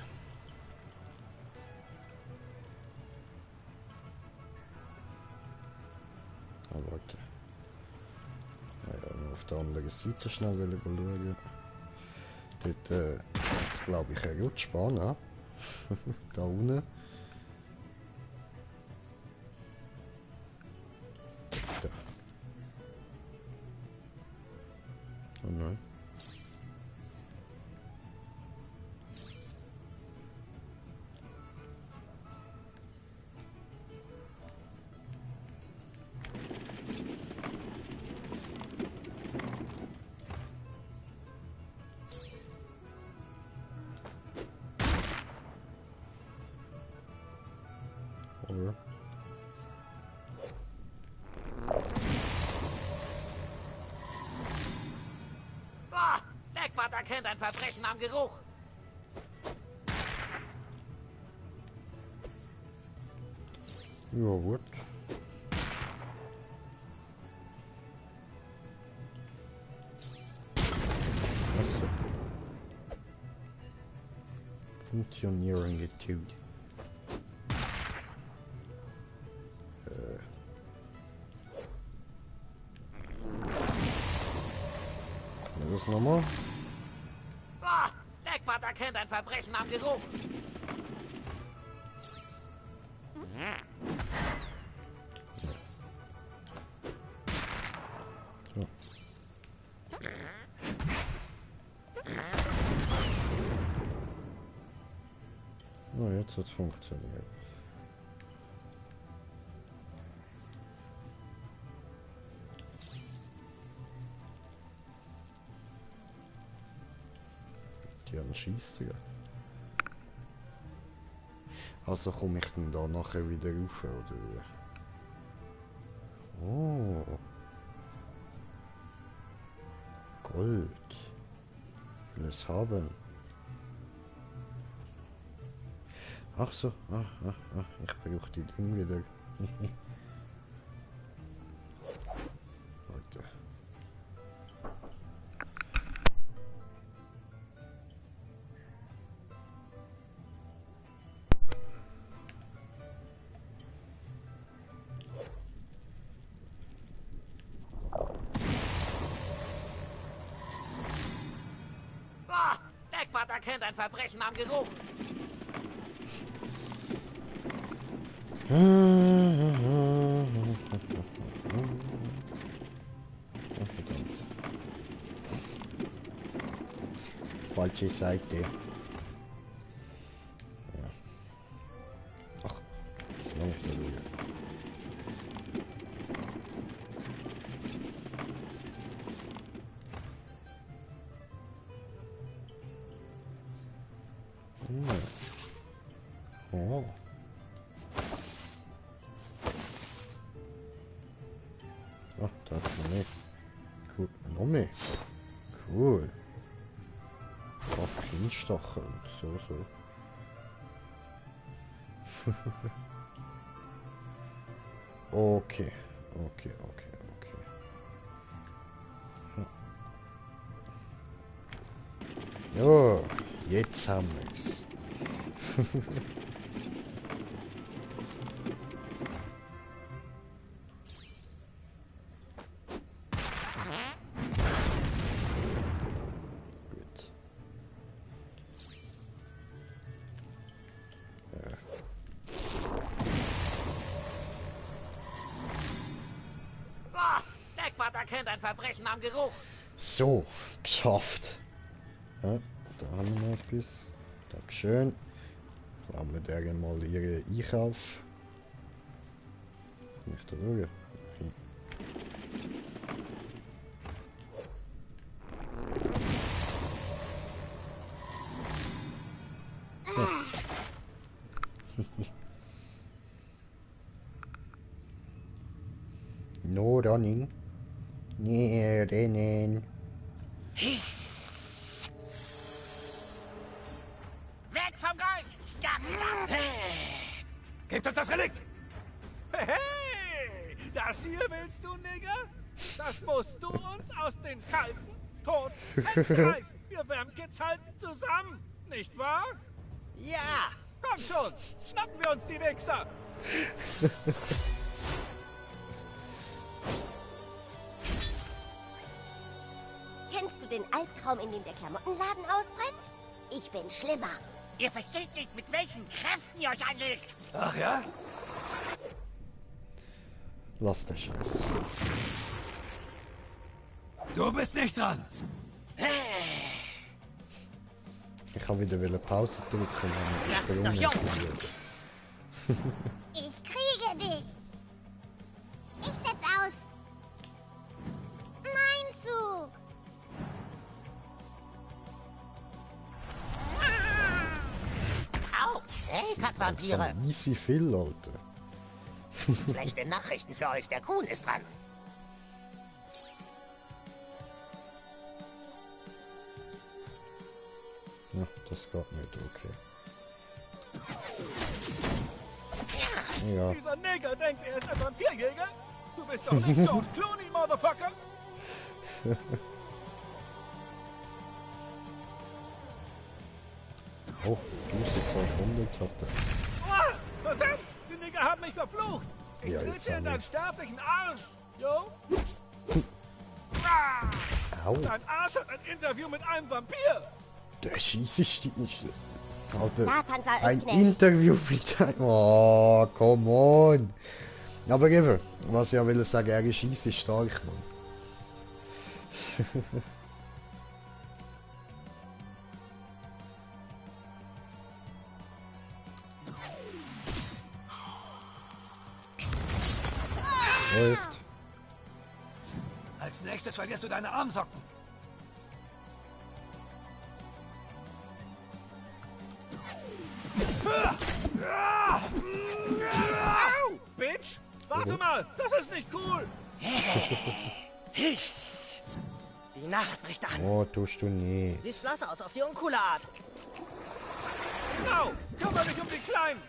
Ah, warte. Ja, auf der anderen Seite schnell schauen. Dort jetzt glaube ich eine Rutschbahn, ne? Da unten. Da. Oh nein. Oder? Deckbart erkennt ein Verbrechen am Geruch. Ja, gut. Also. Funktionierende Tüte. Was ist nochmal? Deckbart erkennt ein Verbrechen am Geruch. Ja. Oh, jetzt hat es funktioniert. Die haben schießt, ja. Also komme ich dann da nachher wieder rauf, oder wie? Oh. Gold. Ich will es haben. Ach so. Ich brauche die Ding wieder. Leute. Deckbart erkennt ein Verbrechen am Geruch. Verdammt. Falsche Seite. Ja. Ach, das war nicht der Lüge. Oh. Ach, da ist noch mehr. Cool. Noch mehr. Cool. Pinstacheln. So. Okay. Ja, jetzt haben wir's. Deckbart erkennt ein Verbrechen am Geruch. So, geschafft. Ja, da haben wir noch etwas. Dankeschön. Lassen wir der mal ihre Einkauf. Nicht da schauen. No running. Nee, rennen. Weg vom Gold! Stopp! Gebt uns das Relikt! Hey, das hier willst du, Nigger? Das musst du uns aus den kalten Tod entreißen. Wir werden gehalten zusammen, nicht wahr? Ja! Komm schon, schnappen wir uns die Wichser! Kennst du den Albtraum, in dem der Klamottenladen ausbrennt? Ich bin schlimmer. Ihr versteht nicht, mit welchen Kräften ihr euch anlegt. Ach ja? Lass den Scheiß. Du bist nicht dran. Ich kann wieder Pause drücken. Ja, ist doch jung. Ich kriege dich. Ich setz aus. Mein Zug. Au! Hey, Kackvampire! Easy viel, Leute. Schlechte Nachrichten für euch, der Kuhn ist dran. Ja, das geht nicht, okay. Ja. Dieser Neger denkt, er ist ein Vampirjäger? Du bist doch nicht George Clooney, Motherfucker! Oh, Lucifer 100 hatte. Ah, verdammt! Die Neger haben mich verflucht! Ich Ja, trete jetzt dir in haben deinen wir. sterblichen Arsch! Jo? Au. Dein Arsch hat ein Interview mit einem Vampir! Der schieße ich dich nicht. Alter, Satan sei euch ein gnädig. Interview mit einem... Oh, come on. Aber eben, was ich ja will sagen, er schießt stark, Mann. Läuft. Als nächstes verlierst du deine Armsocken. Au! Bitch! Warte mal! Das ist nicht cool! Die Nacht bricht an. Oh, tust du nie. Siehst blass aus auf die uncoole Art. Genau! Kümmere dich um die Kleinen!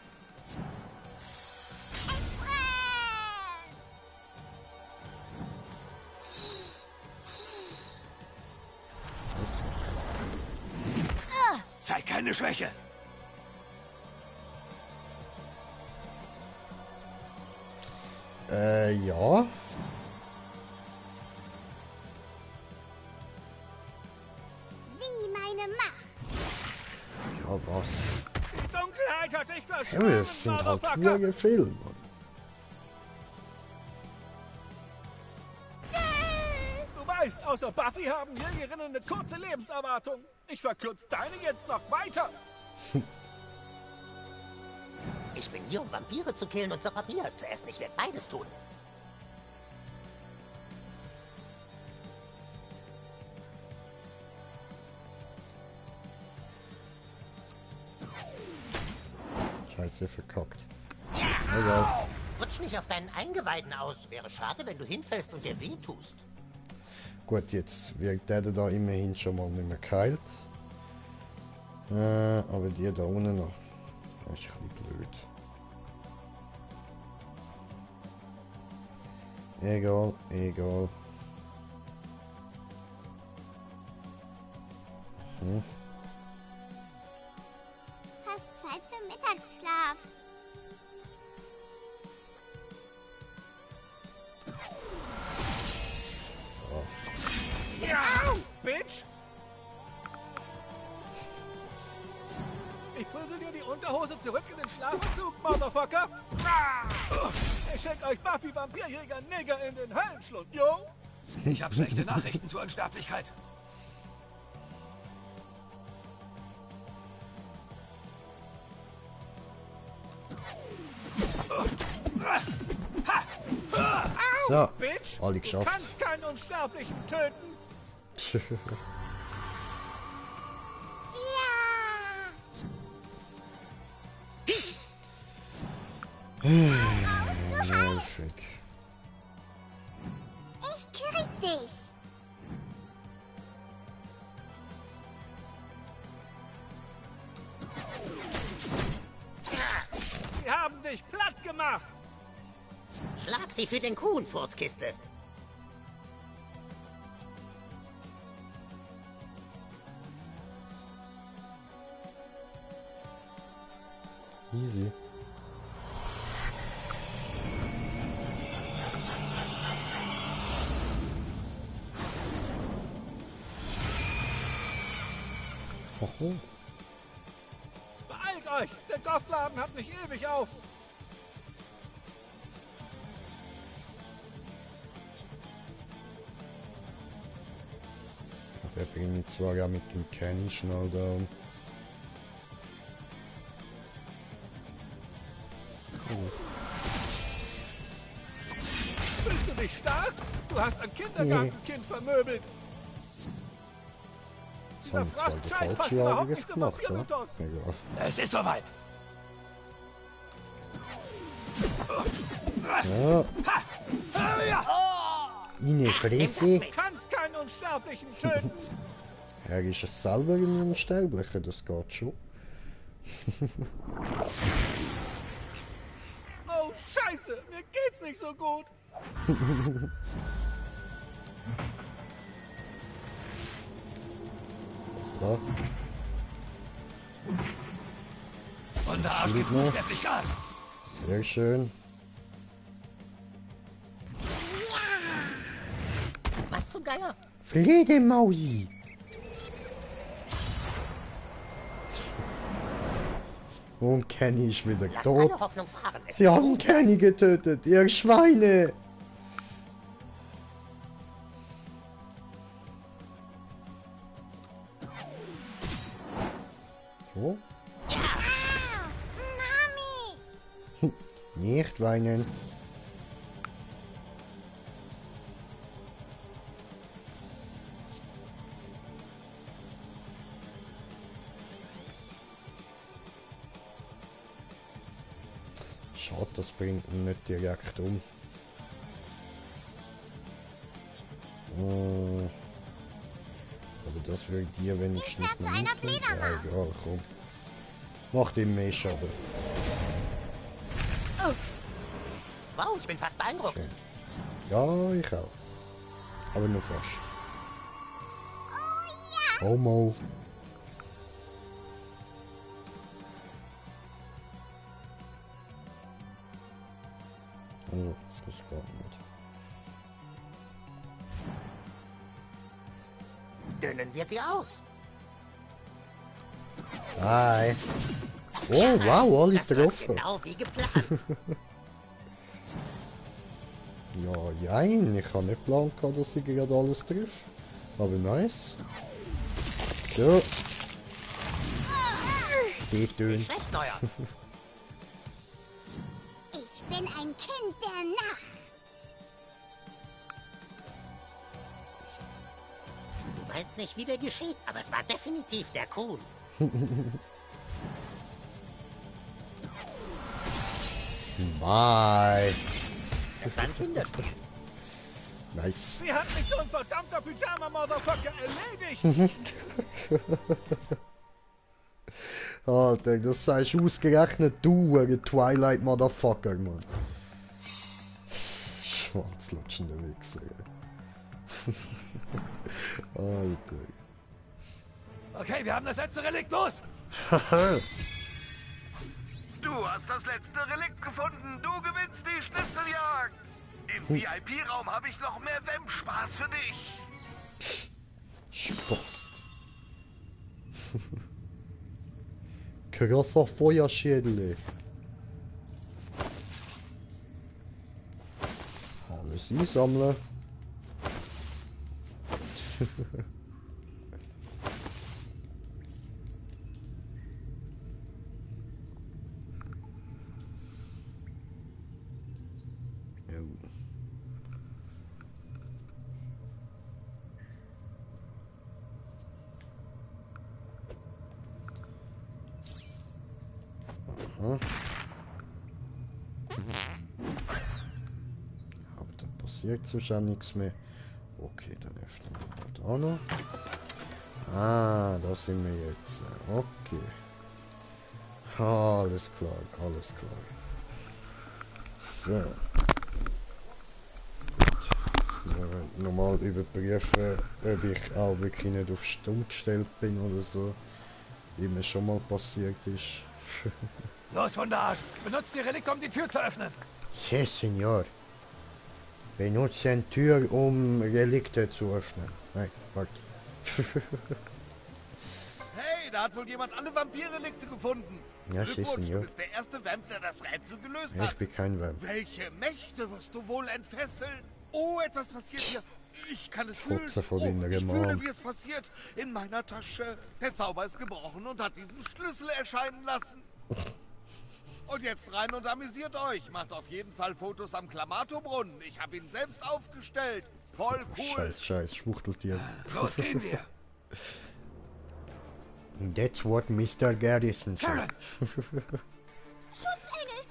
Zeig keine Schwäche. Ja. Sieh meine Macht. Ja, was? Die Dunkelheit hat dich Ja, verschwunden, es sind halt Motherfucker! pure Filme, Mann. Du weißt, außer Buffy haben Jägerinnen eine kurze Lebenserwartung. Ich verkürze deine jetzt noch weiter. Ich bin hier, um Vampire zu killen und Zapapias zu essen. Ich werde beides tun. Scheiße, verkackt. Egal. Rutsch nicht auf deinen Eingeweiden aus. Wäre schade, wenn du hinfällst und dir weh tust. Gut, jetzt wirkt der da immerhin schon mal nicht mehr geheilt. Aber die da unten noch. Das ist ein bisschen blöd. Egal, egal. Fast Zeit für Mittagsschlaf. Ja, Bitch! Ich prügel dir die Unterhose zurück in den Schlafanzug, Motherfucker! Ich schenk euch Buffy Vampirjäger Neger in den Höllenschlund, yo! Ich habe schlechte Nachrichten zur Unsterblichkeit. So, Bitch! alle Du geschafft. kannst keinen Unsterblichen töten! Nervig. Ich krieg dich. Sie haben dich platt gemacht! Schlag sie für den Kuhn, Furzkiste. Easy. Oho. Beeilt euch! Der Gottladen hat nicht ewig auf! Der bringt mich zwar ja mit dem Cannon schnell da um. Fühlst du dich stark? Du hast ein Kindergartenkind vermöbelt! Das Dieser haben zwar die Frostscheiß passt falsche überhaupt Jahre nicht zum gemacht, ja? Vampirmythos! Egal. Es ist soweit. Ja. In die Fresse. Du kannst keinen Unsterblichen töten. Er ist es selber ein Unsterblicher, das geht schon. Oh, Scheiße, mir geht's nicht so gut. Ja. Und der Arsch gibt unsterblich Gas. Sehr schön. Was zum Geier? Fledermausi. Und Kenny ist wieder Lass tot. alle Hoffnung fahren. Es Sie ist haben gut. Kenny getötet, ihr Schweine. So. Mami! Nicht weinen. Schade, das bringt ihn nicht direkt um. Aber das will dir wenigstens Ich werde zu einer tun. Ja, Fledermaus. egal, komm. Macht ihm mehr Schaden. Uff. Wow, ich bin fast beeindruckt. Okay. Ja, ich auch. Aber nur fast. Oh ja! Homo. Oh, das geht nicht. Dünnen wir sie aus. Hi. Oh, wow, alle Das läuft getroffen. genau wie geplant. Ja, jein. Ich habe nicht geplant, dass ich gerade alles treffe. Aber nice. So. Geht Nicht schlecht, Neuer. Ich bin ein Kind der Nacht. Du weißt nicht, wie der geschieht, aber es war definitiv der Kuhn. Bye. Es war ein Kinderspiel. Nice. Sie hat mich so ein verdammter Pyjama-Motherfucker erledigt. Alter, das sagst ausgerechnet du, ein Twilight Motherfucker, Mann. Schwanzlutschender Wichser, ey. Alter. Okay, wir haben das letzte Relikt, los! Du hast das letzte Relikt gefunden. Du gewinnst die Schnitzeljagd. Im VIP-Raum habe ich noch mehr Vamp-Spaß für dich. Spaß. Krasser Feuerschädel. Alles einsammeln. Aha. Aber da passiert so schon nichts mehr. Okay, dann öffnen wir da noch. Ah, da sind wir jetzt. Okay. Alles klar, alles klar. So. Ja, normal überprüfen, ob ich auch wirklich nicht auf Stumm gestellt bin oder so. Wie mir schon mal passiert ist. Los von der Arsch! Benutzt die Relikt, um die Tür zu öffnen! Sí, Senor. Benutzen Tür, um Relikte zu öffnen. Nein, warte. Hey, da hat wohl jemand alle Vampirrelikte gefunden. Ja, Glückwunsch, Senor. du bist der erste Vamp, der das Rätsel gelöst Ich hat. bin kein Vamp. Welche Mächte wirst du wohl entfesseln? Oh, etwas passiert hier. Ich kann es Fotze fühlen. von Oh, den ich fühle, Remagen. wie es passiert. In meiner Tasche. Der Zauber ist gebrochen und hat diesen Schlüssel erscheinen lassen. Und jetzt rein und amüsiert euch. Macht auf jeden Fall Fotos am Klamatobrunnen. Ich habe ihn selbst aufgestellt. Voll cool. Scheiß, Schwuchteltier. Los gehen wir! That's what Mr. Garrison said. Schutzengel,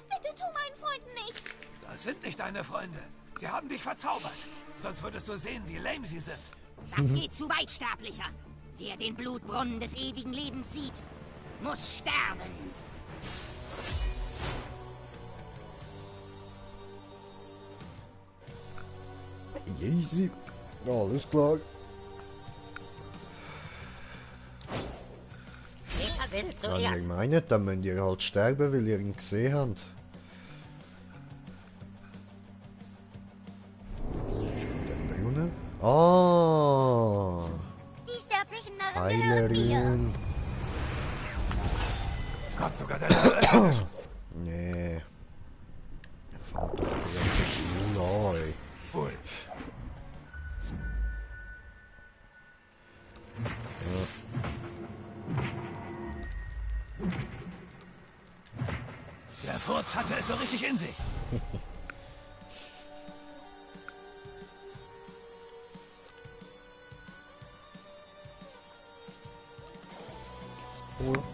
bitte tu meinen Freunden nichts. Das sind nicht deine Freunde. Sie haben dich verzaubert. Sonst würdest du sehen, wie lame sie sind. Das geht zu weit, Sterblicher. Wer den Blutbrunnen des ewigen Lebens sieht, muss sterben. Easy. Alles klar. Wer will Wenn zuerst? ihr meint, dann müsst ihr halt sterben, weil ihr ihn gesehen habt. Der Brunnen. Ah. Die sterblichen Narren gehören mir. Heilerin. Gott, sogar deine Nee. Fahrt doch die ganze Schule an, ey. Wohl. Der Furz hatte es so richtig in sich.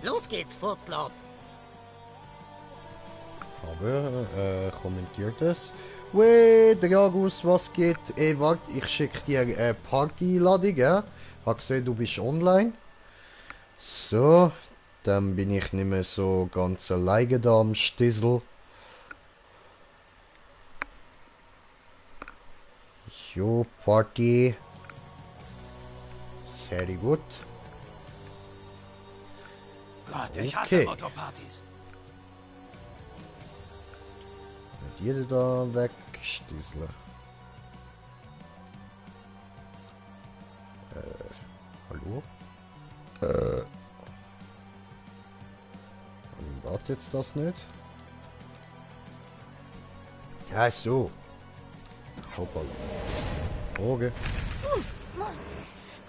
Los geht's, Furzlord. Aber, kommentiert es. Weh, Dragus, was geht? Ey, warte, ich schick dir eine Party-Einladung, ja? Hab gesehen, du bist online. So, dann bin ich nicht mehr so ganz alleine da am Stissel. Jo, Party. Sehr gut. Gott, ich hasse Motto-Partys. Und jeder da wegstisseln. Hallo? Warte jetzt das nicht? Ja, so. Hoppala. Droge. Muss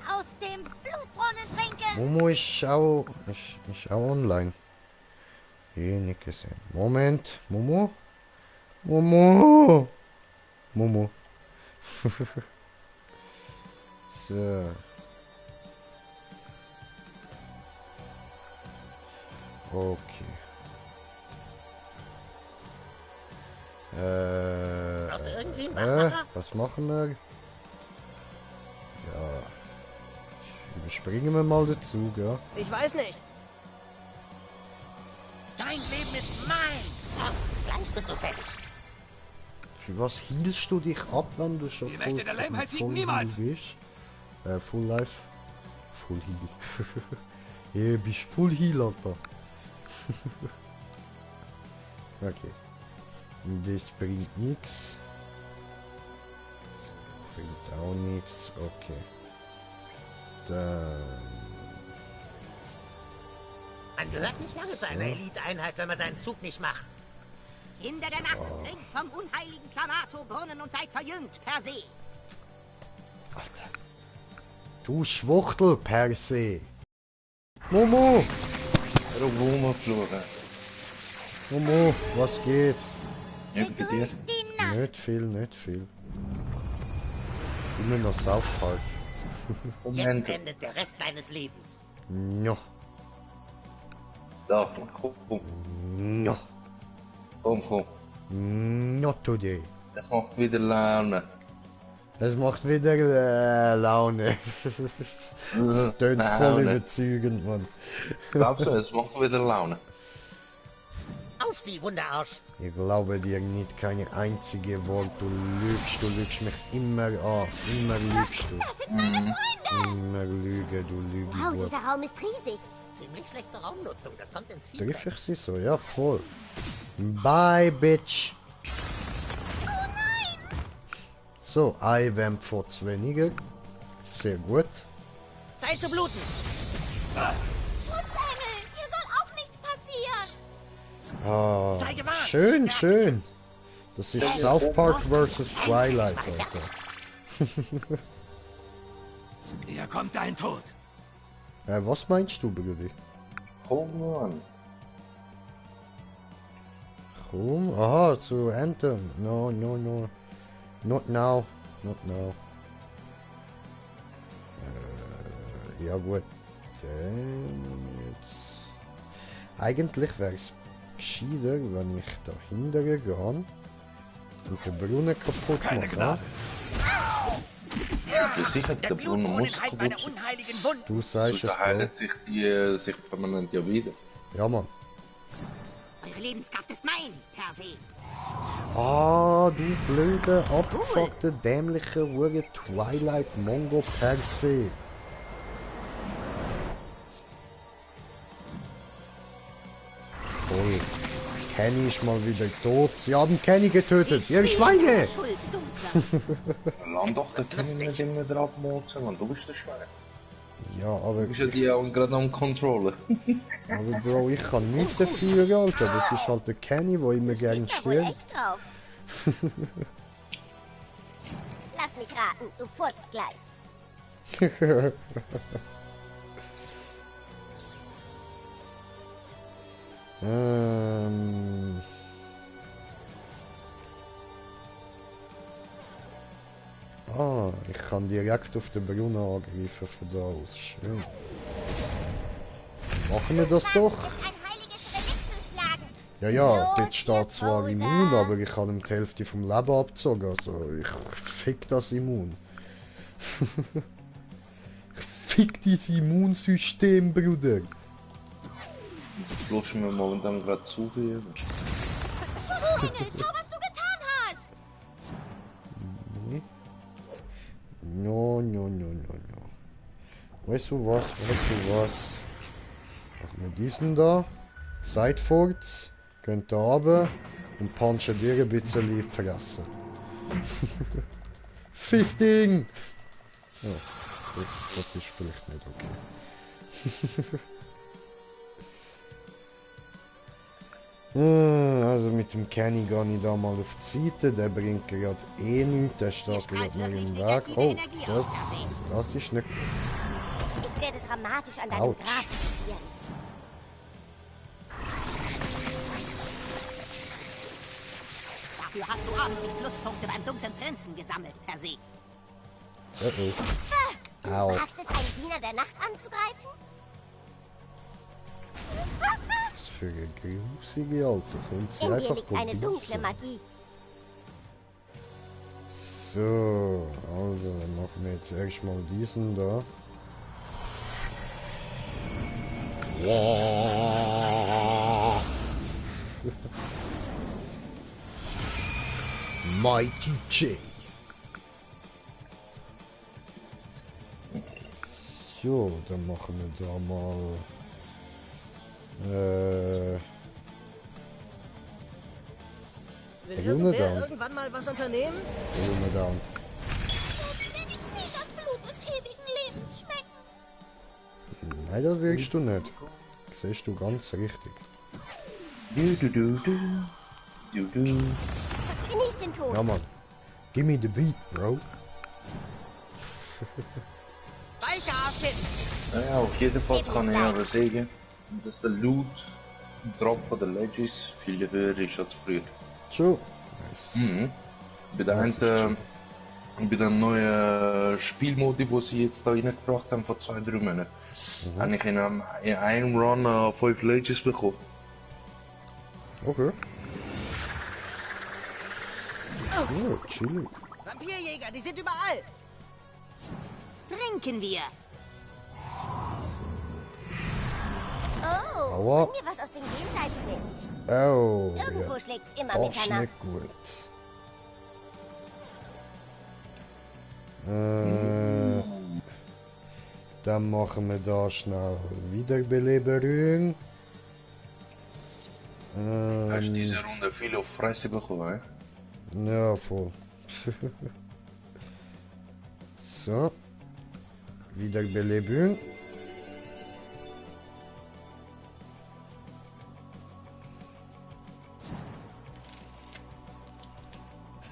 aus dem Blutbrunnen trinken. Momo ist auch online. Eh, nicht gesehen. Moment, Momo? Momo! Momo. So. Okay. Brauchst du irgendwie einen Wachmacher? Was machen wir? Ja. Überspringen wir mal den Zug, ja. Ich weiß nicht. Dein Leben ist mein. Ja, gleich bist du fertig. Für was healst du dich ab, wenn du schon Die Mächte der Lämheit siegen niemals. bist? Full Life. Full Heal. Ja, bist Full Heal, Alter. Okay. Das bringt nichts. Bringt auch nichts. Okay. Dann. Man gehört nicht lange zu einer Elite-Einheit, wenn man seinen Zug nicht macht. Kinder der Nacht, trinkt vom unheiligen Klamato-Brunnen und seid verjüngt per se. Alter. Du Schwuchtel per se. Momo! Momo, was geht? Ja, bei dir? Nicht viel, nicht viel. Immer noch South Park. Jetzt endet der Rest deines Lebens. Ja. Da, komm. Ja. Komm. Not today. Es macht wieder Laune. Es macht wieder Laune. Tönt voll überzeugend, Mann. Glaubst du, es macht wieder Laune? Auf sie, Wunderarsch! Ich glaube dir nicht keine einzige Wort. Du lügst mich immer an. Immer lügst du. Das sind meine Freunde! Immer Lüge, du Lüge. Wow, dieser Raum ist riesig. Ziemlich schlechte Raumnutzung, das kommt ins Feedback. Triff ich sie so? Ja, voll. Bye, Bitch. Oh nein! So, I-Vamp vor zu weniger. Sehr gut. Zeit zu bluten! Schutzengel, hier soll auch nichts passieren. Ah, Sei gewarnt. schön, schön. Das ist South Park vs. Twilight, Alter. Hier kommt dein Tod. Was meinst du, Brudi? Komm an. Komm, aha, zu Anthem. No. Not now. Ja gut. Dann jetzt. Eigentlich wäre es gescheiter, wenn ich dahinter gehe. Und den Brunnen kaputt machen. Ja, sicher, der Brunnen muss kaputt sein. Du sagst es, heilt sich die sich permanent ja wieder. Ja, Mann. Eure Lebenskraft ist mein, Percy. Ah, du blöde, abgefuckte, dämliche Hure Twilight Mongo Percy. Voll. Kenny ist mal wieder tot. Sie haben Kenny getötet. Ihr Schweine! Lass doch den Kenny nicht immer drauf motzen, Mann. Du bist der Schwein. Ja, aber... Du bist ja die auch gerade am Kontrollen. Aber Bro, ich kann nicht dafür, Alter. Das ist halt der Kenny, der immer gern stirbt. Lass mich raten, du furzt gleich. Ah, ich kann direkt auf den Brunnen angreifen von da aus. Schön. Machen wir das doch? Ja, ja, dort steht zwar immun, aber ich habe ihm die Hälfte vom Leben abgezogen. Also, ich fick das Immun. Ich fick dieses Immunsystem, Bruder. Das bloß mir momentan gerade zu viel. Schau, was du getan hast! Nee. No. Weißt du was? Machen wir diesen da. Seitwärts. Könnt ihr runter und punchen dir ein bisschen lieb vergessen. Fisting! Ja, das ist vielleicht nicht okay. Also mit dem Kenny gehe ich da mal auf die Seite, der bringt gerade eh nichts, der steht gerade noch im Weg. Oh, das ist nicht gut. Ich werde dramatisch an deinem Grab passieren. Dafür hast du ordentlich Pluspunkte beim dunklen Prinzen gesammelt, Percy. Du wagst es, einen Diener der Nacht anzugreifen? Was für eine grusige Alte. Kommt sie In dir einfach liegt eine dunkle Magie. So, also dann machen wir jetzt erstmal diesen da. Mighty J. So, dann machen wir da mal Will irgendwer irgendwann mal was unternehmen? Runde down. Wenn ich nie das Blut des ewigen Lebens schmecken. Nein, das willst du nicht. Das siehst du ganz richtig. Genieß den Tod. Ja, Mann. Give me the beat, bro. Weiche Arschkind! Naja, auf jeden Fall kann ich aber sagen, dass der Loot im Drop von der Legis viel höher ist als früher. So. Nice. Mhm. Bei dem neuen Spielmodi, den sie jetzt da reingebracht haben, vor 2-3 Monaten, habe ich in einem Run 5 Legis bekommen. Okay. Oh, chillig. Vampirjäger, die sind überall! Trinken wir! Oh, Aua. bring mir was aus dem Jenseits mit. Oh, Irgendwo ja. schlägt's immer Das ist Mitternacht. nicht gut. Dann machen wir da schnell Wiederbelebung. Hast du diese Runde viel auf Fresse bekommen, Ja, voll. So. Wiederbelebung.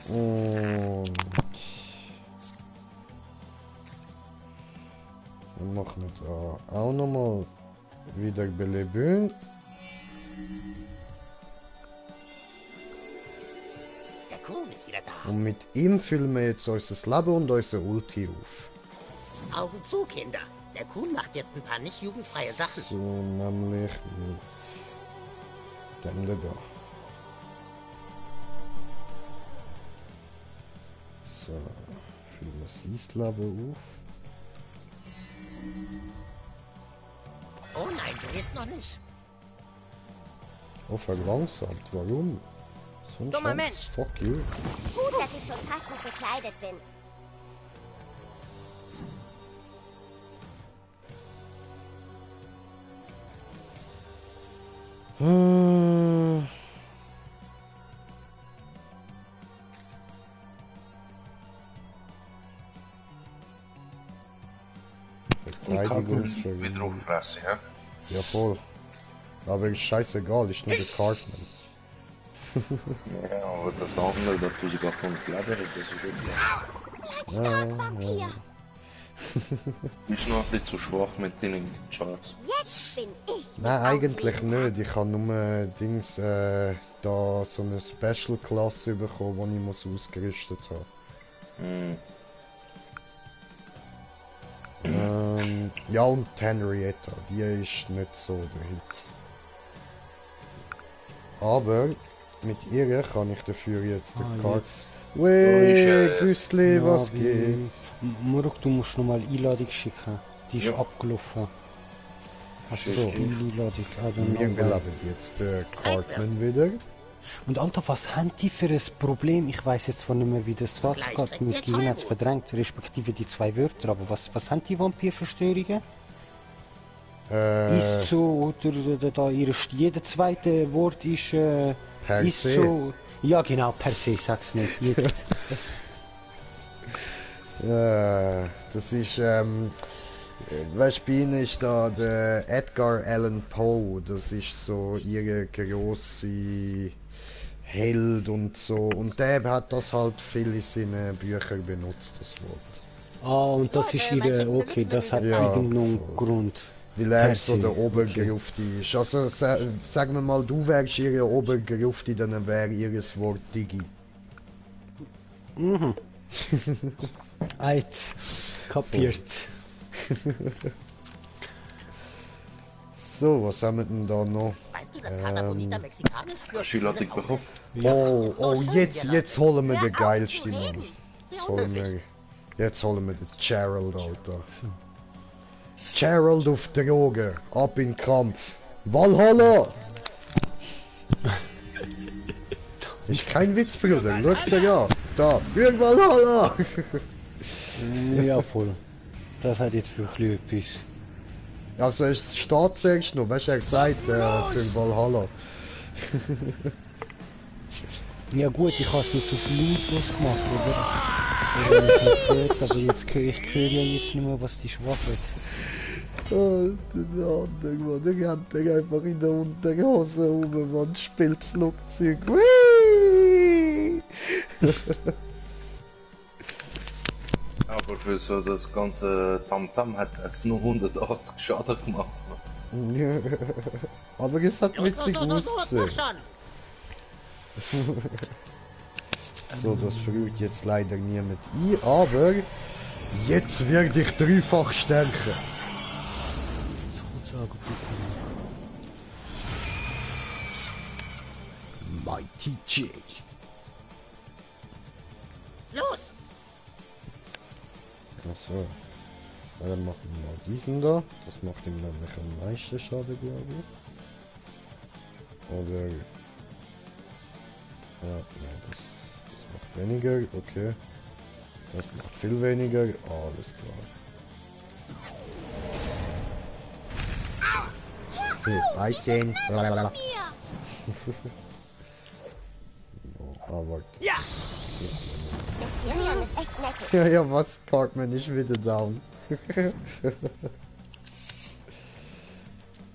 Und dann machen wir da auch nochmal Wiederbelebung. Der Kuhn ist wieder da. Und mit ihm füllen wir jetzt unser Leben und unser Ulti auf. Augen zu, Kinder. Der Kuhn macht jetzt ein paar nicht jugendfreie Sachen. So, nämlich mit dem da. So, füllen wir das Leben auf. Oh nein, du gehst noch nicht. Oh, verlangsamt. Warum? So ein Dummer Scheiß. Mensch. Fuck you. Gut, dass ich schon passend gekleidet bin. Verteidigungsvermögen. Wieder auffressen, ja? Ja, voll. Aber ist scheißegal, ist nur der Cartman. Ja, aber das andere, dat du sogar von Leben, das ist okay. Vampir. Bist noch ein bisschen zu schwach mit den Charts. Jetzt bin ich. Nein, eigentlich nicht. Ich habe nur Dings, da so eine Special-Klasse bekommen, die ich muss ausgerüstet habe. Ja, und Henrietta, die ist nicht so der Hit. Aber mit ihr kann ich dafür jetzt die Karte. Wey, Güstli, was geht? Muruk, du musst nochmal Einladung schicken. Die ist abgelaufen. Also so, Einladung. Wir beladen jetzt Cartman wieder. Und Alter, was haben die für ein Problem? Ich weiß jetzt zwar nicht mehr, wie das war. Mein Gehirn hat es verdrängt, respektive die zwei Wörter. Aber was haben die Vampirverstörungen? Ist so, oder da jeder zweite Wort ist ist so. Ja genau, per se, sag's nicht. Jetzt. Das ist, weißt du, bei ihnen ist da der Edgar Allan Poe, das ist so ihre grosse Held und so. Und der hat das halt viel in seinen Büchern benutzt, das Wort. Ah, und das ist ihre, okay, das hat irgendeinen Grund. Weil er so der Obergerufte ist. Also sagen wir mal, du wärst ihre Obergerufte, dann wäre ihres Wort Digi. Mhm. Eit, kapiert. So, was haben wir denn da noch? Weißt du, dass Casa Bonita mexikanisch für Schilatik bekommen. Oh, jetzt holen wir den geilsten Mann. Jetzt holen wir den Gerald, Alter. Gerald auf Droge, ab in Kampf. Valhalla! Ist kein Witz, Bruder, schau's dir an. Da, für Valhalla! Ja, voll. Das hat jetzt wirklich etwas. Also, es steht zuerst noch, weißt du, er sagt für Valhalla. Ja gut, ich habe es nicht so viel lautlos gemacht, oder? Ich habe es nicht gehört, aber jetzt höre ich ja jetzt nicht mehr, was die schwafeln. Oh, der andere Mann, der hat einfach in der Unterhose oben, man spielt Flugzeug. Whee! Aber für so das ganze Tamtam hat es nur 180 Schaden gemacht. Aber es hat witzig ausgesehen. So, das verrückt jetzt leider niemand ein, aber jetzt werde ich dreifach stärker. Mighty J. Los! Achso. Dann machen wir mal diesen da. Das macht ihm nämlich am meisten Schaden, glaube ich. Oder... Ja, nein, das macht weniger, okay. Das macht viel weniger, alles klar. Okay, Weißen. Aber... Ja! Mysterion ist echt neckig. Ja, was? Cartman ist wieder down.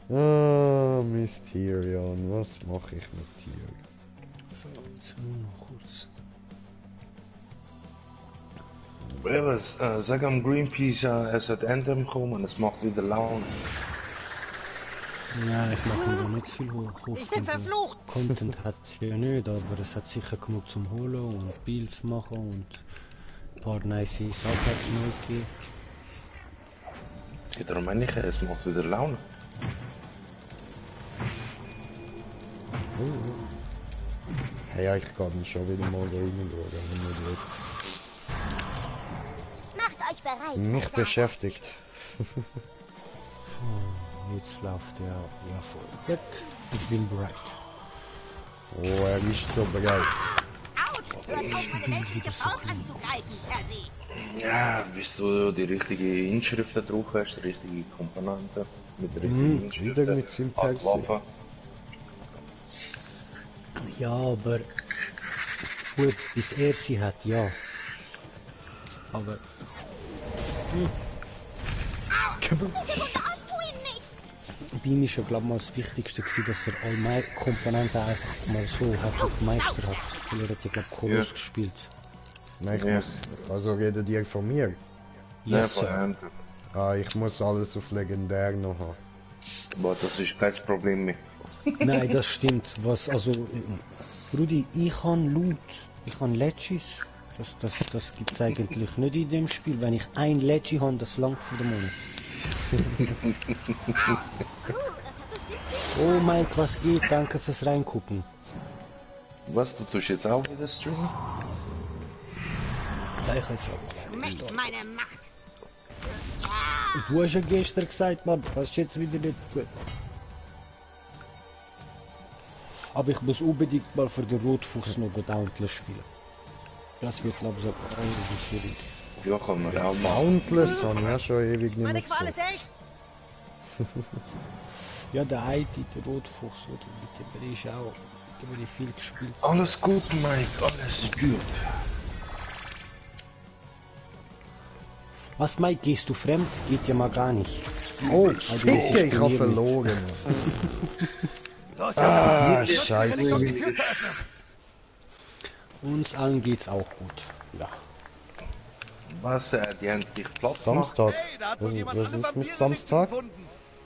Ah, Mysterion, was mache ich mit dir? So, noch kurz. Eben, sag am Greenpeace, es hat Endem gekommen und es macht wieder Laune. Ja, ich mache noch nicht viel hoch. Ich bin verflucht! Content hat es ja nicht, aber es hat sicher genug zum Holen und Builds machen und ein paar nice Sachen hat es neu gegeben. Ja, darum meine ich, es macht wieder Laune. Hey, ja, ich kann schon wieder mal rein, wenn du jetzt... dich bereit. Mich beschäftigt. Jetzt läuft er ja voll weg. Ich bin bereit. Oh, er ist so bereit. Ja, bis du die richtige Inschrift da drauf hast, die richtige Komponente mit der richtigen Inschrift. Wieder mit seinem Waffe. Ja, aber gut, bis er sie hat, ja. Aber bei ihm ist ja, glaube ich, mal das Wichtigste gewesen, dass er all Komponenten einfach mal so hat auf Meisterhaft. Weil er hat ja, glaube ich, Kolos gespielt. Nein, ich muss, also redet ihr von mir? Yes, sir. Ah, ich muss alles auf legendär noch haben. Aber das ist kein Problem mehr. Nein, das stimmt. Was, also, Brudi, ich habe Loot, ich habe Legis. Das gibt es eigentlich nicht in dem Spiel. Wenn ich ein Legi habe, das langt für den Monat. Oh Mike, was geht? Danke fürs Reingucken. Was, du tust jetzt auch wieder streamen? Ja, ich jetzt auch. Nicht meine Macht. Du hast ja gestern gesagt, Mann, das ist jetzt wieder nicht gut. Aber ich muss unbedingt mal für den Rotfuchs noch Dauntless spielen. Das wird, glaube ich, so schwierig. Ja, kann man auch machen. Dauntless haben wir schon ewig nicht mehr Meine Qual ist echt. Ja, der IT, der Rotfuchs, oder? Mit dem ist auch, mit dem viel gespielt. Alles gut, Mike, alles gut. Was, Mike, gehst du fremd? Geht ja mal gar nicht. Oh, ich habe verloren. Scheiße. Uns allen geht's auch gut. Ja. Was, die haben dich platt Samstag. Hey, was ist mit Samstag?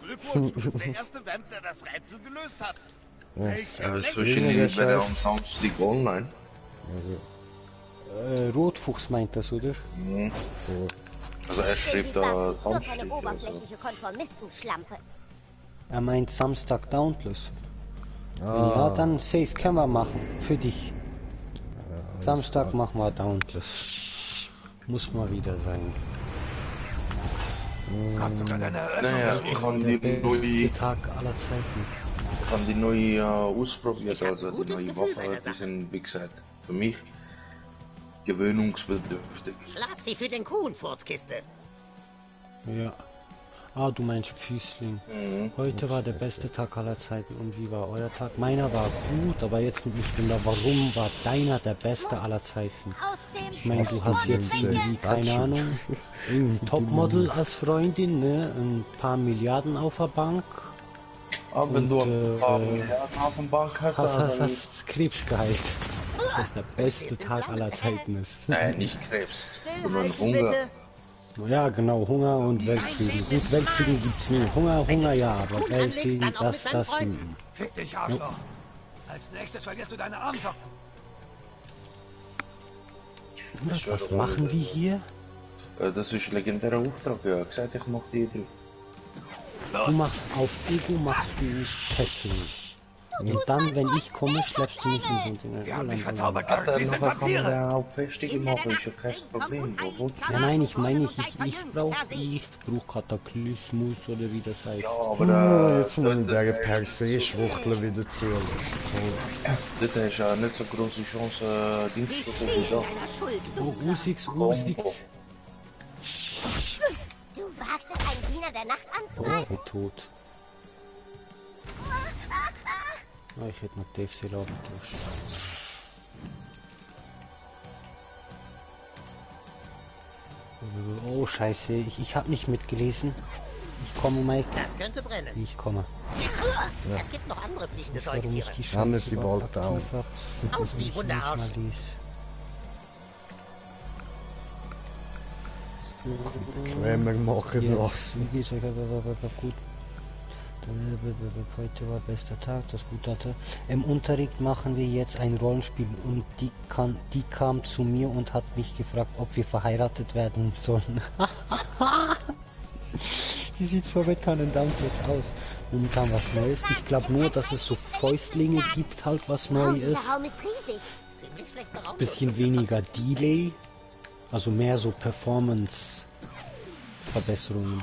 Glückwunsch, du bist der erste Vamp, der das Rätsel gelöst hat. Ja, das ist wahrscheinlich bei der am Samstag online. Rotfuchs meint das, oder? Mhm. Also er schreibt da Samstag. Eine oberflächliche Konformistenschlampe. Er meint Samstag Dauntless. Ja, dann safe können wir machen. Für dich. Samstag machen wir Dauntless. Muss mal wieder sein. Naja, ich habe die neue Tag aller Zeiten. Ich habe die neue ausprobiert, also die neue Waffe, die sind, wie gesagt, für mich gewöhnungsbedürftig. Schlag sie für den Kuhn, Furzkiste. Ja. Ah, du meinst Füßling. Heute war der beste Tag aller Zeiten. Und wie war euer Tag? Meiner war gut, aber jetzt nicht mehr. Warum war deiner der beste aller Zeiten? Ich meine, du hast jetzt irgendwie, keine Ahnung, irgendein Topmodel als Freundin, ne? Ein paar Milliarden auf der Bank. Aber wenn du ein paar Milliarden auf der Bank hast, hast Krebs geheilt. Das ist der beste Tag aller Zeiten ist. Nein, nicht Krebs, sondern Hunger. Ja, genau, Hunger und Weltfrieden. Gut, Weltfrieden gibt's nie. Hunger, ja, aber Weltfrieden, das. Fick dich, Arschloch. Als nächstes verlierst du deine Armsocken. Was machen wir hier? Das ist ein legendärer Auftrag, ja. Ich gesagt, ich mach die drei. Du machst auf Ego, machst du Festungen. Und dann, wenn ich komme, schleppst du mich in so ein Sie haben mich verzaubert, diese Vampire! Ja, nein, ich meine, ich brauche Kataklysmus oder wie das heißt. Ja, aber jetzt muss ich der per se Schwuchtel wieder zu. Das ist ja nicht so große Chance, Dienst zu tun wie da. Oh, Usix. Du wagst es, einen Diener der Nacht anzugreifen? Oh, tot. Ah, ich hätte noch DFC Laden durchschauen. Oh, scheiße, ich habe nicht mitgelesen. Ich komme, Mike. Das könnte brennen. Ich komme. Ja. Es gibt noch andere fliegende Säugetiere. Haben wir sie bald down. Auf sie, Wunderarsch. Bequemer machen lassen. Wie geht's euch? Gut. Heute war bester Tag, das gut hatte. Im Unterricht machen wir jetzt ein Rollenspiel und die kam zu mir und hat mich gefragt, ob wir verheiratet werden sollen. Wie sieht's momentan in Dauntless aus? Momentan was Neues. Ich glaube nur, dass es so Fäustlinge gibt, halt was neu ist. Bisschen weniger Delay, also mehr so Performance Verbesserungen.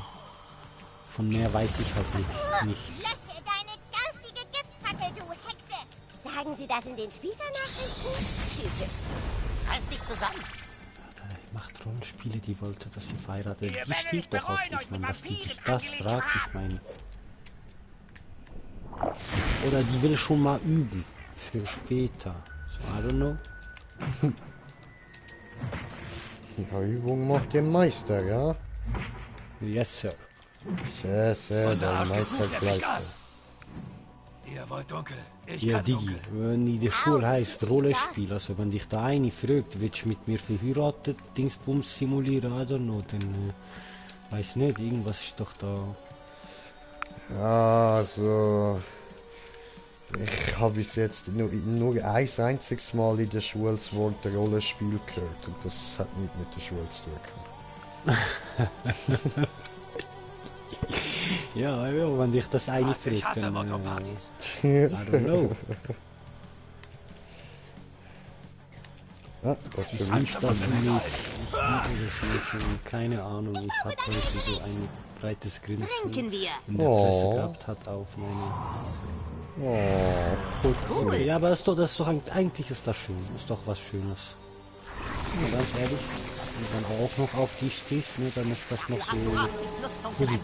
Von mehr weiß ich halt nichts. Lösche deine garstige Giftfackel, du Hexe! Sagen Sie das in den Spießernachrichten? Typisch. Reiß dich zusammen. Macht Rollenspiele, die wollte, dass sie verheiratet. Die steht doch auf dich, Mann. Dass die dich das fragt, ich meine. Oder die will schon mal üben. Für später. So, I don't know. Ja, Übung macht den Meister, ja? Yes, sir. Yes, sir, der Meister Kleister. Ihr wollt dunkel, ich Ja, kann Digi, dunkel. wenn die Schule heißt Rollenspiel, also wenn dich da eine fragt, willst du mit mir verheiratet, Dingsbums simulieren, I don't know, dann weiß nicht, irgendwas ist doch da. Ja, also... Ich habe bis jetzt nur ein einziges Mal in der Schule das Wort Rollenspiel gehört und das hat nichts mit der Schule zu tun. Ja, wenn dich das eine fragt, dann... I don't know. Ja, das Ich für mich liebe das Mädchen. Ich liebe das Mädchen. Keine Ahnung, ich habe heute so ein breites Grinsen in der Fresse gehabt hat auf meine... Cool. Ja, aber das ist doch eigentlich ist das schön. Ist doch was Schönes. Und ganz ehrlich, wenn du auch noch auf die stehst, ne, dann ist das noch so positiv.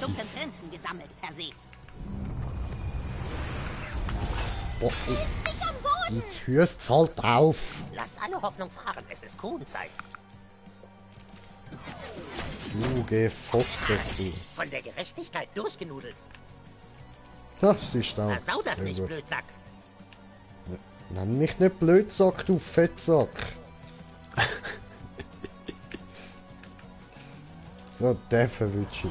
Oh, jetzt hörst halt auf. Lasst alle Hoffnung fahren, es ist Kuhenzeit. Du gefotzt das du. Von der Gerechtigkeit durchgenudelt. Das ist auch. Versau das nicht, Blödsack. Nenn mich nicht Blödsack, du Fettsack. So, der verwünscht.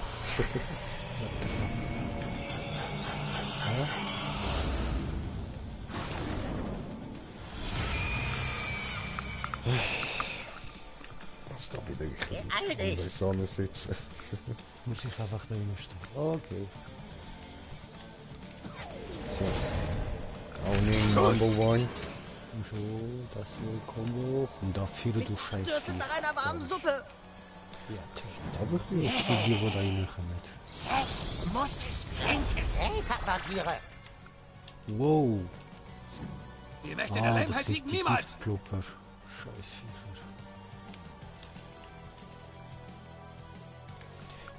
Was da wieder in der Sonne sitzen. Muss ich einfach da hinstellen. Okay. So. Browning Number One. So, das hier Combo. Und dafür du Scheiß. Dürfen nach einer warmen Suppe. Ja, aber ich krieg hier wo da hinkommt. Ich muss trinken. Hey, Kackvampire. Wow. Die Mächte der Lämmer das sind siegen die niemals. Giftplopper. Scheißviecher.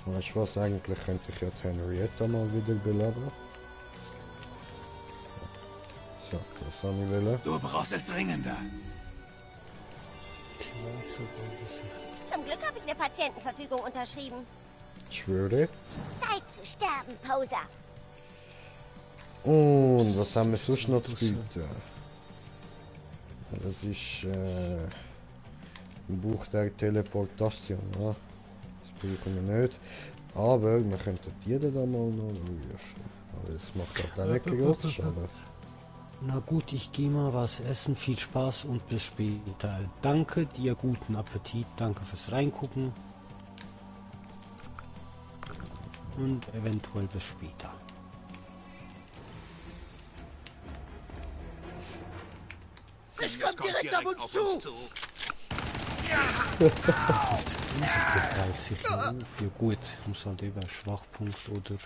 Weißt du was, eigentlich könnte ich ja die Henrietta mal wieder belabern. So, das habe ich wollen. Du brauchst es dringender. Zum Glück habe ich eine Patientenverfügung unterschrieben. Ich schwöre. Zeit zu sterben, Poser. Und was haben wir sonst noch zu bieten? Das ist ein Buch der Teleportation. Ja. Das brauchen wir nicht. Aber wir könnten die da mal noch rufen. Aber das macht halt auch nicht groß Schaden. Na gut, ich gehe mal was essen. Viel Spaß und bis später. Danke dir, guten Appetit. Danke fürs Reingucken. Und eventuell bis später. Es kommt direkt auf uns zu. Der greift sich hier auf. Ja gut, ich muss halt eben Schwachpunkt oder...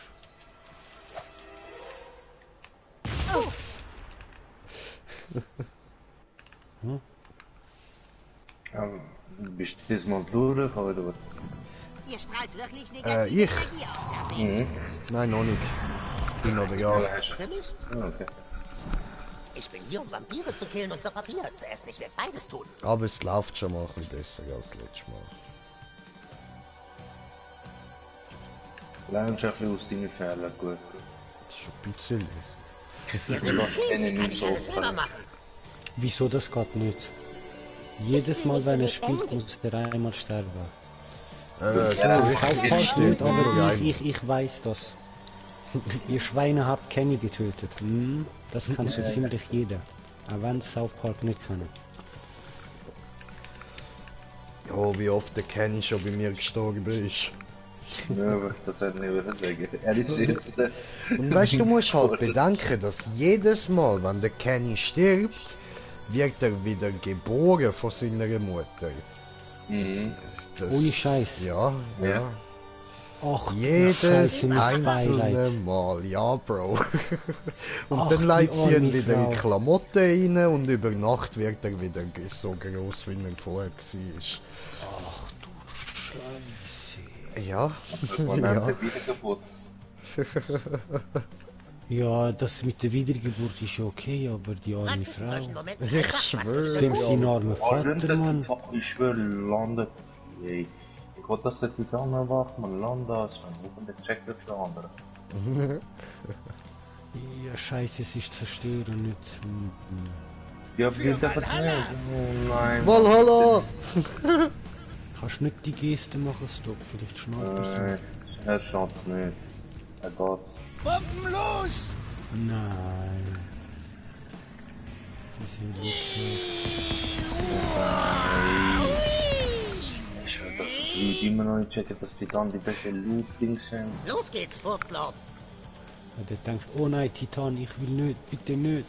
Hm? Bist du das mal durch, oder was? Ihr strahlt wirklich negative Ich? Energie aus, das seht ihr. Nein, noch nicht. Ich bin noch da. Für mich? Okay. Ich bin hier, um Vampire zu killen und Papiers zu essen. Ich werde beides tun. Aber es läuft schon mal ein bisschen besser als letztes Mal. Lernst ein bisschen aus deinen Fehlern, gut. Schon ein bisschen. Ich kann nicht alles selber machen. Wieso das geht nicht? Jedes Mal, wenn er spielt, muss er einmal sterben. South Park nicht, aber ich weiß das. Ihr Schweine habt Kenny getötet. Hm? Das kann so ziemlich jeder. Aber wenn South Park nicht kann. Ja, wie oft der Kenny schon bei mir gestorben ist. Ja, aber das hätte ich nicht sagen. Er ist jetzt... Und weißt du, musst halt bedenken, dass jedes Mal, wenn der Kenny stirbt, wird er wieder geboren von seiner Mutter. Mhm. Das, ohne Scheiß. Ja, ja. Ach, jedes Scheiße, mein einzelne Beileid. Mal, ja, Bro. Und Ach, dann legt die sie ihn arme wieder in Frau. Klamotten rein und über Nacht wird er wieder so groß, wie er vorher war. Ach du Scheiße. Ja. Ja. Wiedergeburt. Ja, das mit der Wiedergeburt ist ja okay, aber die arme Fragst du in solchen Frau. Momenten Ich einfach, was schwöre. Dem sein armer Vater, Mann. Ich schwöre, landet. Ey. Ich wollte, dass der Titan erwacht, man landet aus. Man hoffentlich checkt das der andere. Ja, Scheiße, es ist zerstören, nicht. Ja, bitte verteilt. Oh nein. Valhalla! Kannst du nicht die Geste machen, Stopp, vielleicht schnallt er so. Nein, er schafft's nicht. Er geht's. Bomben los! Nein. Die sind Ich will das Lied immer noch nicht checken, dass Titan die beste Loot-Dings sind. Los geht's, Furzlord. ja, der denkt, oh nein, Titan, ich will nicht, bitte nicht.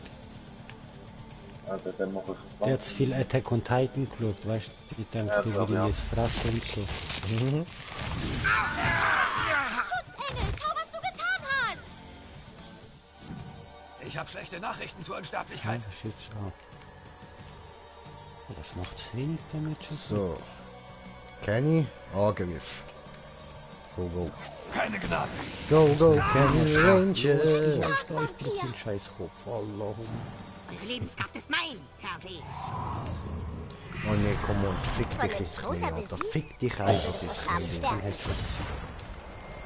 Alter, der macht es Der hat zu viel Attack on Titan geschaut, weißt du? Ich denke, der will ihn jetzt fressen und so. Schutzengel, schau, was du getan hast! Ich habe schlechte Nachrichten zur Unsterblichkeit. Ja, das ist jetzt ab. Das macht wenig Damage. So. Kenny, Angriff. Go, go. Keine Gnade. Go, go, Kenny Ranger. Ich brauch den scheiß Kopf, Allahumma. Diese Lebenskraft ist mein, Percy. Oh ne, komm on, fick dich ins Knie, Alter. Fick dich einfach ins Knie.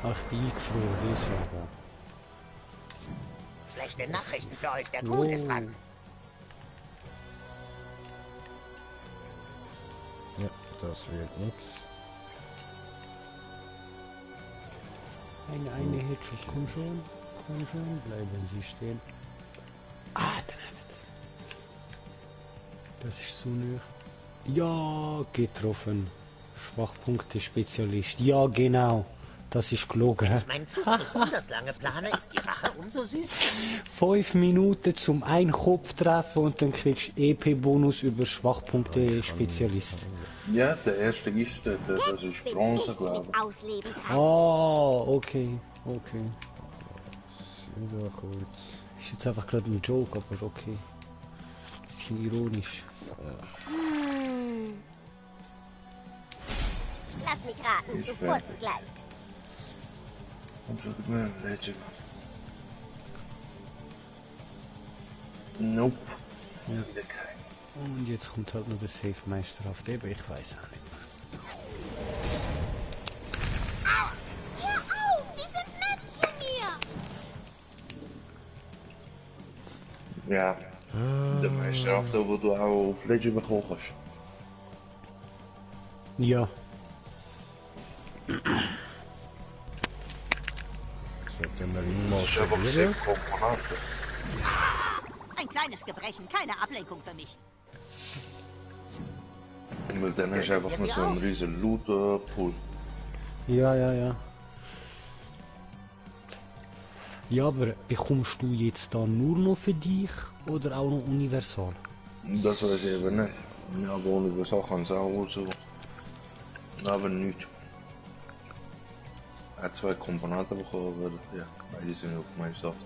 Ach, ich bin eingefroren, deswegen. Schlechte Nachrichten für euch, der Tod ist dran. Ja, das wird nix. Eine Headshot, komm schon, bleiben Sie stehen. Ah, daneben. Das ist so nah. Ja, getroffen. Schwachpunkte-Spezialist. Ja, genau. Das ist gelogen. Ich mein, zu besonders lange plane, ist die Rache umso süßer. 5 Minuten zum einen Kopf treffen und dann kriegst du EP-Bonus über Schwachpunkte-Spezialist. Ja, der erste ist das ist Bronze, glaube ich. Ah, okay. Wieder kurz. Ist jetzt einfach gerade ein Joke, aber okay. Bisschen ironisch. Lass mich raten, du furzt gleich. Nope. Ja. Und jetzt kommt halt noch der Safe-Meister auf den, aber ich weiß auch nicht mehr. Hör auf, die sind nett zu mir! Ja. Der Meister auf der, wo du auch auf Legend bekommen hast. Ja. Ein kleines Gebrechen, keine Ablenkung für mich. Und dann hast du einfach nur so einen riesen Loot-Pool. Ja. Ja, aber bekommst du jetzt da nur noch für dich oder auch noch universal? Das weiß ich eben nicht. Ja, aber universal kann es auch so. Aber nicht. Er hat 2 Komponenten bekommen, aber ja, beide sind auf Microsoft.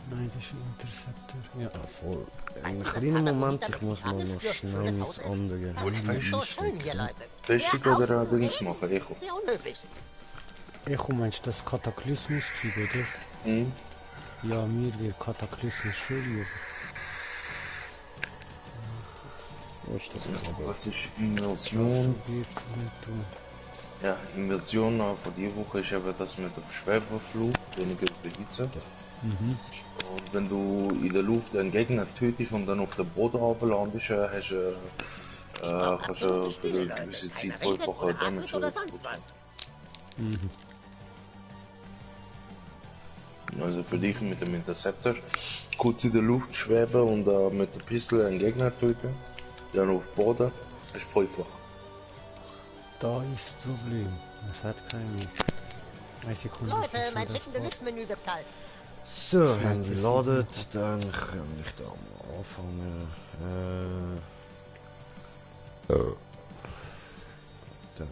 Nein, das ist ein Interceptor. Ja, voll. Einen kleinen Moment, ich muss mal noch schnell ins andere. So schön hier, Leute. Festig oder Dings machen, Echo? Sehr unhöflich. Echo, meinst du das Kataklysmus-Zeug, oder? Mhm. Ja, mir wird Kataklysmus schon lieber. Was ist Immersion? Ja, Immersion von dieser Woche ist eben das mit dem Schwefelflug, weniger Behitze. Mhm. Und wenn du in der Luft einen Gegner tötest und dann auf den Boden runterlandest, kannst du für eine gewisse Zeit 5-fache Damage oder Mhm. Also für dich mit dem Interceptor kurz in der Luft schweben und mit der Pistole einen Gegner töten, dann auf den Boden, ist 5-fach. Da ist das Problem. Es hat keine Sekunde. Leute, mein Chicken Deluxe Menü wird kalt. So, wenn die ladet, dann kann ich da mal anfangen. Dann...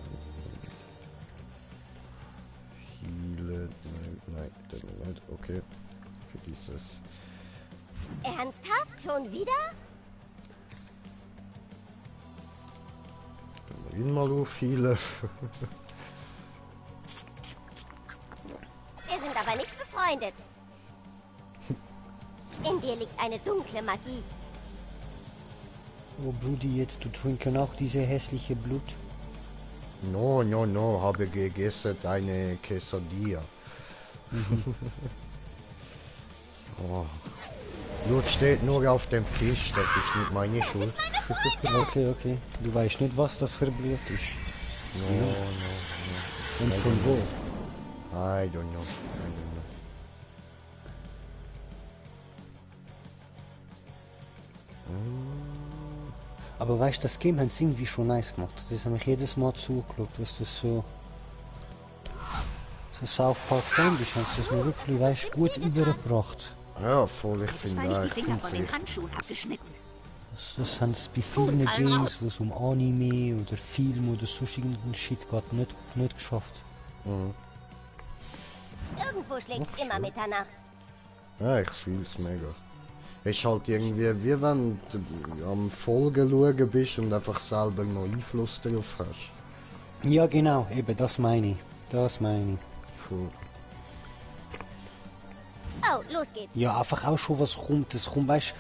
Healen... Nein, das nicht. Okay. Vergiss es. Ernsthaft? Schon wieder? Dann ihn mal aufhealen. Wir sind aber nicht befreundet. In dir liegt eine dunkle Magie. Oh Brudi, jetzt du trinken auch diese hässliche Blut? No, habe gegessen eine Quesadilla. Oh. Blut steht nur auf dem Tisch, das ist nicht meine Schuld. Okay. Du weißt nicht, was das für Blut ist. No. Und von wo? I don't know. Aber weißt du, das Game hat irgendwie schon nice gemacht. Das habe ich jedes Mal zugeschaut, was das so South Park Family hast du das mir wirklich, weißt, gut übergebracht. Ja, voll, ich finde Weil ich die Finger von den Handschuhen abgeschnitten. Das sind es bei vielen Games, wo es um Anime oder Film oder sonst irgendeinen Shit geht, nicht geschafft. Mhm. Irgendwo schlägt's immer Mitternacht. Ja, ich fühl's mega. Ist halt irgendwie, wie wenn du am Folgen schauen bist und einfach selber noch Einfluss darauf hast. Ja genau, eben, das meine ich. Cool. Oh, los geht's. Ja, einfach auch schon was kommt. Es kommt, weißt,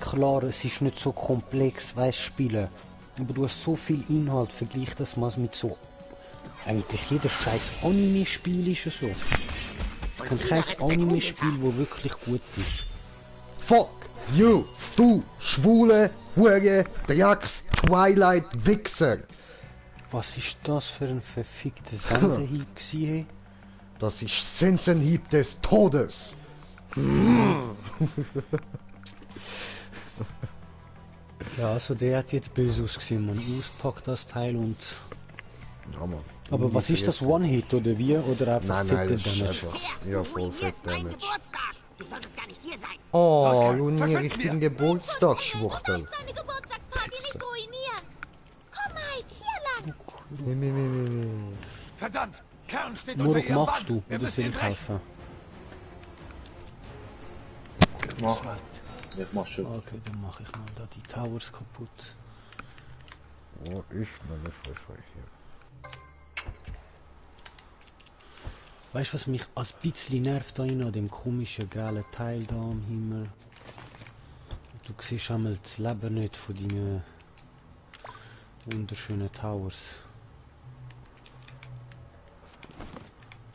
klar, es ist nicht so komplex, weißt, spielen. Aber du hast so viel Inhalt, vergleich das mal mit so... Eigentlich jeder scheiß Anime-Spiel ist ja so. Ich kann kein Anime-Spiel, wo wirklich gut ist. Fuck you, du schwule, hure, Drecks, Twilight, Wichser. Was ist das für ein verfickter Sensenhieb gewesen? Das ist Sensenhieb des Todes. Ja, also der hat jetzt böse ausgesehen, man auspackt das Teil und... Ja, Mann. Aber was ist das, One-Hit oder wie? Oder einfach fette Damage? Einfach, ja, voll fett Damage. Du solltest gar nicht hier sein. Oh, nun ihr richtigen Geburtstagsschwuchtel. Deine Geburtstagsparty nicht ruinieren. Komm, Mike, hier lang. Verdammt! Kern steht Muruk, unter ihrem machst Bann. du oder soll ich helfen? Ich mach schon. Okay, dann mach ich mal da die Towers kaputt. Oh, ich meine Fresse hier. Weißt du, was mich ein bisschen nervt da an dem komischen gelben Teil da am Himmel? Du siehst einmal das Leben nicht von deinen wunderschönen Towers.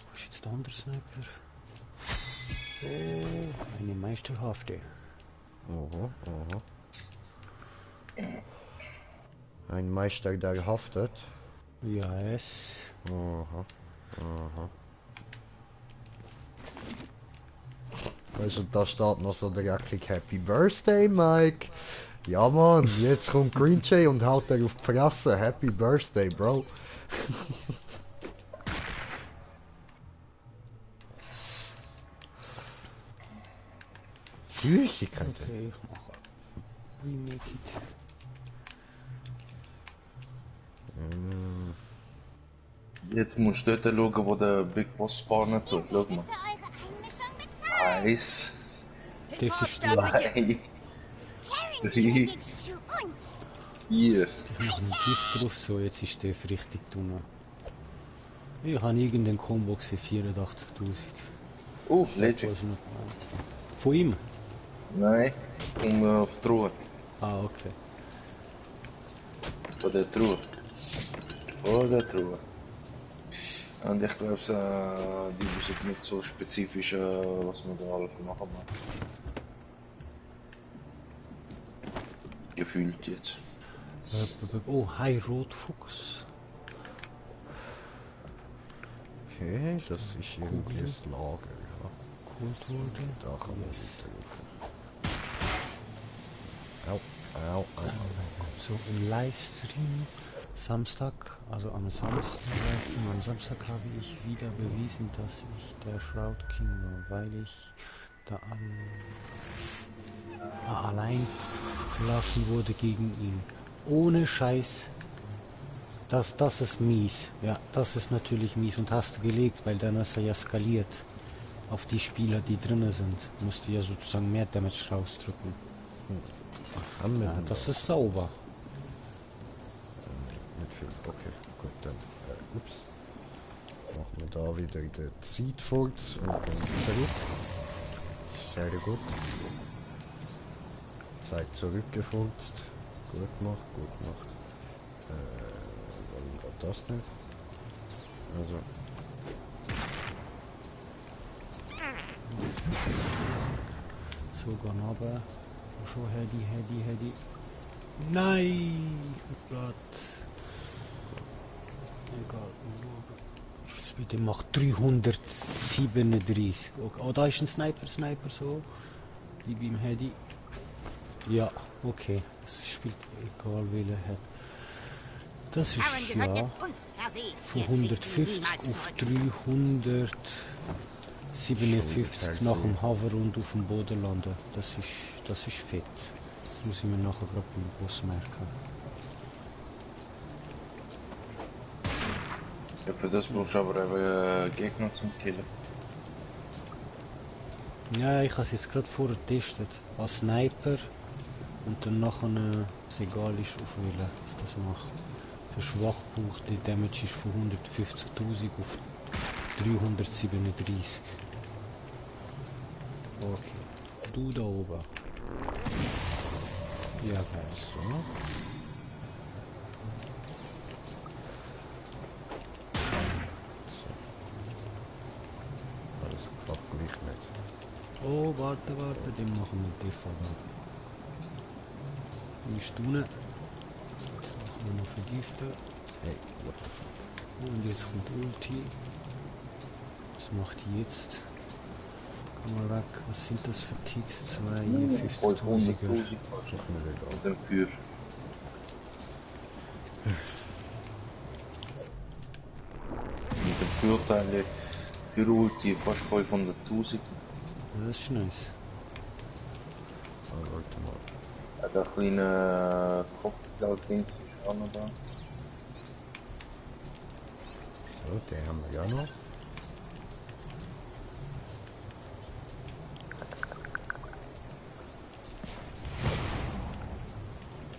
Wo ist jetzt der andere Sniper? Eine meisterhafte. Ein Meister, der haftet. Ja, es. Also da steht noch so direkt Happy Birthday, Mike. Ja, Mann, jetzt kommt Green Jay und haut er auf die Fresse. Happy Birthday, Bro. Flüchigkeit. Okay, ich mache. Remake it. Jetzt musst du dort schauen, wo der Big Boss spawnen tut. Schau mal. Eins. Das ist 2. 3. 4. Ich mache einen Gift drauf, so jetzt ist der richtig dünn. Ich habe irgendeinen Combo gesehen, 84.000. Oh, Legend. Von ihm? Nein, auf die Truhe. Ah, okay. Von der Truhe. Und ich glaube, die wissen nicht so spezifisch, was man da alles machen muss. Gefühlt jetzt. Oh, hi Rotfuchs. Okay, das ist irgendwie das Lager. Ja. Da kann man Au. So im Livestream Samstag, also am Samstag habe ich wieder bewiesen, dass ich der Shroud King war, weil ich da allein gelassen wurde gegen ihn. Ohne Scheiß, Das ist mies. Ja, das ist natürlich mies. Und hast du gelegt, weil dann ist er ja skaliert. Auf die Spieler, die drinnen sind. Musst du ja sozusagen mehr Damage rausdrücken. Was haben wir Ja, denn das da? ist sauber. Nicht viel. Okay, gut, dann. Ups. Machen wir da wieder den Zeit fort und dann zurück. Sehr gut. Zeit zurückgefurzt. Gut gemacht, gut gemacht. Warum geht das nicht? Also. So, gehen runter. Schon Hedi. Nein! Oh Gott. Egal. Jetzt bitte macht 337. Okay. Oh, da ist ein Sniper so. Die beim Hedi. Ja, okay. Es spielt egal, welcher hat. Das ist ja von 150 auf 357 nach dem Hover und auf dem Boden landen. Das ist fett. Das muss ich mir nachher gerade beim Boss merken. Ja, für das brauchst du aber eben Gegner zum Killen. Ja, ich habe es jetzt gerade vorher getestet. Als Sniper. Und dann nachher, es egal ist, auf welchen ich das mache. Der Schwachpunkt, der Damage ist von 150.000 auf 337. Okay. Du da oben. Ja, geil. So. Das klappt mich nicht. Oh, warte, den machen wir die Falle. Die ist unten. Jetzt machen wir noch vergiften. Hey, what the fuck. Und jetzt kommt Ulti. Was macht die jetzt? Komm mal weg. Was sind das für Ticks? 52.000er. Und dann für. Mit dem Vorteil für Ulti fast 500.000. Das ist nice. Also, warte mal. Der kleine Kopfblau-Ding ist auch noch da. So, den haben wir ja noch.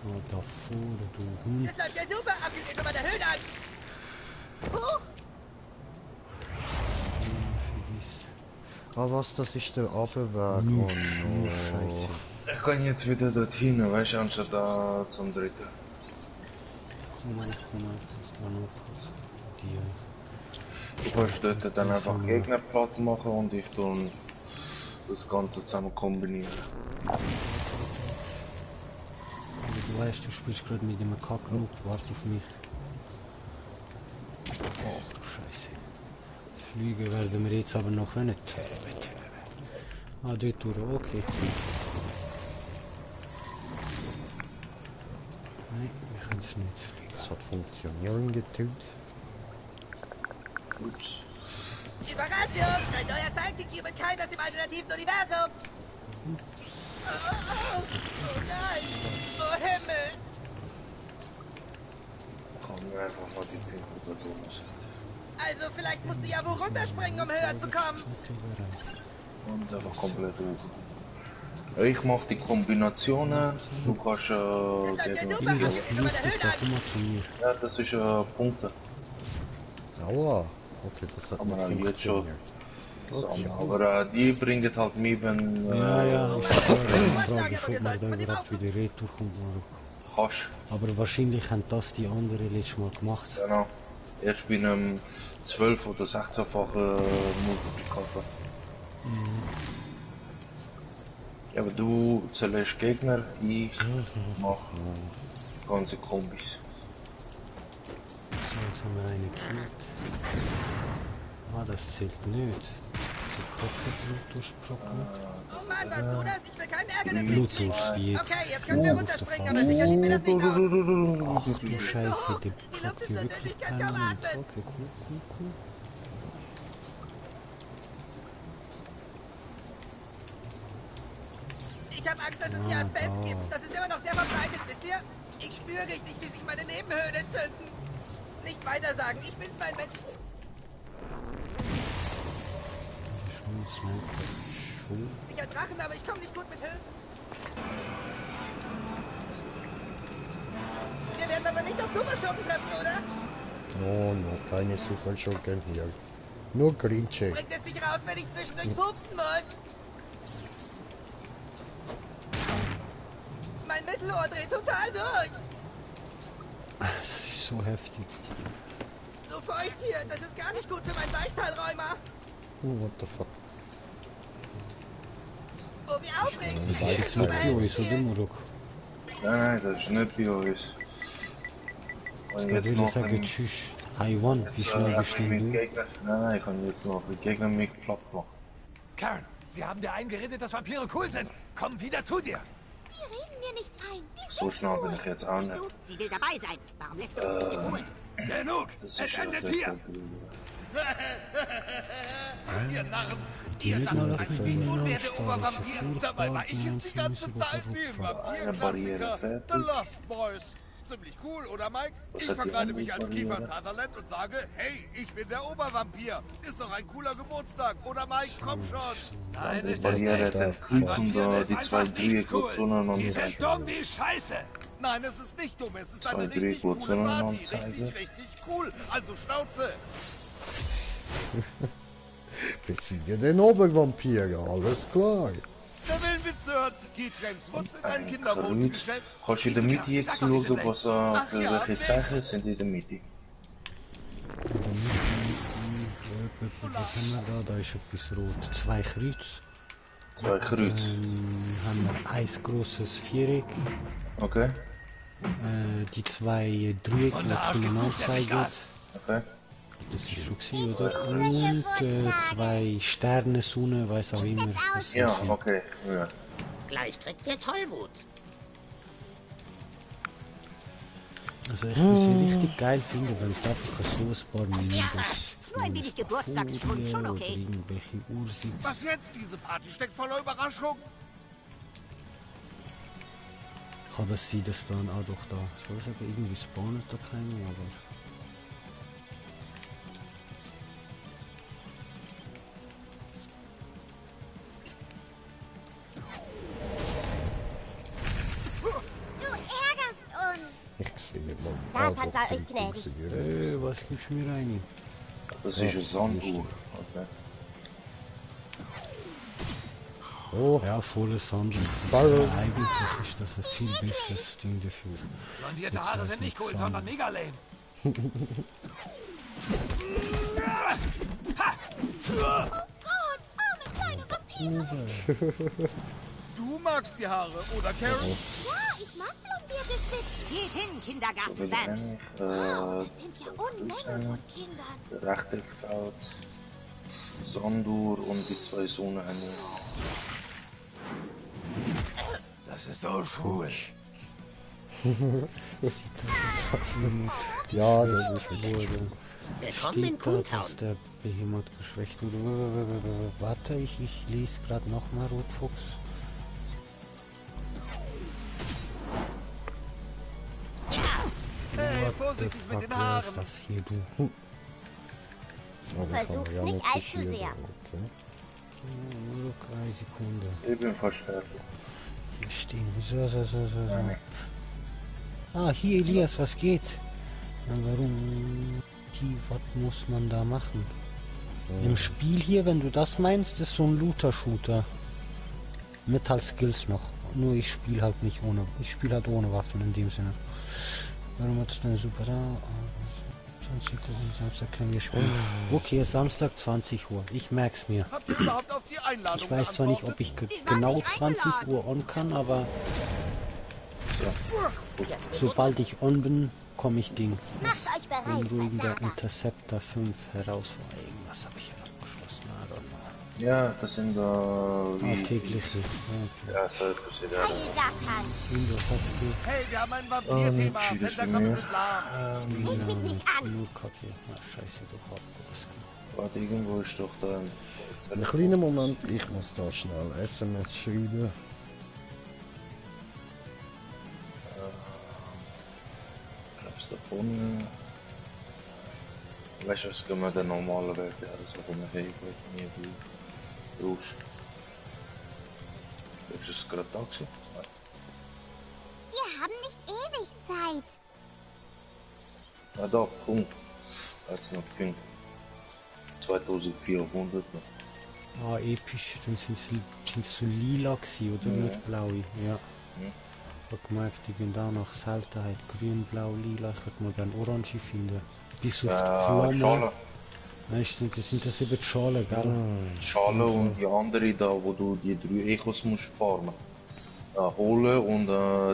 Oh, da vorne, du Hund. Das läuft ja super, abgesehen von meiner Höhenangst. Huch! Vergiss. Ah, was? Das ist der Abweg. Oh no. Scheiße. Ich kann jetzt wieder dorthin, weißt du, anstatt da zum dritten. Komm, das war noch kurz. Die. Du kannst dort dann einfach Gegnerplatte machen und ich tue das Ganze zusammen kombinieren. Du weißt, du spielst gerade mit dem Kacknut, warte auf mich. Ach du Scheiße. Das Fliegen werden wir jetzt aber noch nicht. Ah, dort durch, okay, jetzt sind wir. Nein, wir können es nicht fliegen. Das hat funktionieren getötet. Ups. Überraschung! Ein neuer Sidekick Humankind aus dem alternativen Universum! Oh nein! Oh Himmel! Komm mir einfach mal die Pinkel da drüben. Also vielleicht musst du ja wo runterspringen, um höher zu kommen. Und einfach komplett hoch. Ich mache die Kombinationen. Du kannst ja, das ist Punkte. Aua. Okay, das hat nicht funktioniert. Okay. Aber die bringen halt mehr, wenn... Ja, ich frage mich, ob man da überhaupt wieder retour kommt. Kannst. Aber wahrscheinlich haben das die anderen letztes Mal gemacht. Genau. Erst bei einem 12- oder 16-fachen Multiplikator. Ja, aber du zerlegst Gegner, ich mache ganze Kombis. So, jetzt haben wir eine gekillt. Ah, das zählt nicht. So Körperblutusbrocken. Oh Mann, warst du das? Ich will keinen Ärgernis Blutus jetzt. Okay, jetzt können wir runterspringen, aber sicher sieht mir das nicht aus. Ach du Scheiße, der blockt hier wirklich permanent. Okay, cool. Ich habe Angst, dass es hier Asbest gibt. Das ist immer noch sehr verbreitet, wisst ihr? Ich spüre richtig, wie sich meine Nebenhöhlen entzünden. Nicht weiter sagen, ich bin zwar ein Mensch. Ich ein Drachen, aber ich komme nicht gut mit Hilfe. Wir werden aber nicht auf Superschurken treffen, oder? No, keine Superschurken hier. Nur Grinche. Bringt es dich raus, wenn ich zwischendurch pupsen muss? Mein Mittelohr dreht total durch. Das ist so heftig. So feucht hier, das ist gar nicht gut für meinen Weichteilräumer. What the fuck? Oh, wie aufregend. Das ist jetzt nicht wie uns, oder Muruk? Nein, das ist nicht wie uns. Ich würde sagen, tschüss. Hayvan, wie schnell bist du? Nein, ich kann jetzt noch die Gegner mit platt machen. Karen, sie haben dir eingeredet, dass Vampire cool sind. Komm wieder zu dir. Die reden mir nichts ein. Die So schnell bin ich jetzt auch nicht. Sie will dabei sein. Warum lässt du uns nicht holen? Genug! Es endet hier! Ihr Narren! Die Redner lachen wie eine Vampir. Dabei war ich jetzt die ganze Zeit wie im Vampir-Klassiker The Lost Boys. Ziemlich cool, oder Mike? Ich verkleide mich als Kiefer Sutherland und sage, hey, ich bin der Obervampir. Ist doch ein cooler Geburtstag, oder Mike? Komm schon. Nein, ist es nicht. Vampire ist einfach nicht cool. Sie sind dumm wie Scheiße. Nein, es ist nicht dumm. Es ist eine richtig coole Party. Richtig cool. Also Schnauze. Besiege den Obervampir, alles klar. Wer will einen Witz hören? Geht James Woods in ein Kindermodengeschäft? Kannst du in der Mitte jetzt schauen, was für welche Zeichen sind in der Mitte? Was haben wir da? Da ist etwas rot. 2 Kreuz. 2 Kreuz. Haben wir ein großes Viereck. Okay. Die 2 Dreiecke, die zueinander zeigen. Okay. Das ist schon gewesen, oder? Und 2 Sterne, Sonne, weiß auch immer. Was Ja, das sind. okay. Ja. Gleich kriegt ihr Tollwut. Also ich würde sie richtig geil finden, wenn es einfach so ein paar Minus. Nur ein wenig Geburtstagsschwund, schon oder okay. irgendwelche Ursitz. Was jetzt? Diese Party steckt voller Überraschung. Kann das sein, dass dann auch doch da. Ich würde sagen, irgendwie spawnet da keiner, aber. Ich sehe nicht mal. Satan sei euch gnädig. Was gibst du mir rein? Das ist ein Sanduhr. Okay. Oh. Ja, volle Sand. Barrel. Ja, eigentlich ist das ein viel besseres Ding dafür. Blondierte Haare sind nicht cool, sondern mega lame. Du magst die Haare, oder Karen? Ja, ich mag blondierte Spitzen. Geht hin, Kindergarten-Bams. Wow, das sind ja Unmengen von Kindern. Rechteckfeld, Sanduhr und die 2 Sonnen. Das ist so schwul. Ja, das ist gut. Willkommen in Steht da, Kuntown. dass der Behemoth geschwächt wurde. Warte, ich lese gerade nochmal Rotfuchs. Hey, What the vorsichtig mit fuck, den wer Haaren. ist das hier, du? Versuch's nicht allzu sehr. Look, 1 Sekunde. Ich bin fast fertig. Hier stehen. So. Ah, hier Elias, was geht? Ja, warum? Was muss man da machen? Im Spiel hier, wenn du das meinst, ist so ein Looter-Shooter. Mit halt Skills noch. Nur ich spiele halt nicht ohne. Ich spiele halt ohne Waffen in dem Sinne. Warum hat es denn super da? 20 Uhr und Samstag können wir spielen. Okay, Samstag 20 Uhr. Ich merk's mir. Habt ihr überhaupt auf die Einladung Ich weiß zwar nicht, ob ich genau 20 Uhr on kann, aber sobald ich on bin, komme ich Ding. Macht euch bereit, Unruhigender Versager. Interceptor 5 Herausforderung. Irgendwas habe ich hier abgeschlossen. I don't know. Ja, das sind wie... Tägliche. Okay. Ja, so ist es ja. Heil, Satan. Und was hat's gegeben? Hey, wir haben ein Vampir-Thema. Cheaters Pentagramme von sind lahm. Sprich mich nicht an. Nur Kacke. Na, scheiße, doch hart. Warte, irgendwo ist doch da... Einen kleinen Moment, ich muss da schnell SMS schreiben. Ich hab's da vorne... Weißt du, was können wir denn normalen Weg? Ja, das ist von mir her, ich weiß nicht, wie raus. Ist es gerade da gewesen? Wir haben nicht ewig Zeit. Na doch, komm. Jetzt noch 5. 2400 noch. Ah, episch. Dann sind so lila gewesen, oder nicht blaue? Ja. Ich hab gemerkt, die gehen da nach Seltenheit. Grün, blau, lila. Ich würde mal gerne orange finden. Bis auf die Flamme. Schale. Weißt du, das sind das eben die Schale, gell? Schale und die andere da, wo du die 3 Echos musst farmen. Holen und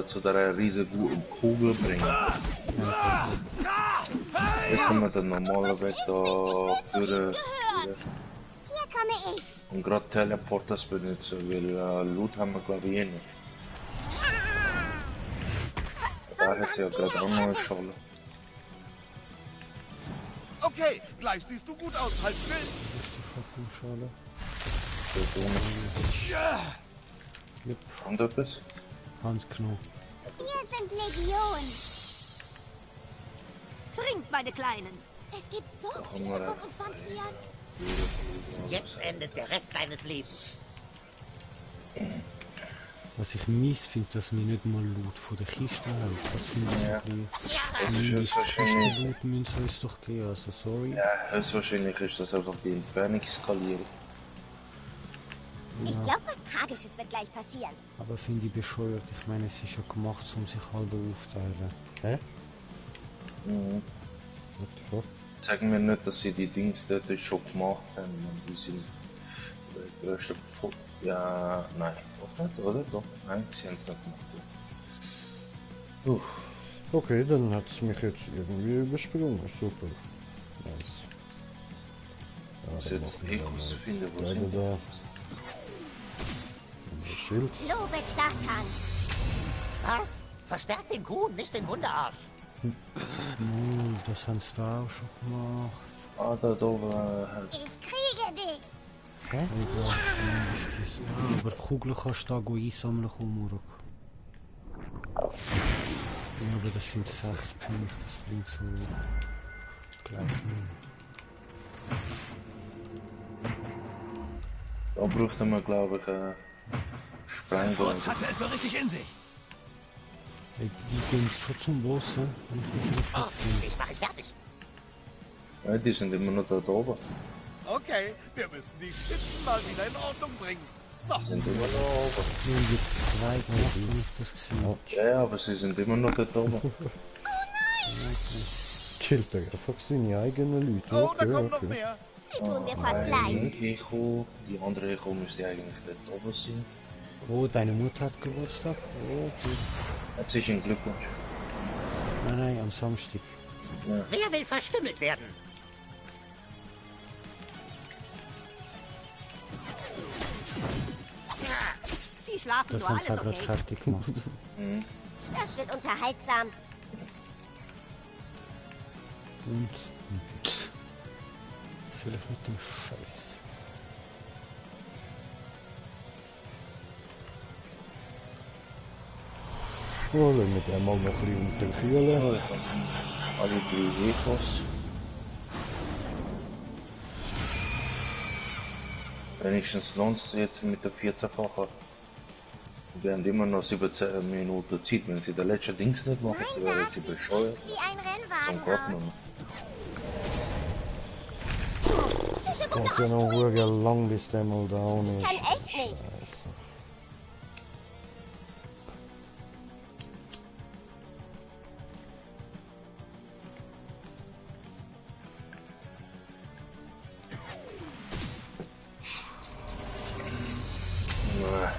zu der riesigen Kugel bringen. Jetzt können wir den normalen Weg da führen. Hier komme ich. Und gerade Teleporters benutzen, weil Loot haben wir glaube ich nicht. Da hat sie ja gerade auch noch eine Schale. Okay, gleich siehst du gut aus, halt still. Wo ist die fucking Schale? Steht ohne. Yep. Und etwas? Hansknochen. Wir sind Legion. Trinkt, meine Kleinen. Es gibt so viele von uns Vampiren. Jetzt endet der Rest deines Lebens. Was ich mies finde, dass wir nicht mal Loot von der Kiste haben. Das finde ich so ein bisschen... Die Kiste Loot müssen uns doch gehen, also sorry. Ja, höchstwahrscheinlich ist das einfach die Entfernungsskalierung. Ich glaube, was Tragisches wird gleich passieren. Aber finde ich bescheuert. Ich meine, es ist ja gemacht, um sich halber aufteilen. Hä? What the fuck? Sagen wir nicht, dass sie die Dings dort schon gemacht haben. Die sind der größte Pfund. Ja, nein. Doch nicht, oder? Doch. Nein, sie haben es nicht gemacht. Okay, dann hat es mich jetzt irgendwie übersprungen. Super. Nice. Was jetzt Echos finden, wo sind da? Schild. Lobe Satan. Was? Verstärkt den Kuhn, nicht den Wunderarsch. Das haben sie da auch schon gemacht. Ah, da war halt. Ich kriege dich. Hä? Ja, aber Kugeln kannst du da einsammeln, komm, ja, aber das sind 6 Punkte, das bringt so gleich nicht. Da braucht man, glaube ich, Furz hatte es so richtig in sich. Hey, die gehen schon zum Boss, wenn ich das richtig sehe. Ich mache es fertig. Ja, die sind immer noch da oben. Okay, wir müssen die Spitzen mal wieder in Ordnung bringen. So. Die sind immer noch da oben. Wir haben jetzt 2 gemacht, wenn ich das gesehen. Ja, aber sie sind immer noch da oben. Oh nein! Killt er einfach seine eigenen Leute. Oh, da kommen noch mehr. Sie tun mir fast leid. Echo, die andere Echo müsste eigentlich dort oben sein. Oh, deine Mutter hat Geburtstag? Oh, okay. Herzlichen Glückwunsch. Nein, am Samstag. Ja. Wer will verstümmelt werden? Die schlafen Das nur haben sie alles gerade okay. fertig gemacht. Das wird unterhaltsam. Und was will ich mit dem Scheiß? Ja, lassen wir den mal noch ein bisschen unterkühlen. Alle 3 Echos. Wenigstens sonst jetzt mit der 14-fachen. Wir haben immer noch 17 Minuten Zeit. Wenn sie der letzte Dings nicht machen, sie werden sie bescheuert. Wie ein Zum Rennwagen Gott aus. Es geht ja noch sehr lang, bis der mal down ist. Kann echt nicht. Scheiße.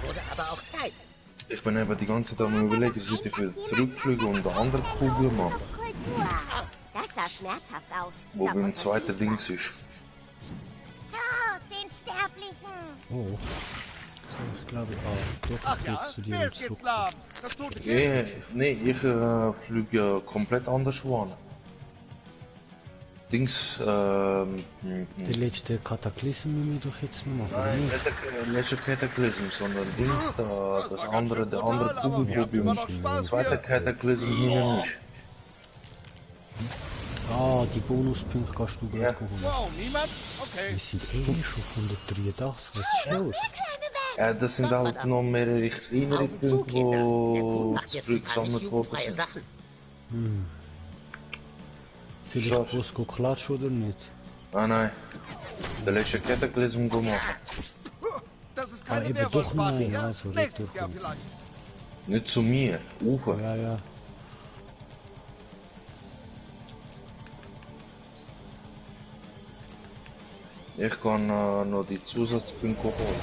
Wurde aber auch Zeit. Ich bin eben die ganze Zeit am überlegen, sollte ich wieder zurückfliegen und eine andere Kugel machen. Kultur. Das sah schmerzhaft aus. Wo Da beim kommt zweiten der Dings ist. So, den Sterblichen. Oh. Ich glaube auch. Doch, Ach ja, jetzt zu dir wer und ist jetzt zurück. lahm? Das tote Kind? Nee, ich fliege ja komplett anders an. Dings, Der letzte Kataklysm müssen wir doch jetzt noch machen. Nein, oder? nicht der letzte Cataclysm, sondern Dings, der andere Kugel, wo beim zweiten Cataclysm hinten ist. Ah, die Bonuspunkte kannst du gerade holen. Wow, niemand? Okay. Wir sind schon von der 83. Was ist los? Ja, das sind halt noch mehrere kleinere Punkte, die zurückgesammelt worden sind. Soll ich Bosco klatschen oder nicht? Ah nein. Der letzte Cataclysm machen. Das ist Ah, keine eben doch Meerwolfsparty, nein, ja? also Nächstes Jahr Retour. vielleicht. Nicht zu mir, Uwe. Ja, ja. Ich kann noch die Zusatzpunkte holen.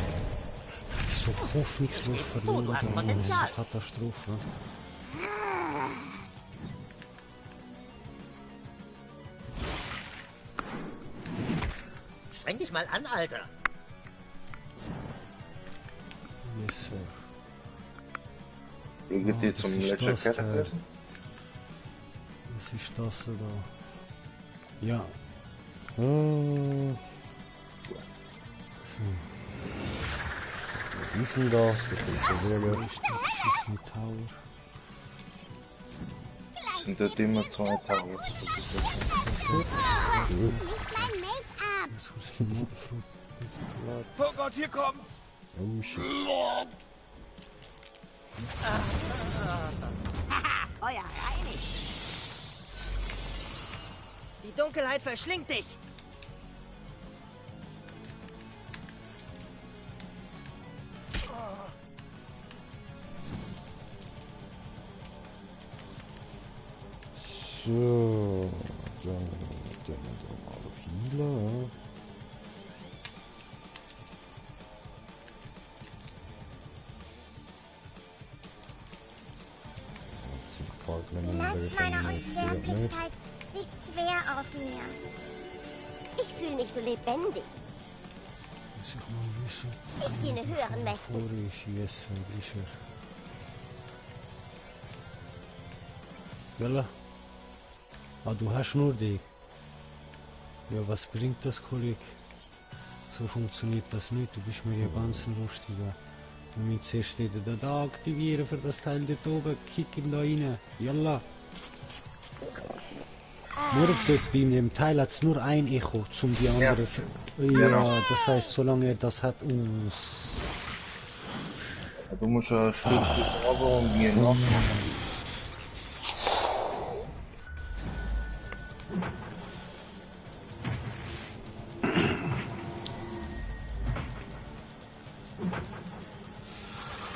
So hoffnungslos verloren, du hast das ist Potenzial. eine Katastrophe. Streng dich mal an, Alter. Yes, sir. Wie geht die das zum ist letzten das, Cataclysm? Was ist das da? Ja. Die sind da, sie funktionieren. Schieß mit Tower. Sind dort immer 2 Towers? Was ist das denn? Nicht mein Make-up. Oh Gott, hier kommt's! Oh shit. Haha, Feuer reinigt. Die Dunkelheit verschlingt dich. So, dann mal Healer. Die Last meiner Unsterblichkeit liegt schwer auf mir. Ich fühle mich so lebendig. Muss ich mal wissen. Ich diene höheren Mächten. Vor ist, yes, sir, ist er. Jalla. Ah, du hast nur die. Ja, was bringt das, Kollege? So funktioniert das nicht, du bist mir ja ganz ein Lustiger. Wir müssen zuerst den da aktivieren für das Teil dort oben. Kick ihn da rein. Jalla. Nur dort bei dem Teil hat es nur ein Echo zum die andere. Ja, das heißt, solange er das hat. Du musst ein Stück runter und mir noch.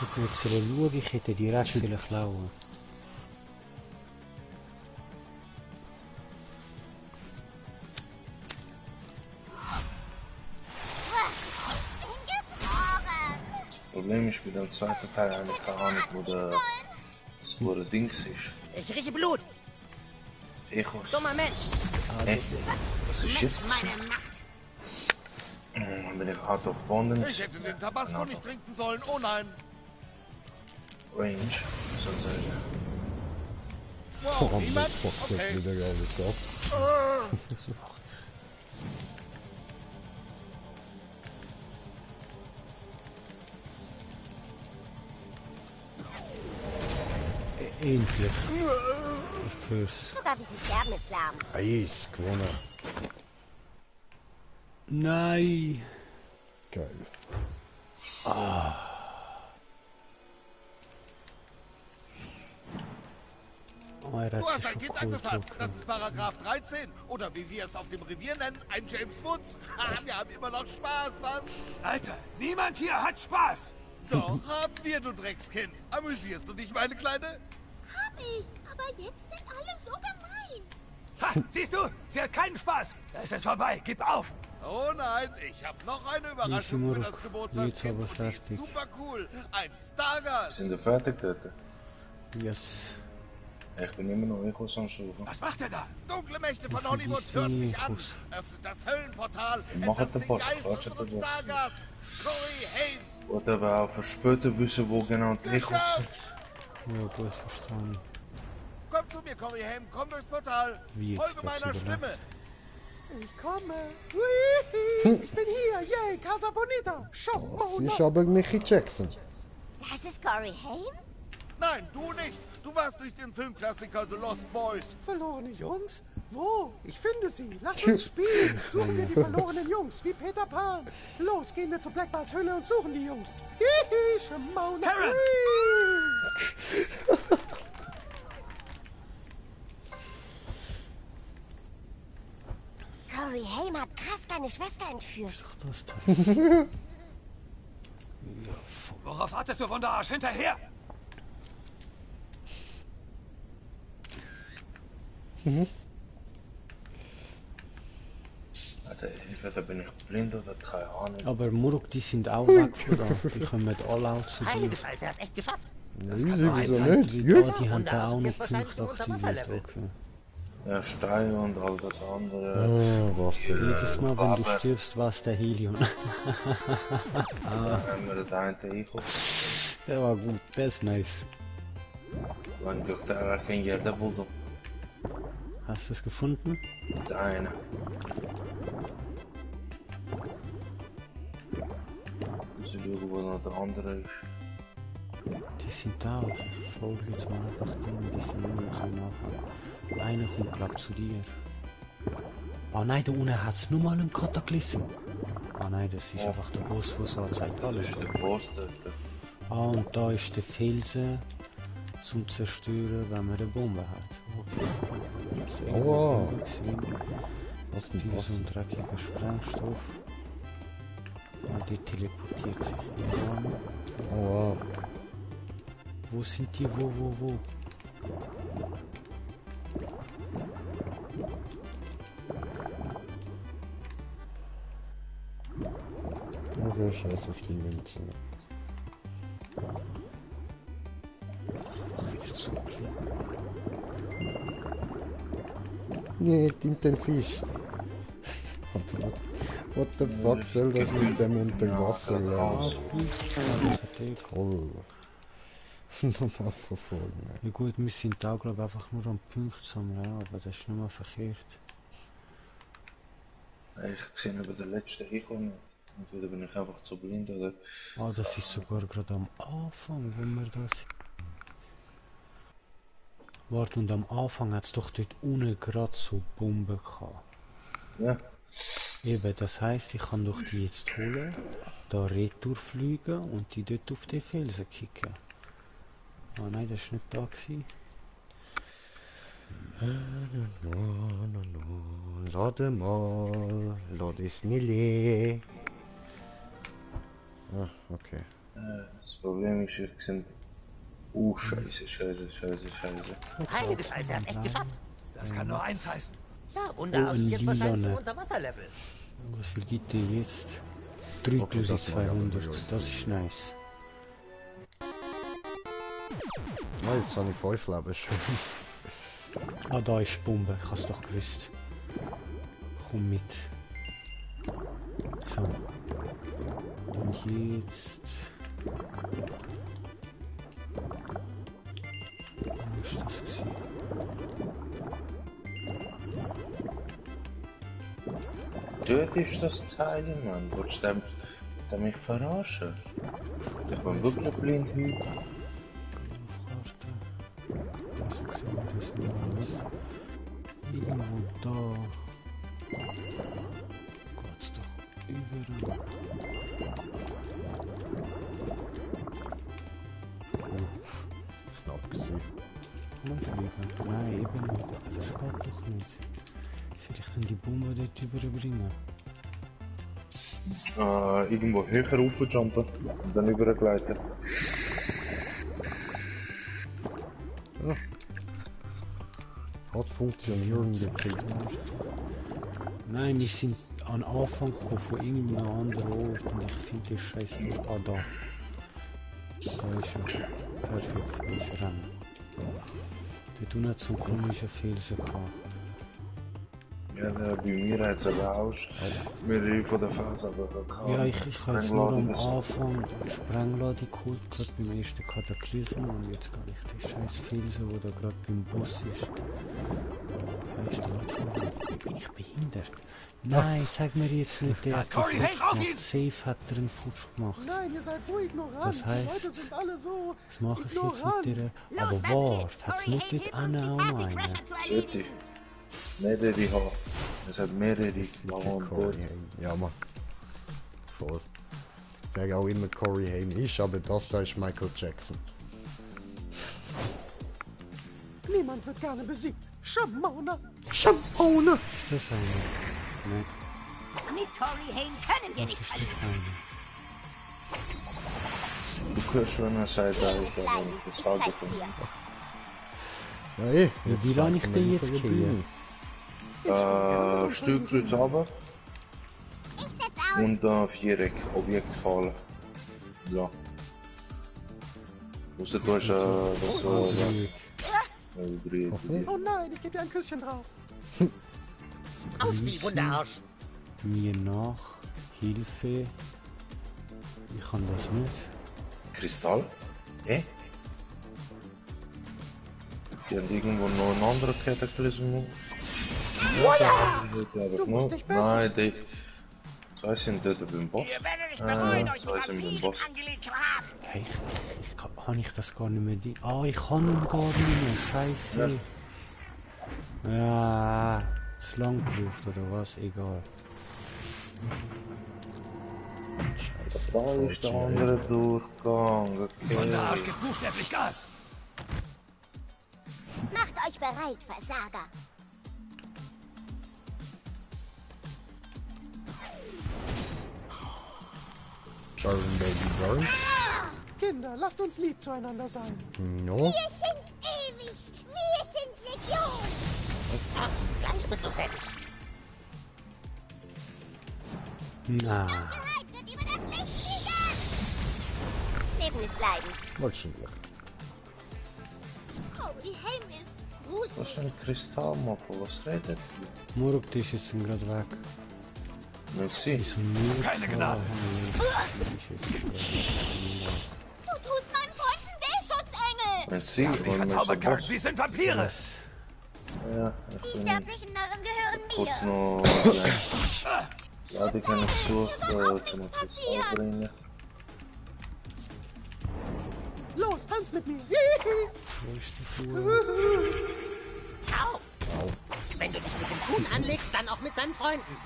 Ich muss schauen, ich hätte direkt klauen. Das Problem ist bei dem zweiten Teil eigentlich keine Ahnung, wo der Dings ist. Ich rieche Blut. Echos. Dummer Mensch. Hey, was ist jetzt? Meine Macht. Dann bin ich hart auf Bonden. Ich hätte den Tabasco nicht trinken sollen, oh nein. Range, soll sein. Wow, niemand? Fuck, Okay. wieder alles ab. Endlich. Ich hör's. Sogar wie sie sterben ist Lärm. Eis, gewonnen. Nein. Geil. Oh, er Du hat hast sich ein schon Kind geholt. angefasst. Das ist Paragraph 13. Oder wie wir es auf dem Revier nennen, ein James Woods. Wir haben immer noch Spaß, was? Alter, niemand hier hat Spaß. Doch, haben wir, du Dreckskind. Amüsierst du dich, meine Kleine? Hab ich. Aber jetzt sind alle so gemein. Ha, siehst du? Sie hat keinen Spaß. Es ist vorbei. Gib auf. Oh nein, ich habe noch eine Überraschung für das Geburtstagskind. aber Und die ist fertig. super cool. Ein Stargast. Sind wir fertig dort? Yes. Ich bin immer noch Echos am Suchen. Was macht er da? Dunkle Mächte von Vergiss Hollywood die führen mich an. Echos. Öffnet das Höllenportal. Wir machen entlasst den Boss. Geist Quatsch den unseres Boss. Stargast. Corey Haim. Oder wir auch für später wissen, wo genau die Echos sind. Ja, gut, verstanden. Komm zu mir, Corey Haim. Komm durchs Portal. Wie jetzt, Folge meiner das Stimme. Ich komme. Hui, ich bin hier. Yay, Casa Bonita. Schau Das mal. ist aber Mickey Jackson. Das ist Corey Haim? Nein, du nicht. Du warst durch den Filmklassiker The Lost Boys. Verlorene Jungs? Wo? Ich finde sie. Lasst uns spielen. Suchen wir die verlorenen Jungs, wie Peter Pan. Los, gehen wir zu Black Balls Höhle und suchen die Jungs. Hihi, Shimona. Karen! Corey Haim hat krass deine Schwester entführt. Das da. Worauf wartest du, Wunderarsch? Hinterher! Alter, entweder bin ich blind oder keine Ahnung. Aber Muruk, die sind auch weg von da. Die kommen alle auch zu dir. Heilige Scheiße, er hat's echt geschafft. Das Das sowieso heisst, nicht. die, Ja. die haben da auch noch Jetzt wahrscheinlich Punkte unter aktiviert. Wasserlevel. Okay. Ja, Stein und all das andere. Was Jedes Mal, wenn du stirbst, war es der Helion. Da haben wir den einen eingekommen. Der war gut, der ist nice. Wenn ich da kein Geld habe, Hast du es gefunden? der eine. Ich schauen, wo noch der andere ist. Die sind da. Ich folge jetzt mal einfach denen, die sind immer so nachher. Einer kommt, glaub zu dir. Ah nein, da unten hat es nur mal einen Kataklysm. Ah nein, das ist einfach der Boss, der so zeigt. Alles Das ist gut. der Boss dort. Ah, und da ist der Felsen zum Zerstören, wenn man eine Bombe hat. Okay, cool. Jetzt Aua. gesehen. Was denn Die das? so ein dreckiger Sprengstoff. Ja, die teleportiert sich in den Raum. Oh, wow. Wo sind die? Wo? Okay, scheiß auf die Münze. Ach, wieder zu klein. Nee, dient den Fisch. What the fuck soll das mit dem unter Wasser lernen? Toll. Nochmal verfolgen. Ja gut, wir sind da glaube ich einfach nur am Punkt sammeln, aber das ist nicht mal verkehrt. Ich sehe aber den letzten hinkommen. Entweder bin ich einfach zu blind oder. Ah, das ist sogar gerade am Anfang, wo wir das sind. Warte, und am Anfang hat es doch dort unten gerade so Bomben gehabt. Ja. Eben, das heisst, ich kann doch die jetzt holen, da retour fliegen und die dort auf den Felsen kicken. Ah nein, das war nicht da gewesen. Lade mal, lade es Nile. Ah, okay. Das Problem ist, ich sehe. Scheiße. Heilige Scheiße, er hat's echt geschafft. Das kann nur eins heißen. Ja, Wunderarsch ist jetzt wahrscheinlich Lilane. im Unterwasserlevel. Was viel gibt der jetzt? 3200, das ist nice. Ah, jetzt habe ich 5 Leben schon. Ah, da ist die Bombe, ich hab's doch gewusst. Komm mit. So. Und jetzt... Wo ist das gewesen? Dort ist das Teil, Mann. Willst du mich verarschen? Ich bin wirklich blind heute. Was sehen wir das noch aus? Irgendwo da. Geht's doch überall. Knapp gewesen. Mal fliegen. Nein, eben nicht. Aber das geht doch nicht. Soll ich denn die Bombe dort überbringen? Irgendwo höher raufjumpen und dann übergleiten. Ja. Hat funktionieren gekriegt. Nein, wir sind an Anfang gekommen von irgendeinem anderen Ort und ich finde die Scheiße nur da. Da ist er. Perfekt, das Rennen. Dort unten hat so einen komischen Felsen gehabt. Ja, bei mir hat es aber auch mehrere von der Phase, aber Ja, ich habe jetzt nur am Anfang die Sprengladung geholt, gerade beim ersten Kataklysm und jetzt gar nicht den scheiß Felsen, der da gerade beim Bus ist. Ja, ist da bin ich behindert? Nein, sag mir jetzt nicht, der hat den Futsch gemacht. Safe hat er einen Futsch gemacht. Nein, ihr seid so ignorant. Das heisst, die Leute sind alle so was mache ich jetzt ignorant. mit der... Aber warte, hat es nicht dort auch noch einen? Mehrere haben. Es hat mehrere. Ja, Mann. Voll. Wer auch immer Corey Haim ist, aber das da ist Michael Jackson. Niemand wird gerne besiegt. Shamona. Shamona. Ist das eine? Ne, Mit Corey Haim können wir das nicht ist verlieren. die eine. Du kannst schon eine Seite das Auge von. Ja, Wie lange ich den jetzt kriege? Stückkreuz runter. Und Viereck, Objekt fallen. Ja. Außer du hast das so. Oh nein, ich gebe dir ein Küsschen drauf. Auf sie, Wunderarsch! Mir nach. Hilfe. Ich kann das nicht. Kristall? Die haben irgendwo noch einen anderen Kataklysmus. Ja, Du musst dich besser. Nein, die. Zwei sind dort beim Boss. Zwei sind beim Boss. Hey, kann ich das gar nicht mehr. Ich kann ihn gar nicht mehr. Scheiße. Ja, ist lang gebraucht oder was? Egal. Scheiße. Da ist der andere Durchgang. Okay. Und der Arsch gibt buchstäblich Gas. Macht euch bereit, Versager. Burn, Baby, burn. Kinder, lasst uns lieb zueinander sein. No. Wir sind ewig. Wir sind Legion. Ach, gleich bist du fertig. Na. Bereit wird über das Licht fliegen. Leben ist Leiden. Wahrscheinlich. Corey Haim ist gruselig. Was ist ein Kristallmappa? Was redet ihr? Muruktisch ist gerade weg. Merci. Ist nur Keine Gnade. Du tust meinen Freunden weh, Schutzengel. Merci. Ich verzauber Kirk, sie sind Vampire. Ja, Die sterblichen Narren gehören kurz mir. noch. Ja, die kann ich suchen. Zum Kristall bringen. Los, tanz mit mir. Wo ist die Tour? Au! Wenn du dich mit dem Kuhn anlegst, dann auch mit seinen Freunden.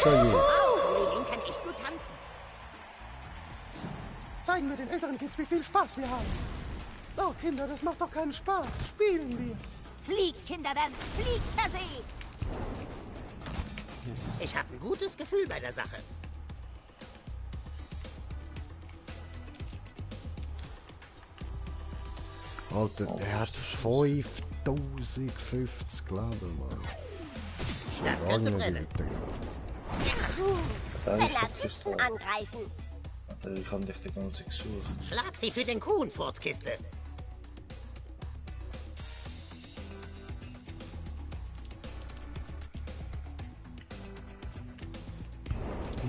Corey kann echt gut tanzen. Zeigen wir den älteren Kids, wie viel Spaß wir haben. Oh, Kinder, das macht doch keinen Spaß. Spielen wir. Fliegt, Kinder, dann fliegt per se. Ich habe ein gutes Gefühl bei der Sache. Alter, der hat 5050 Leben, Mann. Das könnte brennen. Da Wenn ist der Narzissten Kristall. angreifen. Alter, ich kann dich die ganze Zeit suchen. Schlag sie für den Kuhn, Furzkiste.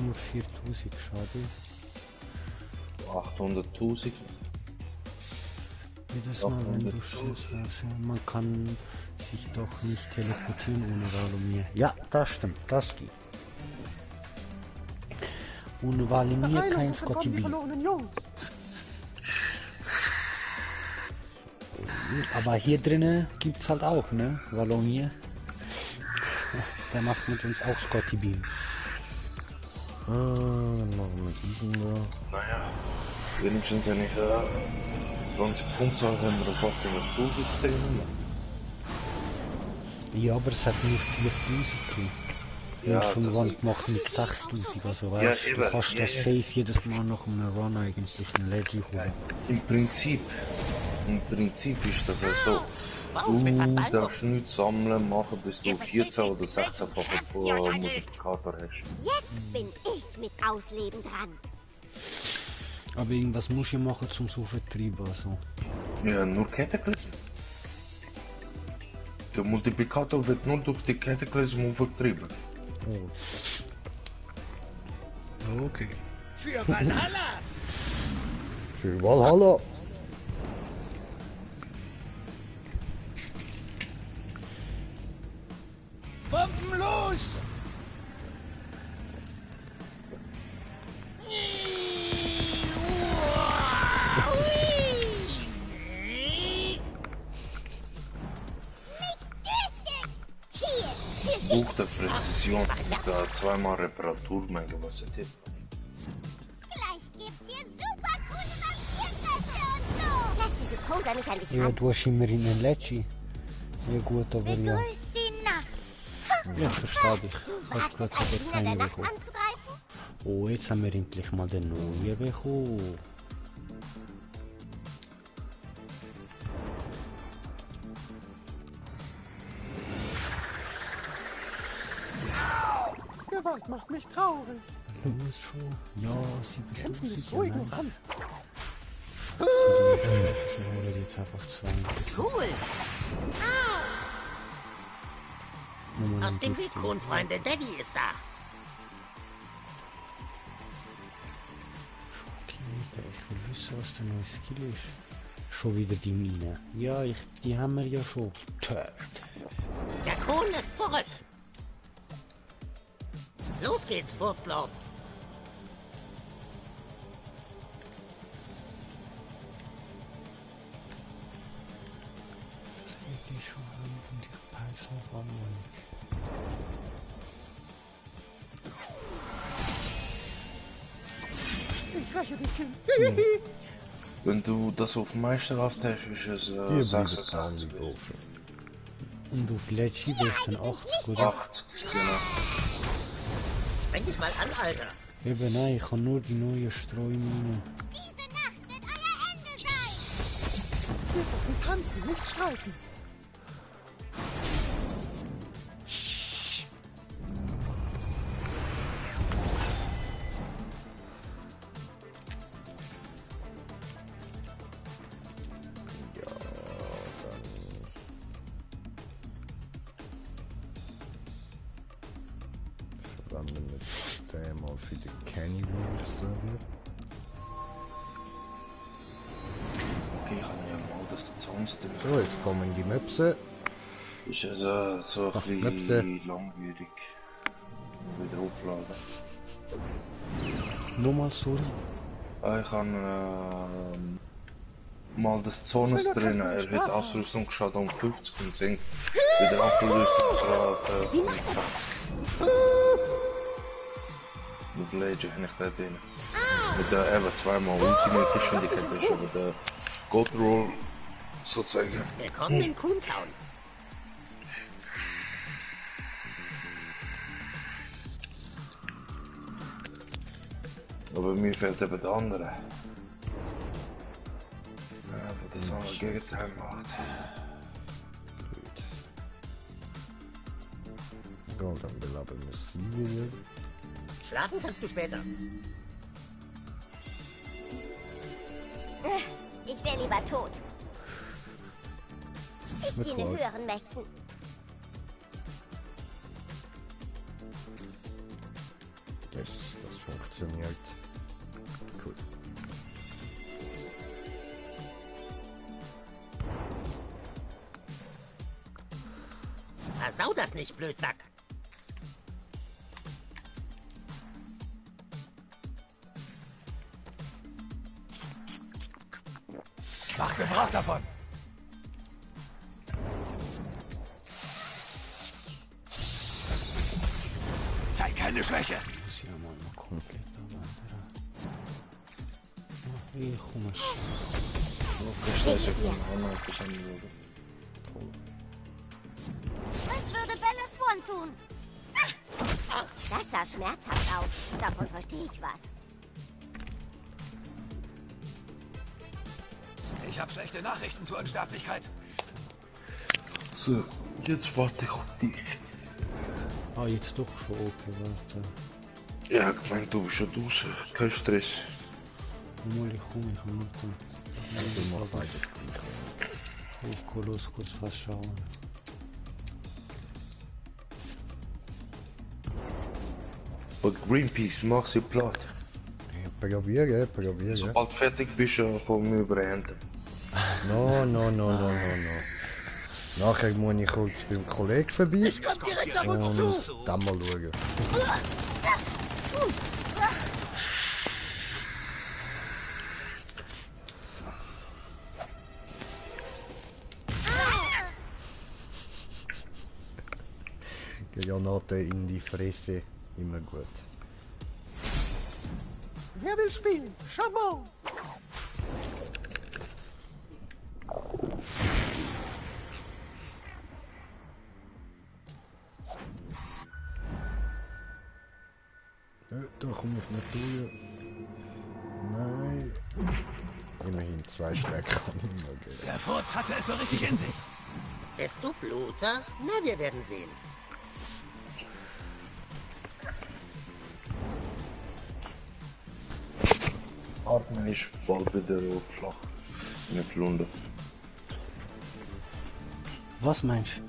Nur 4000, schade. 800.000. Jedes Mal, wenn du stehst, man kann sich doch nicht teleportieren ohne Valimir. Ja, das stimmt, das geht. Ohne Valimir kein Scotty B. Aber hier drinnen gibt's halt auch, ne? Valimir. Der macht mit uns auch Scotty Beam. Dann machen wir diesen da. Naja, wenigstens wenn ich ganze Punktzahl haben wir auf 800.000 drin. Ja, aber es hat nur 4000 gegeben. Ja, und schon das Run ist- gemacht mit 6000, also Ja, weißt eben, du, kannst ja, das ja. safe jedes Mal nach einem Run eigentlich ein Leggy holen. Im Prinzip ist das auch so. mit was Du beeindruckt. darfst nichts sammeln, machen, bis du 14 oder 16-fache Multiplikator hast. Jetzt bin ich mit Ausleben dran. Aber irgendwas muss ich machen zum so vertreiben, also. Ja, nur Cataclysm. Der Multiplikator wird nur durch die Cataclysm aufgetrieben. Okay. Für Valhalla! Für Valhalla. Bomben los! Buch der Präzision. Da zweimal Reparaturmenge, was ist das? Gleich gibt's hier super coole Vampirkräfte und so. Lass diese Poser nicht an dich Ja, ran. du hast immer in den Lecci. Ja gut, aber ja. Begrüß die Nacht. Ja, verstehe dich. Hast Du gerade wagst es, sogar einen Diener keine der Nacht bekommen. anzugreifen? Oh, jetzt haben wir endlich mal den neuen bekommen. Gewalt macht mich traurig. Los schon. Ja, sie Kämpfen begrüßt ist so ignorant. Sie holen jetzt einfach zwei. Cool. Nochmal Aus ein dem Gift. Weg, Kronfreunde. Daddy ist da. Okay, ich will wissen, was der neue Skill ist. Schon wieder die Mine. Ja, die haben wir ja schon. Der Kron ist zurück. Los geht's, Furzlord. Ich schon an und ich peil's noch an. Ich räche dich, Kind. Wenn du das auf Meisterhaft hast, ist es 86. Und auf Lecci wär's dann 80, oder? 80, genau. Spreng dich mal an, Alter. Eben nein, ich habe nur die neue Streumine. Diese Nacht wird euer Ende sein. Wir sollten tanzen, nicht streiten. Verwenden wir den mal für den Kenny World Server. Okay, ich habe ja mal das sonst drin. So, jetzt kommen die Möpse. Ist also so Ach, ein Möpse. bisschen langwierig. Wieder aufladen. Nochmal, sorry. Ich habe mal das Zones drin. Er wird Ausrüstungsschaden um 50 und sinkt wieder Ausrüstungsgrad 25. Auf Legend habe ich da drin. Mit der eben zweimal Ultimate Geschwindigkeit, das ist aber der God Roll sozusagen. Willkommen in Coontown. Aber mir fehlt eben der andere. Ja, aber das andere Gegenteil macht. So, dann belabern wir sie wieder. Schlafen kannst du später. Ich wäre lieber tot. Ich Mit diene Gold. höheren Mächten. Yes, das funktioniert. Gut. Versau das nicht, Blödsack. Mach Gebrauch davon. Zeig keine Schwäche. Muss ja mal noch komplett abwandern. Ich komme. Was würde Bella Swan tun? Das sah schmerzhaft aus. Davon verstehe ich was. Ich habe schlechte Nachrichten zur Unsterblichkeit. So, jetzt warte ich auf dich. Ah, jetzt doch schon, okay, warte. Ja, ich meine, du bist schon draußen. Kein Stress. Mal, ich komme, ich komme nicht. Ich mach beides. Ich gehe los, kurz was schauen. Aber Greenpeace, mach sie platt. Probieren. Sobald fertig bist, kommen wir überhängen. No. Nachher muss ich kurz beim Kollegen vorbei. Es kommt direkt auf uns zu. Und dann mal schauen. Granate in die Fresse, immer gut. Wer will spielen? Schabon! Da komme ich nicht durch. Nein. Immerhin 2 Schläge kann ich noch geben. Der Furz hatte es so richtig in sich. Bist du Bluter? Na, wir werden sehen. Atmen ist bald wieder flach. In der Flunder. Was meinst du?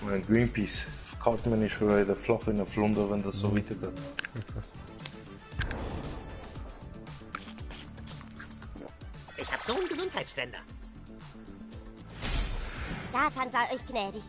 Mein Greenpeace. Cartman ist wieder flach in der Flunder, wenn das so weitergeht. Ich hab so einen Gesundheitsständer. Satan sei euch gnädig.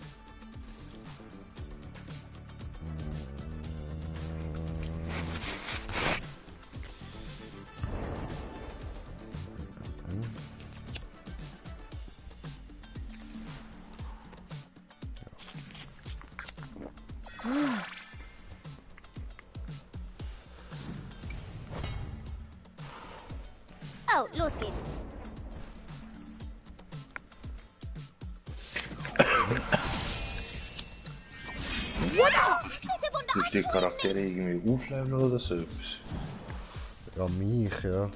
Oh, los geht's. Tust du die Charaktere irgendwie aufleveln oder so etwas? Ja, mich, ja.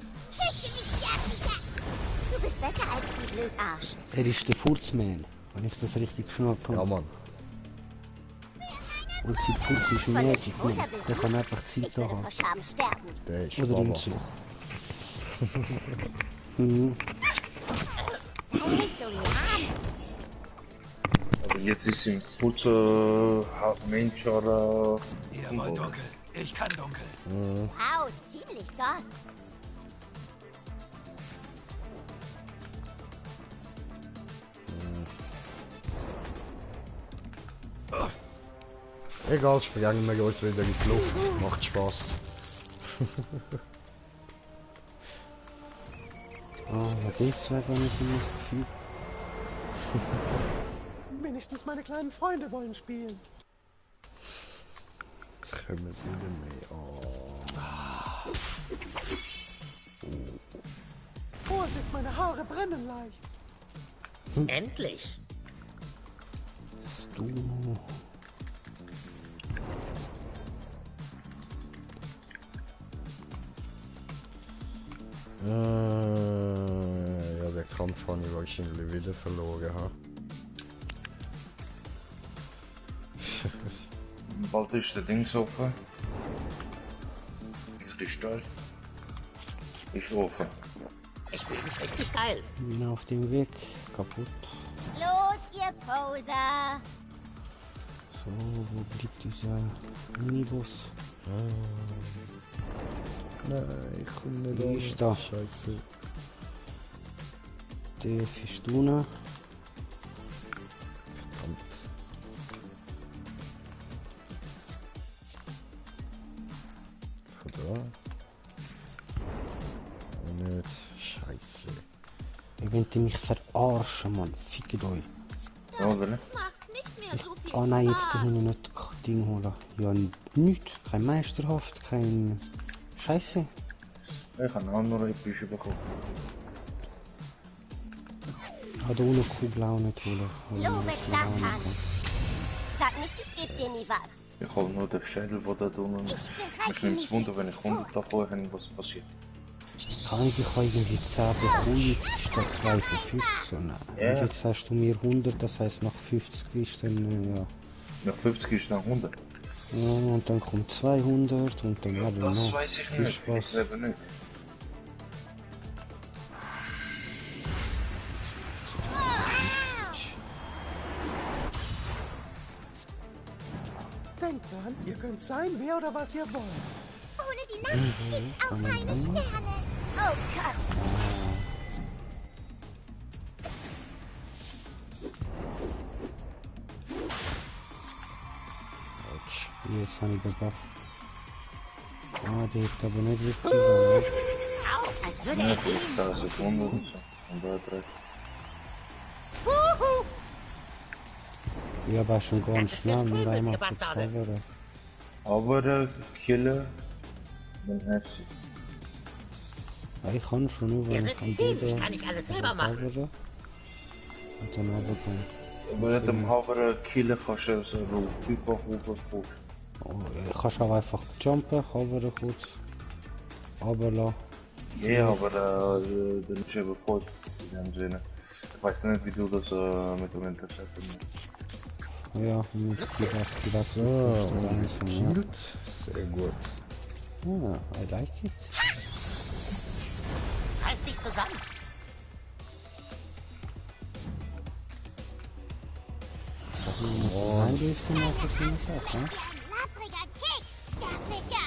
Du bist besser als die Blödarsch. Er ist der Furzman, wenn ich das richtig geschnappt habe. Ja, Mann. Und sein Furz ist Magic, man. Der kann einfach Zeit haben. Der ist Oder ihm zu. Mhm. Aber jetzt ist im Futter Mensch oder... Ihr wollt dunkel, ich kann dunkel. Wow, ziemlich Gott. Egal, sprengen wir uns wieder in die Luft. Macht Spaß. Das wäre gar nicht immer das Gefühl. Wenigstens meine kleinen Freunde wollen spielen. Jetzt können wir es nicht mehr. Vorsicht, meine Haare brennen leicht. Endlich. Du. Ja, der Kampf habe ich wahrscheinlich wieder verloren. Ha? Bald ist der Dings offen. Kristall. Ist offen. Ich fühle mich richtig geil. Bin auf dem Weg. Kaputt. Los, ihr Poser. So, wo blieb dieser Minibus? Nein, ich komme nicht an. Ist da. Scheiße. Der Fischduna. Verdammt. Von da. Nicht. Scheiße. Ihr wollt mich verarschen, Mann. Fickt euch. Ja, oder nicht? Ah nein, jetzt kann ich nicht das Ding holen. Ja, nichts. Kein Meisterhaft, kein... Scheiße. Ich habe auch noch etwas bekommen. Ah, da ohne Kugel auch nicht holen. Lobet Satan. Sag nicht, ich geb dir nie was. Ich habe nur den Schädel, der da drinnen ist. Ich nehme es Wunder, wenn ich 100 davor habe, was passiert. Ich habe irgendwie 10 bekommen, jetzt ist da 2 von 50. So, nein. Ja. Und jetzt hast du mir 100, das heisst nach 50 ist dann, ja. Nach 50 ist dann 100. Ja, und dann kommt 200 und dann haben wir noch. Das weiß ich Viel nicht. Spaß. Ich lebe nicht. Denkt dran, ihr könnt sein, wer oder was ihr wollt. Ohne die Nacht gibt auch keine Sterne. Oh Gott. Jetzt habe ich den Buff. Ah, der hat aber nicht wirklich lang. Als würde Ja, er 10 Sekunden oder so. Und da 3. Ja, aber schon ganz schnell, nur einmal kurz hoveren. Hoveren, killen, dann essen. Ja, ich kann schon nur, wenn ich am Boden kann ich alles selber machen. hovere. Und dann runterkommen. Aber nicht am Hoveren killen kannst du so vielfach hoch. Oh, ich kann auch einfach jumpen, hoveren kurz. Runterlassen. Ja, aber dann ist eben voll in dem Sinne. Ich weiß nicht, wie du das mit dem Intercept machst. Ja, mit vielleicht so, gekillt. Sehr gut. Ja, I like it. Reiß dich zusammen. Nein, du bist immer verschiedene Sachen. Lappriger Keks, Sterblicher.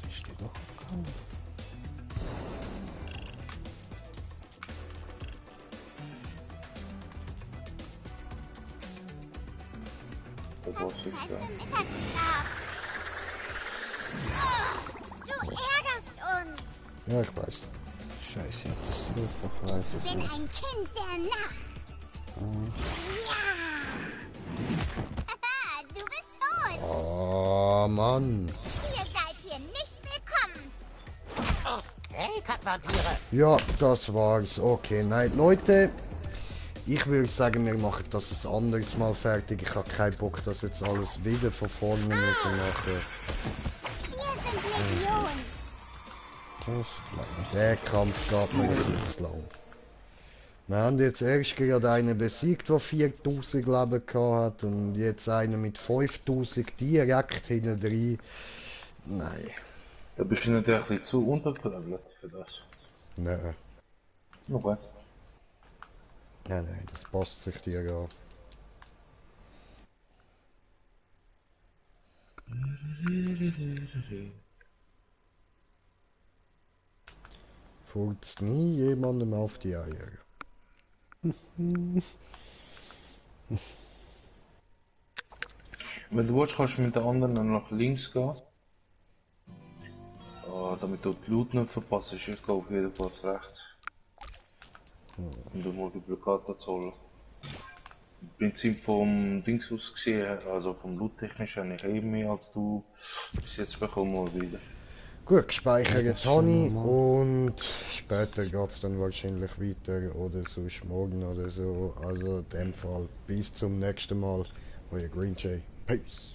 Das steht doch kaum. Mittagsschlaf. Oh, du ärgerst uns. Ja, ich weiß. Scheiße, ich hab das so verfallen. Ich bin ein Kind der Nacht. Ja. Du bist tot. Oh, Mann. Ihr seid hier nicht willkommen. Oh, hey, Kackvampire. Ja, das war's. Okay, nein, Leute. Ich würde sagen, wir machen das ein anderes Mal fertig. Ich habe keinen Bock, das jetzt alles wieder von vorne müssen machen. Hier sind Millionen. Das glaube ich. Der Kampf geht mir viel zu lang. Wir haben jetzt erst gerade einen besiegt, der 4000 Leben hat und jetzt einen mit 5000 direkt hinten drin. Nein. Da bist du natürlich ein bisschen zu untergelevelt für das. Nein. Okay. Nein, das passt sich dir an. Furzt nie jemandem auf die Eier. Wenn du willst, kannst du mit der anderen nach links gehen. Damit du die Loot nicht verpasst, ich gehe auf jeden Fall rechts. Und den Multiplikator zu holen. Im Prinzip vom Dings aus gesehen, also vom Loot technisch, habe ich eben mehr als du bis jetzt bekommen mal wieder. Gut, gespeichert habe ich und später geht es dann wahrscheinlich weiter oder sonst morgen oder so. Also in dem Fall bis zum nächsten Mal, euer Green Jay. Peace!